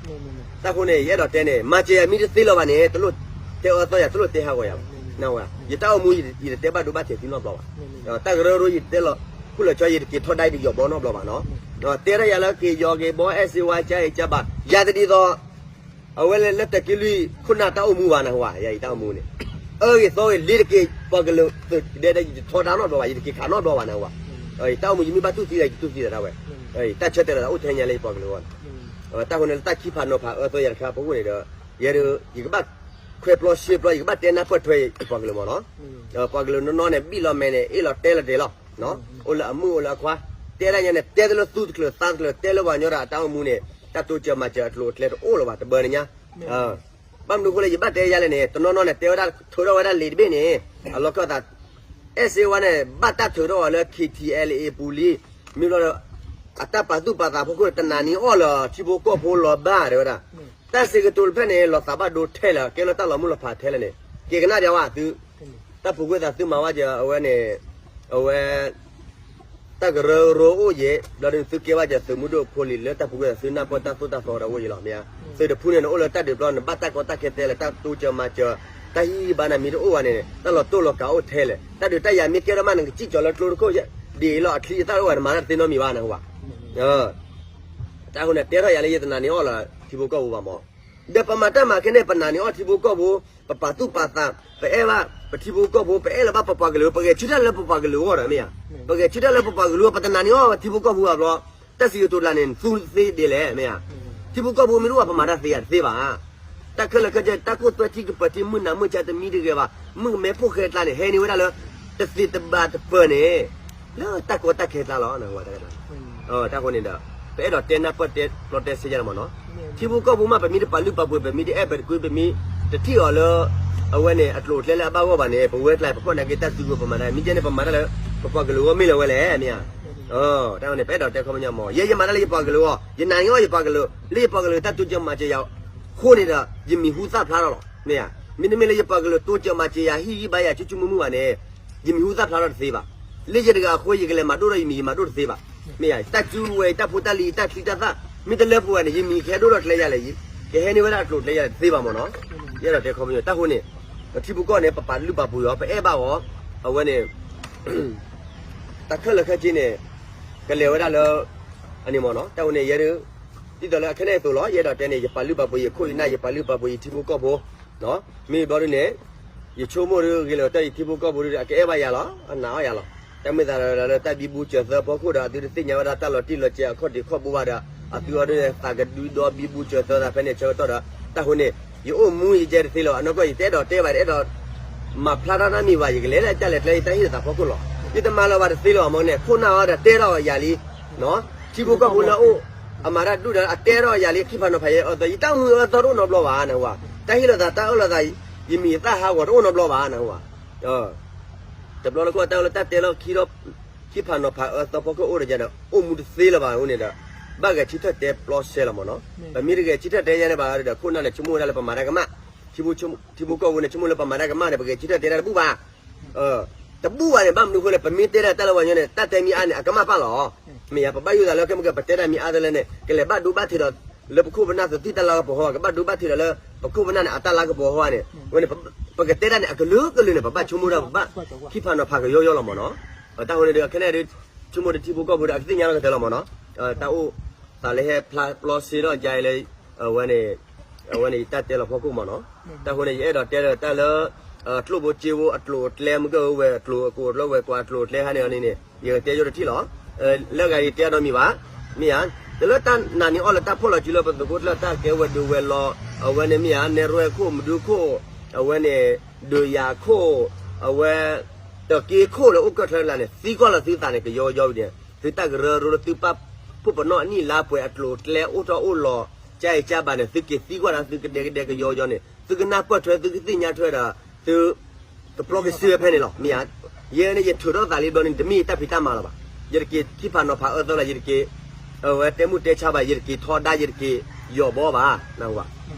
တၢ်ဃိန့ၣ် ယအဲၣ်ဒိးတဲန့ၣ် မၤစၢၤယၤမ့ၢ်တသ့လၢၤဘၣ်န့ၣ် တလိၣ်တဲအၢသီယၤ, တလိၣ်တဲဟးဂီၤယၤဘၣ်. ယတၢ်အိၣ်မူ ယတတဲဘၣ်ဒိဘၣ်ထံးသုနီတဘျီဘၣ်. တၢ်ကရၢကရိ ယတတဲလီၤခိၣ်လီၤဆီ, ယတက့ၤထီဒါယတယီၤဘီနီတဘျီဘၣ်နီၤ. တဲထီၣ်ယၤလၢက့ၤယီၤက့ၤဘီ အဲၣ်စ့ဝါ ကၠါအံၤကၠါဘၣ်, ယၤတဒ်သိး အဝဲလၢတၢ်က့လွံၢ်ခိၣ်နၢ်တၢ်အိၣ်မူဘၣ်နဟူဧါ. ယၤအံၤတၢ်အိၣ်မူန့ၣ် အၢဂ့ၤသီဂ့ၤ လ့ၤတက့ၤပှၤကလုာ်သုးဒဲဒဲး ယတထီဒါနီတဘျီဘၣ်, ယတက့ၤခးနီတဘျီဘၣ်နဟူဧါ. တၢ်အိၣ်မူ ယမ့ၢ်ဘၣ်တူၢ်သံဒီး ယတူၢ်သံဒီးဒၣ်ဝဲ, တၢ်ဆၢတဲာ်လီၤသးအိၣ်ထဲညါလၢယပှၤကလုာ်အဂီၢ်န့ၣ်. တၢ်ဃိန့ၣ် လၢတၢ်ခံဖးနီၤဖးအၢသီယၤတခါအဖီခိၣ်န့ၣ်ဒီး ယဲဒၣ် ယကဘၣ်ခွဲးပျီရှဲပျီ, ယကဘၣ်တဲနၢ်ပၢၢ်ထွဲယပှၤကလုာ်မးနီၤ. ပှၤကလုာ်နီၢ်နီၢ်န့ၣ် ဘံၣ်လီၤမဲာ်န့ၣ် အ့ၣ်လီၤတဲလီၤတဲာ်လီၤ, အိၣ်လၢအမုၣ်အိၣ်လၢအခွါ, တဲဒၣ်ညါန့ၣ် တဲတလၢသူတချုးသးတချုး တဲလၢပှၤကညီဒီးအတၢ်အိၣ်မူန့ၣ် တၢ်တိစၢၤမၤစၢၤအကျိၤအကျဲတအိၣ်လၢၤဘၣ် တဘၣ်န့ၣ်ညါ. ဘၣ်မနုၤအဃိလဲၣ် ယဘၣ်တဲယၤလဲၣ်န့ၣ် တနီၤနီၤန့ၣ် တဲဝဲဒၣ်ထုးထီၣ်ဝဲဒၣ်လံာ်တဘ့ၣ်န့ၣ် အလီၢ်ခၢၣ်သး အဲၣ်စ့ဝါန့ၣ် ဘၣ်တၢ်ထုးထီၣ်အီၤလၢ ခ့ထံအဲလ်အ့ ပူၤလံ, မ့ၢ်ဘျီဒီး အတၢ်ပာ်သူၣ်ပာ်သးဖီခိၣ် တနာ်န့ၢ်အီၤလၢထံဖိကီၢ်ဖိလီၤဘၣ် တဲဝဲဒၣ်. တၢ်စံးကတိၤတဖျၢၣ်န့ၣ် လီၤသးဘၣ်ဒိထဲလဲၣ်, ကဲလၢတၢ်လီၤမုၢ်လီၤဖးထဲလဲၣ်န့ၣ် က့ၤကနၣ်ဒံးဝဲသု တၢ်ပူၤကွံာ်သးသုမၤဝဲက့ၤ အဝဲန့ၣ် အဝဲ တၢ်ကရၢကရိအိၣ်ယဲၢ် ဘျီဒုးသုကဲဘၣ်က့ၤသုးမုၢ်ဒိၣ်ဖိလံၤလၢတၢ်ပူၤကွံာ်သး သုနၢ်ပၢၢ်တၢ်သိၣ်တၢ်သီဒီးအိၣ်ယဲၢ်လီၤ မ့ၢ်ဧါ. သုးတဖုန့ၣ် နအိၣ်လၢတၢ်ဒုးပျီ နဘၣ်တၢ်ကီတၢ်ခဲတဲလဲၣ်, တၢ်တိစၢၤမၤစၢၤ တၢ်ဟံၣ်ဘါနၤမ့ၢ်တအိၣ်ဘၣ်န့ၣ် တၢ်လီၤတိၢ်လီၤကးအိၣ်ထဲလဲၣ်. တၢ်ဒုးတၢ်ယၤမ့ၢ်ကဲထီၣ်မး နကစံၣ်ကၠီၤလၢကျိတခိၣ် ဒ်အံၤလီၤ အချံအသၣ်တအိၣ်ဘၣ် နမၤတၢ်တသ့နီတမံၤဘၣ် နဟူဘၣ်. တၢ်ဃိန့ၣ် တဲထီၣ်ယၤလၢယတနာ်န့ၢ်အီၤလၢထံဖိကီၢ်ဖိဘၣ်မး. ဒီးပမၤတၢ်မၤခဲန့ၣ် ပနာ်န့ၢ်အီၤထံဖိကီၢ်ဖိ, ပပာ်သူၣ်ပာ်သး, ပအဲၣ်ဘၣ်ပထံဖိကီၢ်ဖိ, ပအဲၣ်လၢၤဘၣ်ပပှၤကလုာ်, ပဂဲၤဆၢထၢၣ်လၢပပှၤကလုာ်အဂီၢ်ဒီး မ့ၢ်ဧါ. ပဂဲၤဆၢထၢၣ်လၢပပှၤကလုာ်အဂီၢ် ပတနာ်န့ၢ်အီၤထံဖိကီၢ်ဖိဘၣ်ဘျီ, တၢ်စံးကတိၤတဖျၢၣ်န့ၣ် နသူသ့ဒ်လဲၣ် မ့ၢ်ဧါ. ထံဖိကီၢ်ဖိမ့ၢ်တအိၣ်ဘၣ် ပမၤတၢ်သ့ဧါ, တသ့ဘၣ်. တၢ်ခဲလၢာ်ခဲဆ့ တၢ်ကိၢ်သွဲထံကပၢၤထံ မုၢ်နၤမုၢ်ဆါတမံၤတဂ့ၤဘၣ်, မုၢ်ကမဲဖိၣ်ဃဲကျါန့ၣ် ဟဲန့ၢ်ဝဲဒၣ်လၢ တသ့တဘၣ်တပၢၢ်န့ၣ် လၢတၢ်ကီတၢ်ခဲကျါလီၤ နဟူဘၣ်. တၢ်ဃိန့ၣ်ဒီး ပအဲၣ်ဒိးတဲနၢ်ပၢၢ်တဲပျီတဲစ့ယါလီၤမးနီၤ. ထံဖိကီၢ်ဖိမး ပမ့ၢ်တပာ်လုၢ်ပာ်ပှ့ၤ ပမ့ၢ်တအဲၣ်ပတကွံ ပမ့ၢ်တထံၣ်အီၤလၢ အဝဲန့ၣ် အကျိၤအကျဲလၢအဘၣ်ဂီၢ်ဘၣ်န့ၣ် ပဝဲကျါ ပခီၣ်နာ်က့တၢ်စုကဝဲၤ ပမၤတၢ် မ့ၢ်ကဲန့ၣ် ပမၤတၢ်လၢ ပပှၤကလုာ်အဂီၢ်မ့ၢ်လၢဝဲလဲၣ် မ့ၢ်ဧါ. တၢ်န့ၣ် ပအဲၣ်ဒိးတဲခီပညီမး ယဲယမၤတၢ်လၢယပှၤကလုာ်အဂီၢ် ယနာ်န့ၢ်အီၤယပှၤကလုာ် လၢယပှၤကလုာ်တၢ်တိစၢၤမၤစၢၤယၤအဃိန့ၣ်ဒီး ယမံၤဟူသၣ်ဖျါထီၣ်လီၤ မ့ၢ်ဧါ. မ့တမ့ၢ်လၢယပှၤကလုာ်တိစၢၤမၤစၢၤယၤ ဟံၣ်ဂံၢ်ဘါယၤ ဆူၣ်ဆူၣ်မုာ်မုာ်ဘၣ်န့ၣ် ယမံၤဟူသၣ်ဖျါထီၣ်တသ့ဘၣ်. လၢယတဂၤအဃိ ယကလဲၤမၤဒိၣ်ထီၣ်ယမံၤ ယမၤဒိၣ်တသ့ဘၣ်. မ့ၢ်ဧါ တၢ်စုကဝဲၤ တၢ်ဖိတၢ်လံၤ တၢ်ချံတၢ်သၣ် မ့ၢ်တလၢပှဲၤဘၣ်န့ၣ် ယမံၤကဟဲဒိၣ်ထီၣ်ကျဲယၤလဲၣ်, ကဟဲန့ၢ်ဝဲဒၣ်အကျိၤကျဲယၤလဲၣ်တသ့ဘၣ်မးနီၤ. ယအဲၣ်ဒိးတဲခီပညီ တၢ်ဃိန့ၣ် ပထံဖိကီၢ်ဖိန့ၣ် ပပာ်လုၢ်ပာ်ပှ့ၤအီၤ ပအဲၣ်ဘၣ်အီၤ အဝဲန့ၣ် တၢ်ခဲလၢာ်ခဲဆ့န့ၣ် ကလဲၤဝဲဒၣ်လၢ အန့ၣ်မးနီၤ. တၢ်ဃိန့ၣ် ယဲဒၣ် ဒ်သိးလၢအခဲန့ၣ်အသိးလီၤ. ယအဲၣ်ဒိးတဲန့ၣ် ယပာ်လုၢ်ပာ်ပှ့ၤယခိၣ်ယနၢ် ယပာ်လုၢ်ပာ်ပှ့ၤယထံဖိကီၢ်ဖိ မ့ၢ်ဘျီဒုန့ၣ် ယဆိကမိၣ်ဒုးဂ့ၤလီၤတၢ် ယထံဖိကီၢ်ဖိဒုး အကအဲၣ်ဘၣ်ယၤလီၤ အနာ်အီၣ်ယၤလီၤ. တၢ်မ့ၢ်သးလၢတၢ်ဘံဘူစၢၤသၢဖီခိၣ်ဒီး အသုတသ့ၣ်ညါဝဲဒၣ်တၢ်လီၤတံၢ်လီၤဆဲးအခီၣ်ဒံးခီၣ်ဘိဘၣ်ဒီး အသုအီၤဒုးသးကဒုဒီဘံဘူစၢၤသၢသးဖဲန့ၣ်ဆၢကတီၢ်ဒီး တၢ်ဃိန့ၣ် ယအိၣ်မူယကဲတသ့လီၤ. အနီၢ်ကီၢ် ယတအဲၣ်ဒိးတဲဘၣ် တအဲၣ်ဒိး မၤဖျါထီၣ်နီတမံၤဘၣ် ယကလဲၤလၢတၢ်လဲၤကျဲ ယတၢ်ဟ့ၣ်လီၤသးဖီခိၣ်လီၤ. ယတမၤလၢၤဘၣ်တသ့လီၤ အမ့ၢ်န့ၣ် ခိၣ်နၢ်အီၤဒီးတဲထီၣ်ယၤလံ ထံဖိကီၢ်ဖိလၢအအိၣ် အမၤတၢ်ဒူၣ်ဒီး အတဲထီၣ်ယၤလံ ခံဖးနီၤဖးယဲအၢသီ ယတၢ်အိၣ်မူအၢသီတအိၣ်နီတဘျီဘၣ် နဟူဧါ. တၢ်ဟ့ၣ်လီၤသး တၢ်အၢၣ်လီၤသး ယမံၤသၣ်ဟးဂီၤတအိၣ်နီတဘျီဘၣ် နဟူဧါ. တဘျီလၢခိၣ်တၢ်အိၣ်လၢတၢ်တဲလီၤခံထီၣ် ခံဖးနီၤဖးအၢသီဖီခိၣ်အိၣ်ဒီးယၤဒီး အိၣ်မူတသ့လၢၤဘၣ်အဃိန့ၣ်ဒီး ဘၣ်ဂဲၤဆၢထၢၣ်တဲပျီစဲလီၤမးနီၤ. ပမ့ၢ်တဂဲၤဆၢထၢၣ်တဲယဲန့ၣ်ဘၣ်ဒီး ခိၣ်နၢ်န့ၣ် ဆိကမိၣ်ဝဲဒၣ်လၢပမၤတၢ်ကမၣ် ထံဖိကီၢ်ဖိန့ၣ် ဆိကမိၣ်လၢပမၤတၢ်ကမၣ်န့ၣ် ပဂဲၤဆၢထၢၣ်တဲတၢ်တဘူၣ်ဘၣ်. တဘူၣ်ဘၣ်န့ၣ် ဘၣ်မနုၤအဃိလဲၣ် ပမ့ၢ်တဲဒၣ်တၢ်လၢပှၤကညီန့ၣ် တၢ်တဲမ့ၢ်အါန့ၣ် အကမၣ်ပၢ်လီၤ. မ့ၢ်ယါ ပဘၣ်ယိၣ်သးလၢ ခဲမုၢ်က ပတဲတၢ်မ့ၢ်အါတလၢန့ၣ် ကလဲၤဘၣ်ဒိဘၣ်ထံးဒီး လၢပခိၣ်ပနၢ်သသ့ၣ်တၢ်လၤကပီၤဟီ ကဘၣ်ဒိဘၣ်ထံးဒီးလၢ ပခိၣ်ပနၢ်န့ၣ် အတၢ်လၤကပီၤဟီန့ၣ် ဝဲန့ၣ် ပကတဲတၢ်န့ၣ် အကလုာ်ကလုာ်န့ၣ် ပဘၣ်ဆိကမိၣ်ဒၣ် ပဘၣ်ခံဖးနီၤဖးကယီယီလီၤမ့ၢ်နီၤ. တၢ်ဃိန့ၣ်ဒီး ခဲန့ၣ်ဒီး ဆိကမိၣ်ဒီးထံဖိကီၢ်ဖိဒီး အကသ့ၣ်ညါလီၤကတၢၢ်လီၤမ့ၢ်နီၤ. တၢ်အိၣ်သးလၢဟဲဖျါပျီစ့ထီၣ်ကါအံၤလၢ အဝဲန့ၣ် အဝဲန့ၣ်ယတၢ်တဲလီၤဖီခိၣ်မ့ၢ်နီၤ. တၢ်ဃိန့ၣ် ယအဲၣ်ဒိးတဲဒီးတၢ်လၢ ကျိၣ်ဖိစ့ဖိအကျိၤအကျဲ မုၢ်ကဝဲၤကျိၤ အကျိၤအကျဲ ဝဲၤကွာ်အကျိၤအကျဲဟါန့ၣ်အီၤန့ၣ်န့ၣ် ယကတဲယိၣ်တထံၣ်လီၤ. လၢဂၤယတဲအါဒီးမံၤဘၣ်. မ့ၢ်ဧါ. တလၢတၢ်နာ်န့ၢ်အီၣ်လၢတၢ်ဖီၣ်လီၤစုလၢပသကိးကျၢၢ်တၢ်ကဲဝဲၤဒုးဝဲၤလီၤ အဝဲန့ၣ်မ့ၢ်ဧါ နဲၣ်ရွဲၣ်ခိၣ်မဒုခိၣ် အဝဲန့ၣ် ဒုးယၤခိၣ် အဝဲ တက့ခိၣ်လၢအိၣ်ကၢၣ်ချၢလၢ်န့ၣ် သံကွၢ်လီၤသုသးန့ၣ် ကယီယီဝံၤန့ၣ် သုတၢ်ကရၢကရိလၢသုပာ်ဖှိၣ်ပနီၣ်အနံၣ်လါပှဲၤအကျိၤအကျဲအိၣ်ထီၣ်အိၣ်လီၤ ကါအံၤကါဘၣ်န့ၣ် သုက့ၤသံကွၢ်ဒၣ်သုကဒဲကဒဲကယီယီန့ၣ် သုကနၢ်ပၢၢ်ထွဲသုကသ့ၣ်ညါထွဲဒီး သု တပျီက့ၤစ့ဝဲဖဲန့ၣ်လီၤ. မ့ၢ်ဧါ. ယဲန့ၣ် ယထုးထီၣ်သးလံဘျီန့ၣ် တမ့ၢ်ယတၢ်ဖံးတၢ်မၤလၢၤဘၣ်. ယတက့ၤခံဖးနီၤဖးအၢသီလၢ ယတက့ၤ အဝဲတဲမူတဲဆါဘၣ် ယတက့ၤထီဒါ ယတက့ၤယီၤဘီဘၣ်.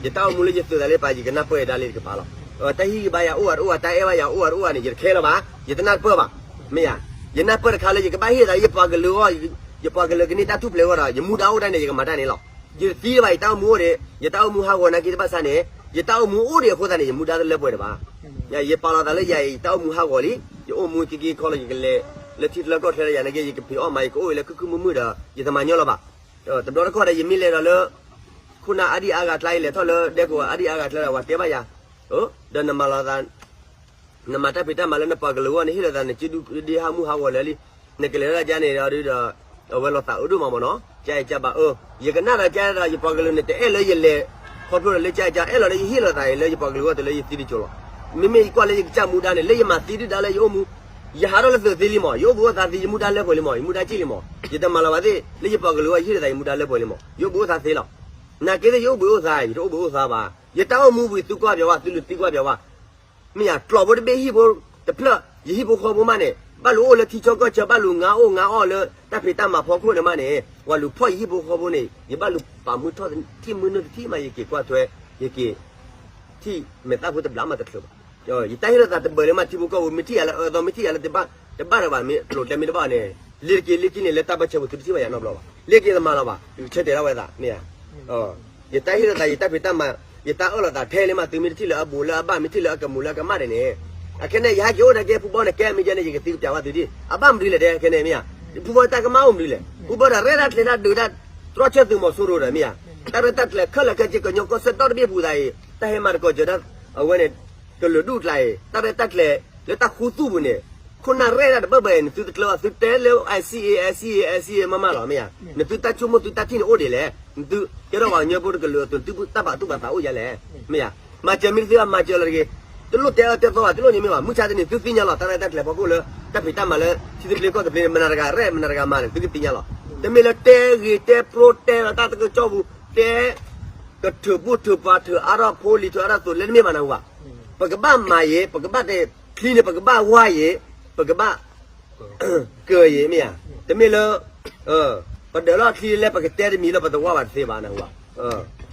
ယတၢ်အိၣ်မူလၢယသုးသးလၢပာ် ယကနၢ်ပၢၢ်ယဒၣ်လံတကပၤလီၤ. တၢ်ဟံၣ်ဂံၢ်ဘါယၤအိၣ်အတအိၣ် တၢ်အဲၣ်ဘၣ်ယၤအိၣ်အတအိၣ်န့ၣ် ယတခဲလၢၤဘၣ် ယတနၢ်ပၢၢ်ဘၣ်. မ့ၢ်ဧါ. ယနၢ်ပၢၢ်တခါလၢယကဘၣ်ဟ့ၣ်သး ယပှၤကလုာ်အဂီၢ် ယပှၤကလုာ်ကန့ၢ်တၢ်ထူၣ်ဖျဲးအဂီၢ်ဒီး ယမူဒါအိၣ်ဒၣ်န့ၣ် ယကမၤတၢ်န့ၣ်လီၤ. ယတသံဘၣ် ယတၢ်အိၣ်မူအိၣ်ဒီး ယတၢ်အိၣ်မူဟးဂီၤနာ်က့တဘၣ်ဆါန့ၣ် ယတၢ်အိၣ်မူအိၣ်ဒီးအဃိသတးန့ၣ် ယမူဒါတလၢပှဲၤဒံးဘၣ်. ယပာ်လီၤသးလၢယၤအံၤ ယတၢ်အိၣ်မူဟးဂီၤလံ. ယအိၣ်မူက့က့ခီလီၤ ယကလဲၤလၢထံချၢကီၢ်ချၢလၢယၤနာ်က့ ယကဖံးအီၣ်မၤ ယကအိၣ်အံၤလၢခုၣ်ခုၣ်မုာ်မုာ်ဒီး ယတမၤညီလီၤဘၣ်. တဘျီတခီၣ်ဒီး ယမ့ၢ်လဲၤဒီးလၢ ခိၣ်နၢ်အါဒံၣ်အါဂၤကျါ ယလဲၤထီၣ်လၢဒဲကဝီၤအါဒံၣ်အါဂၤကျါဒီး ပှၤတဲဘၣ်ယၤ ဒီးနမၤလီၤသး နမၤတၢ်ဖံးတၢ်မၤလၢနပှၤကလုာ်အဂီၢ်န့ၣ် ဟ့ၣ်လီၤသး နစုဒုဒ်ဟးမူဟးဂီၤလၢာ်လံ. နကလဲၤထီၣ်ဒ်န့ၣ်ဒီး အဝဲလီၤသးအၢဒိၣ်မးမ့ၢ်နီၤ. ကါအံၤကါဘၣ်အၢ ယကနၣ်ဒီးကါဒီး ယပှၤကလုာ်န့ၣ် တအဲၣ်လၢယလဲၤ ခီဖျိလၢကါအံၤကါ အဲၣ်လီၤလၢယဟ့ၣ်လီၤသးအံၤလၢယပှၤကလုာ်အဂီၢ် တုၤလၢယသံတကၠိၤလီၤ. မ့မ့ၢ်ယကွၢ်လၢယကစၢ်မူဒါန့ၣ် လၢယမၤသံဒုၣ်ဒါလၢယအိၣ်မူ ယဟးထီၣ်လၢသုးသ့လံမး ယအိၣ်ဘှံးအိၣ်သါသ့ ယမူဒါလၢပှဲၤလံမး ယမူဒါကံၣ်လံမး ယတမၤလီၤဘၣ်သ့ၣ် လၢယပှၤကလုာ်အဂီၢ်ယဟ့ၣ်လီၤသးယမူဒါလၢပှဲၤလံမး ယအိၣ်ဘှံးအိၣ်သါသ့လီၤ. နာ်က့သ့ၣ် ယအိၣ်ဘှံးအိၣ်သါ ယတအိၣ်ဘှံးအိၣ်သါဘၣ်. ယတၢ်အိၣ်မူဝံၤသုကွၢ်ပၠးဝဲ သုလူၤသံကွၢ်ပၠးဝဲ မ့ၢ်ယၤ ကျိာ်ဖိတဘ့ၣ်ဟံၣ်ဖိတဖျၢၣ် ယဟံၣ်ဖိဃီဖိမးန့ၣ် ဘၣ်လူၤအိၣ်လၢထံဆၢကီၢ်ဆၢ ဘၣ်လူၤငါအိၣ်ငါအီၣ်လၢတၢ်ဖံးတၢ်မၤဖီခိၣ်န့ၣ်မးန့ၣ် ပှၤလူၤဖီၣ်ယဟံၣ်ဖိဃီဖိန့ၣ် ယဘၣ်လူၤပာ်မုၢ်ထီၣ်ထံၣ်မုၢ်နုာ်တထံၣ်မး ယက့ၤကွၢ်ထွဲ ယက့ၤ ထံၣ်မဲာ်သၣ်ဖိတဘျီမးတချုးဘၣ်. ယတၢ်ဟ့ၣ်လီၤသးတဘၢၣ်လၢမး ထံဖိကီၢ်ဖိ မ့ၢ်ထံၣ်ယၤလၢအၢသီ မ့ၢ်ထံၣ်ယၤလၢတဘၣ်တဘၣ်ဒီးဘၣ် မ့ၢ်ကျိာ်ကျဲမ့ၢ်တဘၣ်န့ၣ် လ့ၤတက့ၤလ့ၤက့ၤန့ၣ် လၢတၢ်ပၢၢ်ဆၢပူၤ သုတထံၣ်ဘၣ်ယၤနီတဘျီဘၣ်. လ့ၤက့ၤသမၤလီၤဘၣ် ယကဆၢတဲာ်ဒၣ်ဝဲသး မ့ၢ်ဧါ. ယတၢ်ဟ့ၣ်လီၤသး ယတၢ်ဖံးတၢ်မၤ ယတၢ်အၢၣ်လီၤသးထဲလၢမး သုမ့ၢ်တထံၣ်လၢအဘူးလၢအဘၣ် မ့ၢ်ထံၣ်လၢအကမူၤလၢအကမၣ်ဒဲးန့ၣ် အခဲန့ၣ် ယဟဲက့ၤအိၣ်နာ်က့ ဖုဘီန့ၣ် ကဲမ့ၢ်ယဲန့ၣ် ယကသံကပျးဝဲသုဒ် အဘၣ်မနုၤလဲၣ်ဒဲ ခဲန့ၣ်မ့ၢ်ဧါ. ဖုဘီတၢ်ကမၣ်အိၣ်မနုၤလဲၣ် ဖုဘီဒီးရဲၣ်တၢ်ကျဲၤတၢ်ဒုးတၢ် တြီဆၢသုးမီၤစိရိၤဒီးမ့ၢ်ဧါ. တၢ်ရဲၣ်တၢ်ကျဲၤခဲလၢာ်ခဲဆ့ ကညီကီၢ်စဲၣ်ဒီတဘ့ၣ်ပူၤသးအံၤ တၢ်ဟဲမၤသကိးစၢၤတၢ် အဝဲန့ၣ် ကလုာ်ဒူၣ်ကျါအံၤ တၢ်ရဲၣ်တၢ်ကျဲၤလၢတၢ်ဃူသူၣ်ပူၤန့ၣ် ခိၣ်နၢ်ရဲၣ်တၢ်တဘၢၣ်ဘၢၣ်အံၤ နသုတကျၢၤဘၣ် သုတဲလၢ ICA ICA ICA မးမးလီၤ မ့ၢ်ဧါ. နသုတၢ်ဆိကမိၣ်သုတၢ်ထံၣ်န့ၣ်အိၣ်ဒ်လဲၣ် နသုကဲထီၣ်ပှၤကညီဖိတကလုာ်အသိး သုတၢ်ဘၣ်သူၣ်ဘၣ်သးအိၣ်ယဲလဲၣ် မ့ၢ်ဧါ. မၤစၢၤမ့ၢ်တသ့ဘၣ် မၤစၢၤလီၤတဂ့ၤ. တလိၣ်တဲအၢတဲသီဘၣ် တလိၣ်န့ၣ်မ့ၢ်ဘၣ် မုၢ်ဆါတနံၤ သုသ့ၣ်ညါလီၤ တၢ်ရဲၣ်တၢ်ကျဲၤဖီခိၣ်လၢ တၢ်ဖံးတၢ်မၤလၢ ထံသဘျ့ကီၢ်သဘျ့န့ၣ် မနၤတဂၤရဲၣ် မနၤတဂၤမၤန့ၣ် သုကသ့ၣ်ညါလီၤ. တမ့ၢ်လၢတဲဂ့ၤတဲပြိတဲလီၤတၢ်တကစီၣ်ပူၤ တဲ ကထုးဘူၣ်ထုးပှၤ ထုးအါထီၣ်ဖိလံၤထုးအါထီၣ်သိးလဲၣ်တမ့ၢ်ဘၣ်နဝၤ. ပကဘၣ်မၤယံၤ ပကဘၣ်တဲချံန့ၣ် ပကဘၣ်ဝါယံၤ ပကဘၣ် ကၢၤယံၤမ့ၢ်ဧါ. တမ့ၢ်လၢ ပဒၢးလီၢ်ချံလၢပကတဲတမံၤလၢပတဝါဘၣ်တသ့ဘၣ်နဝၤ.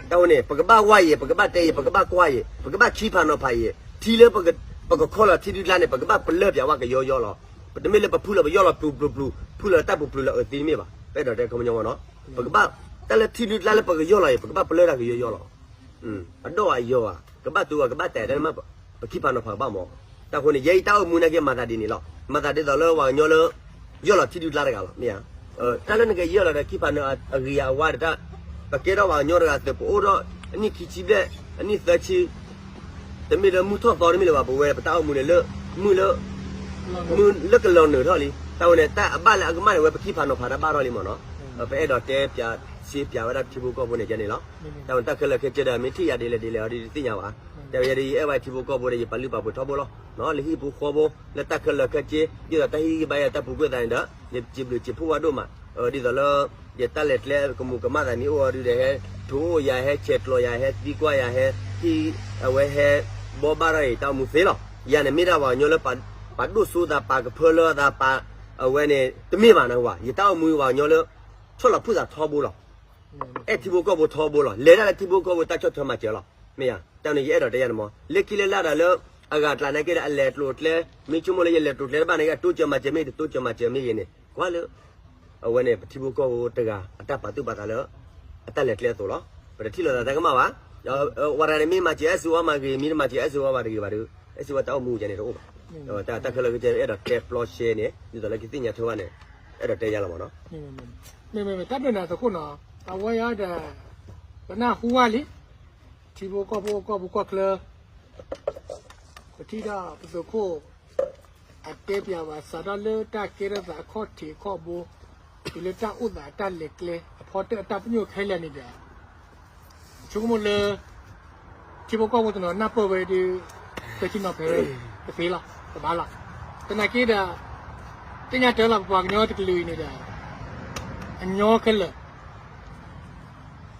တၢ်ဝဲန့ၣ် ပကဘၣ်ဝါယံၤ ပကဘၣ်တဲယံၤ ပကဘၣ်ကွၢ်ယံၤ ပကဘၣ်ခံဖးနီၤဖးယံၤ ထံလၢပကခီလီၤထံဒုၣ်ကျါန့ၣ် ပကဘၣ်ပလၢၢ်ပၠးဝဲကယီယီလီၤ. ပတမ့ၢ်လၢပဖုလီၤပယီၢ်လီၤပျူၤပျူၤပျူၤ ဖုလီၤတၢ်ပူၤပျူၤလီၤအုးသံတမ့ၢ်ဘၣ်. ပအဲၣ်ဒိးတဲခီပညီမ့ၢ်နီၤ ပကဘၣ် တၢ်လၢထံဒုၣ်ကျါလၢပကယီၢ်လီၤအံၤ ပကဘၣ်ပလၢၢ်တၢ်ကယီယီလီၤ. အဒီၣ်အယီၤဘၣ် ကဘၣ်တူၢ်ဘၣ် ကဘၣ်တဲာ်တၢ်မး ပခံဖးနီၤဖးကဘၣ်မး. တၢ်ဃိန့ၣ် ယဲအံၤတၢ်အိၣ်မူနာ်က့ မၤသးဒ်န့ၣ်လီၤ. မၤသးဒ်သိးလၢပှၤကညီလၢ ယီၢ်လီၤထံဒုၣ်ကျါတဂၤလီၤ မ့ၢ်ဧါ. တၢ်လၢနကယီၢ်လီၤဒီးခံဖးနီၤအဂ့ၤအဝါဒီးတၢ် ပကဲထီၣ်ပှၤကညီတဂၤသုး ပအိၣ်ထီၣ်အနံၣ်ခံဆံဘျဲၣ် အနံၣ်သၢဆံ တမ့ၢ်လၢမုၢ်ထီၣ်သီတမ့ၢ်လၢၤဘၣ် ပဝဲပတၢ်အိၣ်မူန့ၣ်လၢ မုၢ်လၢ မုၢ်လၢကလီၤနုာ်ထီၣ်လံ. တၢ်ဝဲန့ၣ် တၢ်အဘၣ်လၢအကမၣ်န့ၣ် ဝဲပခံဖးနီၤဖးတၢ်ဘၣ်ထီၣ်လံမ့ၢ်နီၤ. ပအဲၣ်ဒိးတဲပၠးစ့ပၠးဝဲဒၣ်ထံဖိကီၢ်ဖိန့ၣ်ကဲန့ၣ်လီၤ. တၢ်ဝဲတၢ်ခဲလၢာ်ခဲဆ့ဒီး မ့ၢ်ထံၣ်ယၤဒ်လဲၣ်ဒ်လဲၣ်အီၤဒ်တသ့ၣ်ညါဘၣ်. တၢ်ဝဲယဲဒ်ယအဲၣ်ဝဲထံဖိကီၢ်ဖိဒီး ယပာ်လုၢ်ပာ်ပှ့ၤထီဘိလီၤ.လၢဟံၣ်ဖိဃီဖိ လၢတၢ်ခဲလၢာ်ခဲဆ့ ဒ်သိးတၢ်ဟ့ၣ်ဂံၢ်ဘါယၤတၢ်ပူၤကွံာ်သးန့ၣ်ဒီး ယစံးဘျုးစံးဖှိၣ်ဝဲဒိၣ်မး ဒ်သိးလၢ ယတၢ်လဲၤကျဲကမူးကမၣ်သးန့ၣ်အိၣ်အီၤဒုးဒီး ဟဲထိၣ်အိၣ်ယၤ ဟဲဆဲးကျိးယၤ ဟဲသံကွၢ်ယၤ ဟဲဟံၣ် အဝဲဟဲဘှီဘၣ်ထီၣ်အံၤ တၢ်အိၣ်မူသ့လီၤ. ယၤန့ၣ်မ့ၢ်ဒၣ်ပှၤကညီလၢ ပာ်ဒိၣ်စိသး ပာ်ကဖၢလၢသး ပာ် အဝဲန့ၣ် တမ့ၢ်ဘၣ်နဝၤ. ယတၢ်အိၣ်မူပှၤကညီလၢ ဆီၣ်လီၤဖုၣ်သးထီဘိလီၤ. အဲၣ်ထံဖိကီၢ်ဖိထီဘိလီၤ. လဲၤတၢ်လၢထံဖိကီၢ်ဖိတၢ်ဆီၣ်ထွဲမၤစၢၤလီၤ. မ့ၢ်ဧါ, တၢ်န့ၣ်ယအဲၣ်ဒိးတဲယၤန့ၣ်မး လၢခံလၢလၢဒၣ်လၢ အဂၤကျါနာ်က့ဒီး အလဲၤကျိၤကျဲ မ့ၢ်ဆိကမိၣ်လၢယလဲၤကျိၤကျဲတဘၣ်န့ၣ် အတိစၢၤမၤစၢၤမ့ၢ်တတိစၢၤမၤစၢၤမ့ၢ်ဂ့ၤန့ၣ် ကွၢ်လၢ အဝဲန့ၣ် ပထံဖိကီၢ်ဖိတဂၤ အတၢ်ပာ်သူၣ်ပာ်သးလၢ အတၢ်လဲၤကျဲအသိးလီၤ. ပတထံၣ်လိာ်သးတၢ်ကမၣ်ဘၣ်. ဝဲဒၣ်န့ၣ်မ့ၢ်မၤစၢၤအဲၣ်စ့ဝါမ့ၢ်ဂ့ၤ မ့ၢ်တမၤစၢၤအဲၣ်စ့ဝါဘၣ်တဂ့ၤဘၣ်ဒီး အဲၣ်စ့ဝါတၢ်အိၣ်မူယဲန့ၣ်တအိၣ်ဘၣ်. တၢ်ခဲလၢာ်ခဲဆ့အဲၣ်ဒိးတဲပျီရှဲန့ၣ် ဒ်သိးလၢကသ့ၣ်ညါထွဲဘၣ်န့ၣ် အဲၣ်ဒိးတဲယၤလီၤမးနီၤ. မ့မ့မ့ တၢ်ဒိၣ်နၤသကိးနီၤ အဝဲအံၤဒီး ပနၢ်ဟူဝဲလံ ထံဖိကီၢ်ဖိကီၢ်ဖိကီၢ်ချၢ ပထံၣ်ဒီးပသုးခိၣ် အတဲပၠးဘၣ်စးထီၣ်လၢတၢ်ကဲထီၣ်သးအခီၣ်ထံးအခီၣ်ဘိ တုၤလၢတၢ်အိၣ်သးအတၢ်လဲၤကျဲ အဖီတၢၣ်အတၢ်ပညိၣ်ခဲလၢာ်န့ၣ်ဒီး ဆိကမိၣ်လၢ ထံဖိကီၢ်ဖိတနီၤနၢ်ပၢၢ်ဝဲဒီး ပဲာ်ထံနီၤဖးဝဲ တသ့လီၤ တဘၣ်လီၤ. သနာ်က့ဒီး သ့ၣ်ညါတၢ်လီၤ ပပှၤကညီတကလုာ်အံၤန့ၣ်ဒီး အညီခဲလၢာ်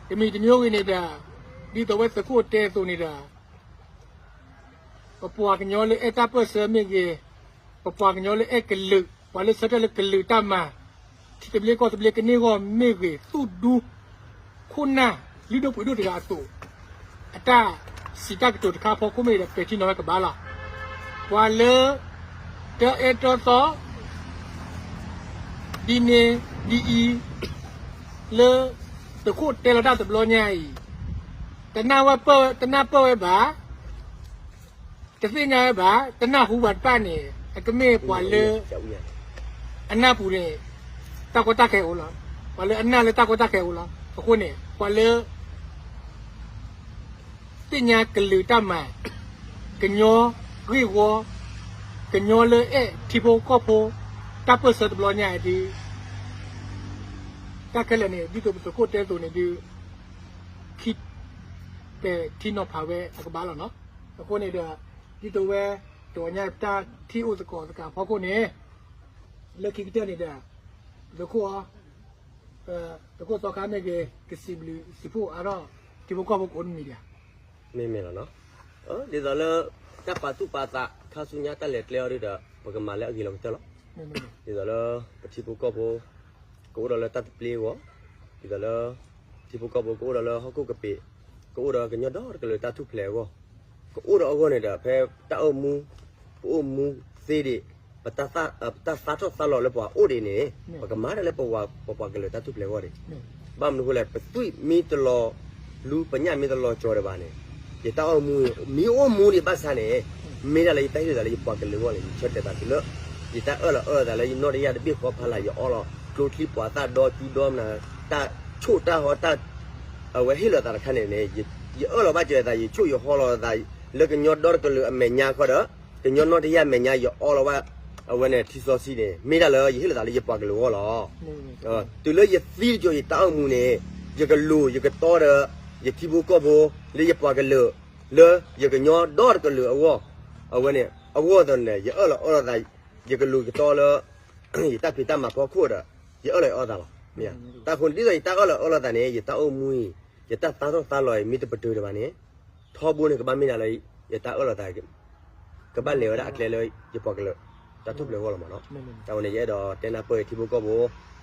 တမံၤတမံၤဂ့ၤန့ၣ်ဒီး ဒ်သိးဝဲသုးခိၣ်တဲအသိးန့ၣ်ဒီး ပပှၤကညီလၢအဲၣ်တၢ်ပၢၢ်ဆၢမ့ၢ်ဂ့ၤ, ပပှၤကညီလၢအဲၣ်ကလုာ်, ပှၤလၢဆၢထၢၣ်လၢကလုာ်တၢ်မၤ, ထံသဘျ့ကီၢ်သဘျ့ကန့ၢ်ဂီၢ်မ့ၢ်ဂ့ၤ, သူၣ်ဒူ ခိၣ်နၢ် လုၢ်ဒိၣ်ပှ့ၤဒိၣ်တဂၤအသိး, အတၢ်စံးတၢ်ကတိၤတခါအဖီခိၣ်မ့ၢ်ဒီး ပဲာ်ထံနီၤဝဲကဘၣ်လီၤ. ပှၤလၢ တၢ်အဲၣ်တီသီ ဒ်န့ၣ်ဒ်အံၤ လၢသုးခိၣ်တဲလီၤတၢ်တဘျီညါအံၤ တနၢ်ပၢၢ်ဝဲဘၣ်, တသ့ၣ်ညါဝဲဘၣ်, တနၢ်ဟူဘၣ်တဖၣ်န့ၣ် အကမ့ၢ်ပှၤလၢ အနၢ်ပူၤန့ၣ် တၢ်ကီတၢ်ခဲအိၣ်လီၤ. ပှၤလၢအနၢ်လၢတၢ်ကီတၢ်ခဲအိၣ်လီၤ. အဃိန့ၣ် ပှၤလၢ သ့ၣ်ညါကလုာ်တၢ်မၤ, ကညီဂ့ၢ်ဝီ, ကညီလၢအဲၣ်ထံဖိကီၢ်ဖိ တၢ်ပၢၢ်ဆၢတဘျီညါအံၤဒုး တၢ်ခဲလၢာ်န့ၣ် ဒ်သိးပသုးခိၣ်တဲအသိးန့ၣ်ဒုး ခံ ပဲာ်ထံနီၤဖးဝဲအကဘၣ်လီၤနီၤ. အဃိန့ၣ်ဒီး ဒ်သိးဝဲ တဂီၤညါတၢ်ထံၣ်အိၣ်သကိးသကိးအဖီခိၣ်န့ၣ် လၢခံကတၢၢ်န့ၣ်ဒီး သုးခိၣ်အီၤ သုးခိၣ်သီခါမ့ၢ်ဂ့ၤ ကစံးဘျုးစံးဖှိၣ်အါထီၣ် ထံဖိကီၢ်ဖိကအိၣ်တမံၤဒံးဧါ. မ့မ့ၢ်လီၤနီၤ. ဒ်သိးလၢ တၢ်ပာ်သူၣ်ပာ်သး ခါဆူညါတၢ်လဲၤကျဲအီၤဒုးဒီး ပကမၤလၢအဂ့ၤလီၤကတၢၢ်လီၤ. ဒ်သိးလၢ ပထံဖိကီၢ်ဖိ ကအိၣ်ဒီးလၢတၢ်သဘျ့အဂီၢ်, ဒ်သိးလၢ ထံဖိကီၢ်ဖိကအိၣ်ဒီးလၢဟီၣ်ခိၣ်ကပ့ၤ, ကအိၣ်ဒီးကညီဒီတကလုာ်တၢ်ထူၣ်ဖျဲးအဂီၢ်, ကအိၣ်ဒီးအဂီၢ်န့ၣ်ဒီး ဖဲတၢ်အိၣ်မူ ပအိၣ်မူသ့ဒံး ပတၢ်သးထီၣ်သးလီၤလၢပှၤအိၣ်ဒံးန့ၣ် ပကမၤတၢ်လၢပပှၤကလုာ်တၢ်ထူၣ်ဖျဲးအဂီၢ်ဒံး. ဘၣ်မနုၤအဃိလဲၣ် ပသွံၣ်မ့ၢ်တလီၤလူ ပညၣ်မ့ၢ်တလီၤကၠီၤဒံးဘၣ်န့ၣ် ယတၢ်အိၣ်မူ မ့ၢ်အိၣ်မူဒံးဘၣ်ဆၣ်န့ၣ် မ့ၢ်ဒၣ်လၢယတၢ်ဟ့ၣ်လီၤသးလၢယပှၤကလုာ်အဂီၢ်န့ၣ် ယဆၢတဲာ်သးတုၤလၢ ယတၢ်အၢၣ်လီၤအၢၣ်လီၤသးလၢယနီၢ်တယၢ်တဘ့ၣ်ဃီဖးလၢ် ယအီလီၤ ကျိချံပှၤသၣ်ဒီကုဒီမနၤ တၢ်ဆိၣ်တၢ်ဟီတၢ် အဝဲဟ့ၣ်လီၤသးတခါန့ၣ်န့ၣ် ယအၢၣ်လီၤဘၣ်စၢၤသး ယဆိၣ်ယဟီလီၤသး လၢကညီဒီတကလုာ်အမဲာ်ညါခီဒီး ကညီနီၢ်တယၢ်အမဲာ်ညါ ယအီလီၤဘၣ် အဝဲန့ၣ်ထံစီဆှံန့ၣ် မ့ၢ်ဒၣ်လၢယဟ့ၣ်လီၤသးလၢယပှၤကလုာ်အဂီၢ်လီၤ. တုၤလၢယသံတကၠိ ယတၢ်အိၣ်မူန့ၣ် ယကလူၤယကတီဒီး ယထံဖိကီၢ်ဖိ လၢယပှၤကလုာ် လၢယကညီဒီတကလုာ်အဂီၢ် အဝဲန့ၣ် အဂီၢ်သန့ၣ် ယအၢၣ်လီၤအၢၣ်လီၤသး ယကလူၤယကတီလၢ ယတၢ်ဖံးတၢ်မၤဖီခိၣ်ဒီး ယအၢၣ်လီၤအီလီၤသးလီၤ. မ့ၢ်ဧါ. တၢ်ဃိန့ၣ် ဒ်သိးယတၢ်အၢၣ်လီၤအၢၣ်လီၤသးန့ၣ် ယတၢ်အိၣ်မူအံၤ ယတၢ်သးထီၣ်သးလီၤအံၤ မ့ၢ်တပတုာ်ဒံးဘၣ်န့ၣ် ထီဘိန့ၣ် ကဘၣ်မ့ၢ်ဒၣ်လၢ ယတၢ်အၢၣ်လီၤသး ကဘၣ်လဲၤဝဲဒၣ်အကျဲလၢယပှၤကလုာ် တၢ်ထူၣ်ဖျဲးအဂီၢ်လီၤမးနီၤ. တၢ်ဝဲန့ၣ် ယအဲၣ်ဒိးတဲနၢ်ပၢၢ်ထံဖိကီၢ်ဖိ,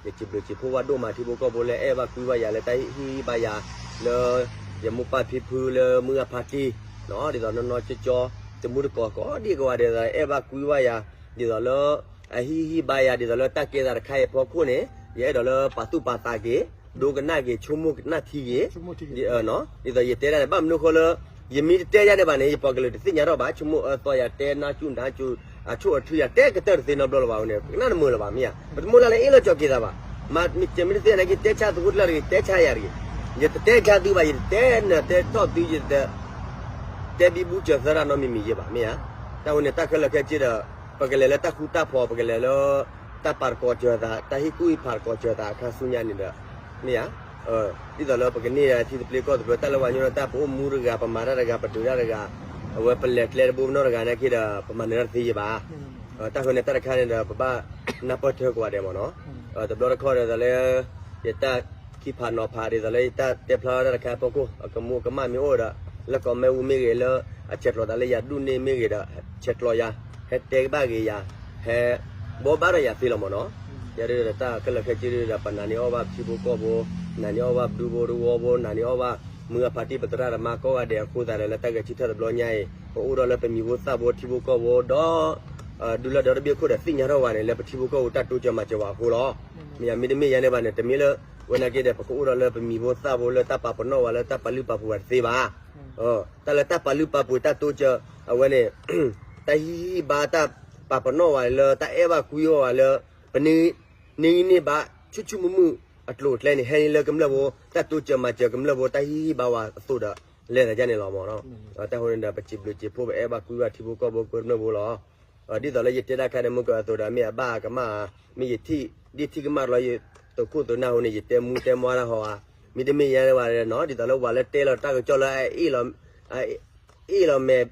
ယစံးဘျုးစံးဖှိၣ်ဝဲဒိၣ်မးထံဖိကီၢ်ဖိလၢအဲၣ်ဘၣ်ကွံဘၣ်ယၤလၢတၢ်ဟ့ၣ်ဂံၢ်ဟ့ၣ်ဘါယၤ လၢ ယမိၢ်ပၢ်ဖံဖုလၢမုၢ်ဂၢ်ဖါတံၢ် ဒ်သိးနီၢ်နီၢ်ကၠီကၠီ တမူတကိးကိးဒံကိးဂၤဒဲး အဲၣ်ဘၣ်ကွံဘၣ်ယၤ ဒ်သိးလၢ အဟ့ၣ်ဂံၢ်ဟ့ၣ်ဘါယၤ ဒ်သိးလၢတၢ်ကဲသးတခါအံၤအဖီခိၣ်န့ၣ် ယအဲၣ်ဒိးလၢပာ်သူၣ်ပာ်သးက့ၤ ဒိကနၣ်က့ၤ ဆိကမိၣ်ကနၣ်ထံက့ၤ ဒ်သိးယတဲဒၣ်န့ၣ် ဘၣ်မနုၤအဃိလၢ ယမ့ၢ်တတဲယၤဒံးဘၣ်န့ၣ် ယပှၤကလုာ်တသ့ၣ်ညါထီၣ်ဘၣ် ဆိကမိၣ်အၢသီယၤ တဲနါစူၣ်နါစူၣ် အဆိၣ်အထုယၤ တဲကတၢၢ်တသ့နီတဘျီလၢၤဘၣ်န့ၣ် ပကနၣ်တမုာ်လၢၤဘၣ်မ့ၢ်ဧါ. ပတမ့ၢ်လၢလၢအ့ၣ်လိာ်ကၠီၤက့ၤသးဘၣ် မ့ၢ်တမ့ၢ်တသ့ၣ်ညါက့ၤ တဲဆါသုးခိၣ်ကျၢၢ်တဂ့ၤ တဲဆါယၤတဂ့ၤ ယတတဲဆါသုဘၣ် ယတတဲနၢၤတဲထီၣ်သု ယတတဲဘံဘူစၢၤသၢတၢ်နီတမံၤမံၤယဲဘၣ်မ့ၢ်ဧါ. တၢ်ဝဲန့ၣ် တၢ်ခဲလၢာ်ခဲဆ့ဒီး ပကလဲၤလၢတၢ်ဃူတၢ်ဖိး ပကလဲၤလၢ တၢ်ပာ်တကိးစၢၤသး တၢ်ဟ့ၣ်ကူၣ်ဟ့ၣ်ဖးတကိးစၢၤသးအခါဆူညါန့ၣ်ဒီး မ့ၢ်ဧါ. ဒ်သိးလၢပကန့ၢ်ထံသဘျ့ကီၢ်သဘျ့ တၢ်လၢပှၤကညီလၢတၢ်ပအိၣ်မူတဂၤ ပမၤတၢ်တဂၤ ပဒုးတၢ်တဂၤ အဝဲပလဲၤကျဲတဘိပနီၢ်တဂၤနာ်က့ဒီး ပမၤနၢၤတၢ်တသ့ယဲဘၣ်. တၢ်ဃိန့ၣ် တၢ်တခါန့ၣ်ဒီး ပဘၣ်နၢ်ပၢၢ်ထၢကိးဂၤဒဲးမ့ၢ်နီၤ. တဘျီတခီၣ်ဒီးလၢ ယတၢ်ခံဖးနီၤဖး ဒ်သိးလၢယတၢ်တဲဖျါထီၣ်တၢ်တခါအဖီခိၣ် အကမူကမၣ်မ့ၢ်အိၣ်ဒီး လၢကီၢ်မဲၣ်ဝူမ့ၢ်ဂ့ၤ လၢအဆဲးကျိးသးလၢယၤဒူၣ်န့ၢ်မ့ၢ်ဂ့ၤဒီး ဆဲးကျိးယၤ ဟဲတဲကဘၣ်က့ၤယၤ ဟဲ ဘိးဘၣ်ဒီးယၤသ့လီၤမ့ၢ်နီၤ. ယၤဒ်ဒီးတၢ်ခဲလၢာ်ခဲဆ့ဒ်ဒီး ပနာ်န့ၢ်အီၣ်ဘၣ်ပထံဖိကီၢ်ဖိ နာ်န့ၢ်အီၣ်ဘၣ်ပဒူဖိတဝီဖိ နာ်န့ၢ်အီၣ်ဘၣ် မုၢ်အဖါတံၢ် ပသရၣ်သမါကိးဂၤဒဲးအဃိသတးဒီး လၢတၢ်ဂဲၤဆၢထၢၣ်တဘျီညါအံၤ ပအိၣ်ဒီးလၢပမံၤဖိသၣ်ဖိထံဖိကီၢ်ဖိဒီး ဒူလၢဒီတဘ့ၣ်ခိၣ်ဒီးသ့ၣ်ညါထီၣ်ဝဲန့ၣ် လၢပထံဖိကီၢ်ဖိတၢ်တိစၢၤမၤစၢၤဝဲအဃိလီၤ. မ့ၢ်ယမ့တမ့ၢ်ယၤန့ၣ်ဘၣ်န့ၣ် တမ့ၢ်လၢ ဝဲနာ်က့ဒီး ပကအိၣ်ဒီးလၢပမံၤဖိသၣ်ဖိလၢတၢ်ပာ်ပနီၣ်ဝဲလၢတၢ်ပာ်လုၢ်ပာ်ပှ့ၤဝဲတသ့ဘၣ်. တၢ်လၢတၢ်ပာ်လုၢ်ပာ်ပှ့ၤတၢ်တိစၢၤ အဝဲန့ၣ် တၢ်ဟံးဟံးဘါတၢ်ပာ်ပနီၣ်ဝဲလၢတၢ်အဲၣ်ဘၣ်ကွံအီၤဝဲလၢ ပန့ၢ် န့ၢ်ဂံၢ်န့ၢ်ဘါ ဆူၣ်ဆူၣ်မုာ်မုာ် အကျိၤအကျဲန့ၣ် ဟဲန့ၢ်လၢကမျၢၢ်ဖိ တၢ်တိစၢၤမၤစၢၤကမျၢၢ်ဖိ တၢ်ဟံးဟံးဘါဝဲအသိးဒီး လဲၤသးဒ်န့ၣ်လီၤမ့ၢ်နီၤ. တၢ်ဃိန့ၣ်ဒီး ပစံးဘျုးစံးဖှိၣ် ပအဲၣ်ဘၣ်ကွံဘၣ်ထံဖိကီၢ်ဖိကမျၢၢ်ဖိလီၤ. ဒ်သိးလၢယတဲတၢ်ခါန့ၣ် မုၢ်ကအသိးဒီး မ့ၢ်အဘၣ်အကမၣ်ဧါ, မ့ၢ်ယထံၣ်ဒ်ထံၣ်ကမၣ်တလီၤ ယသုးခိၣ်သုးနၢ်အဃိန့ၣ် ယတဲမူတဲမါတၢ်ဟီဧါ, မ့တမ့ၢ်ယါန့ၣ်ဘၣ်နီၤ ဒ်သိးလၢပှၤလၢတဲလီၤတၢ်ကစီၣ်လၢ အအ့ၣ်လီၤမဲာ် ဘံၣ်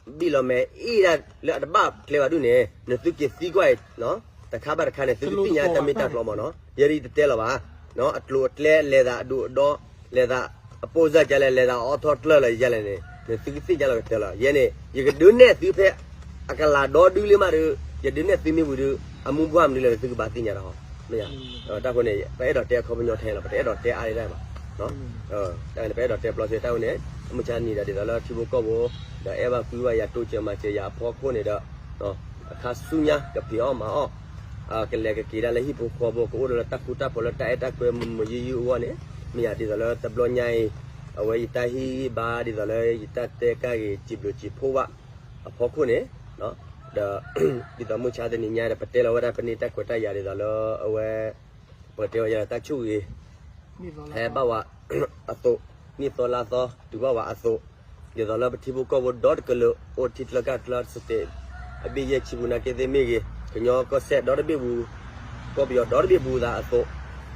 လီၤမဲာ်အ့ၣ်ဒၣ်လၢအတဘၣ်ကျဲဘၣ်ဒူၣ်န့ၣ် နသုက့ၤသံကွၢ်အံၤ တခါဘၣ်တခါန့ၣ် သုကသ့ၣ်ညါတၢ်မ့ၢ်တၢ်တီမ့ၢ်နီၤ. ယဲဒ်ယတတဲလီၤဘၣ် အကျိၤအကျဲ လဲၤသးအဒိၣ်အဒီ လဲၤသးအပိၢ်စၢ်ကလဲၣ် လဲၤသးအအိၣ်ထီၣ်ကျၢၢ်လီၤယလဲၣ်န့ၣ် နသုကသ့ၣ်ညါလီၤကတၢၢ်လီၤ. ယဲန့ၣ် ယကဒုးနဲၣ်သုဖဲ အကလၤဒီဒုလံမးဒီး ယဒုးနဲၣ်သုမ့ၢ်ဝံၤဒီး အမူဘှၢ်မနုၤလဲၣ် နသုကဘၣ်သ့ၣ်ညါတၢ်ဟီ မ့ၢ်ယါ တၢ်ဃိန့ၣ် ပအဲၣ်ဒိးတဲအခီပညီထဲလီၤ ပတအဲၣ်ဒိးတဲအါဒံးဘၣ် တၢ်န့ၣ် ပအဲၣ်ဒိးတဲပျီစ့တၢ်ဝဲန့ၣ် မုၢ်ဆါနံၤဒီး ဒ်သိးလၢထံဖိကီၢ်ဖိ ဒီးအဲၣ်ဘၣ်ကွံဘၣ်ယၤ တိစၢၤမၤစၢၤယၤအဖီခိၣ်န့ၣ်ဒီး အခါဆူညါကဖံးအီၣ်မၤအီၣ် ကလဲၤကက့ၤဒၣ်လၢဟံၣ်ဖိဃီဖိ ကအိၣ်ဒီးလၢတၢ်ဃူတၢ်ဖိးလၢတၢ်အဲၣ်တၢ်ကွဲမုာ်မုာ်ယုၢ်ယုၢ်အဂီၢ်န့ၣ် မ့ၢ်ယၤဒ်သိးလၢတဘျီညါအံၤ အဝဲယတၢ်ဟ့ၣ်ဂံၢ်ဘါဒ်သိးလၢယတၢ်တဲကါဂ့ၤ စံးဘျုးစံးဖှိၣ်ဘၣ် အဖီခိၣ်န့ၣ် ဒီး ဒ်သိးမုၢ်ဆါတနံၤညါဒီး ပတဲလီၤဝဲဒၣ်ပန့ၢ်တၢ်ခွဲးတၢ်ယာ်ဒ်သိးလၢအဝဲ ပကတဲဝဲယၤဒီးတၢ်ဆိၣ်ဂ့ၤ ဟဲဘၣ်ဝဲ အသိး နံၣ်သီလါသီ တုၤဘၣ်ဝဲအသိး ဒ်သိးလၢပထံဖိကီၢ်ဖိဒီတကလုာ် အိၣ်ထံချၢကီၢ်ချၢ state အဘ့ၣ်ယဲၢ်ဆံပူၤနာ်က့သ့ၣ်မ့ၢ်ဂ့ၤ ကညီကီၢ်စဲၣ်ဒီတဘ့ၣ်ပူၤ ကီၢ်ပယီၤဒီတဘ့ၣ်ပူၤသးအသိး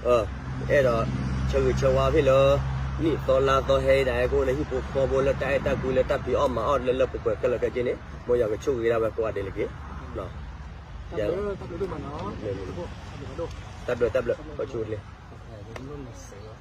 အဲၣ်ဒိး ဆၢဂ့ၤဆၢဝါဖဲလၢ နံၣ်သီလါသီဟဲဒၣ်ဟဲကအိၣ်လၢဟံၣ်ဖိဃီဖိလၢတၢ်အဲၣ်တၢ်ကွံလၢတၢ်ဖံးအီၣ်မၤအီၣ်လၢလၢပှဲၤပှဲၤခဲလၢာ်ခဲဆ့န့ၣ် မ်ယွၤကဆိၣ်ဂ့ၤဒၣ်ဝဲကိးဂၤဒဲးလၢက့ၤ တၢ်ဘျုးတၢ်ဘျုး ပဆိၣ်ဂ့ၤလံ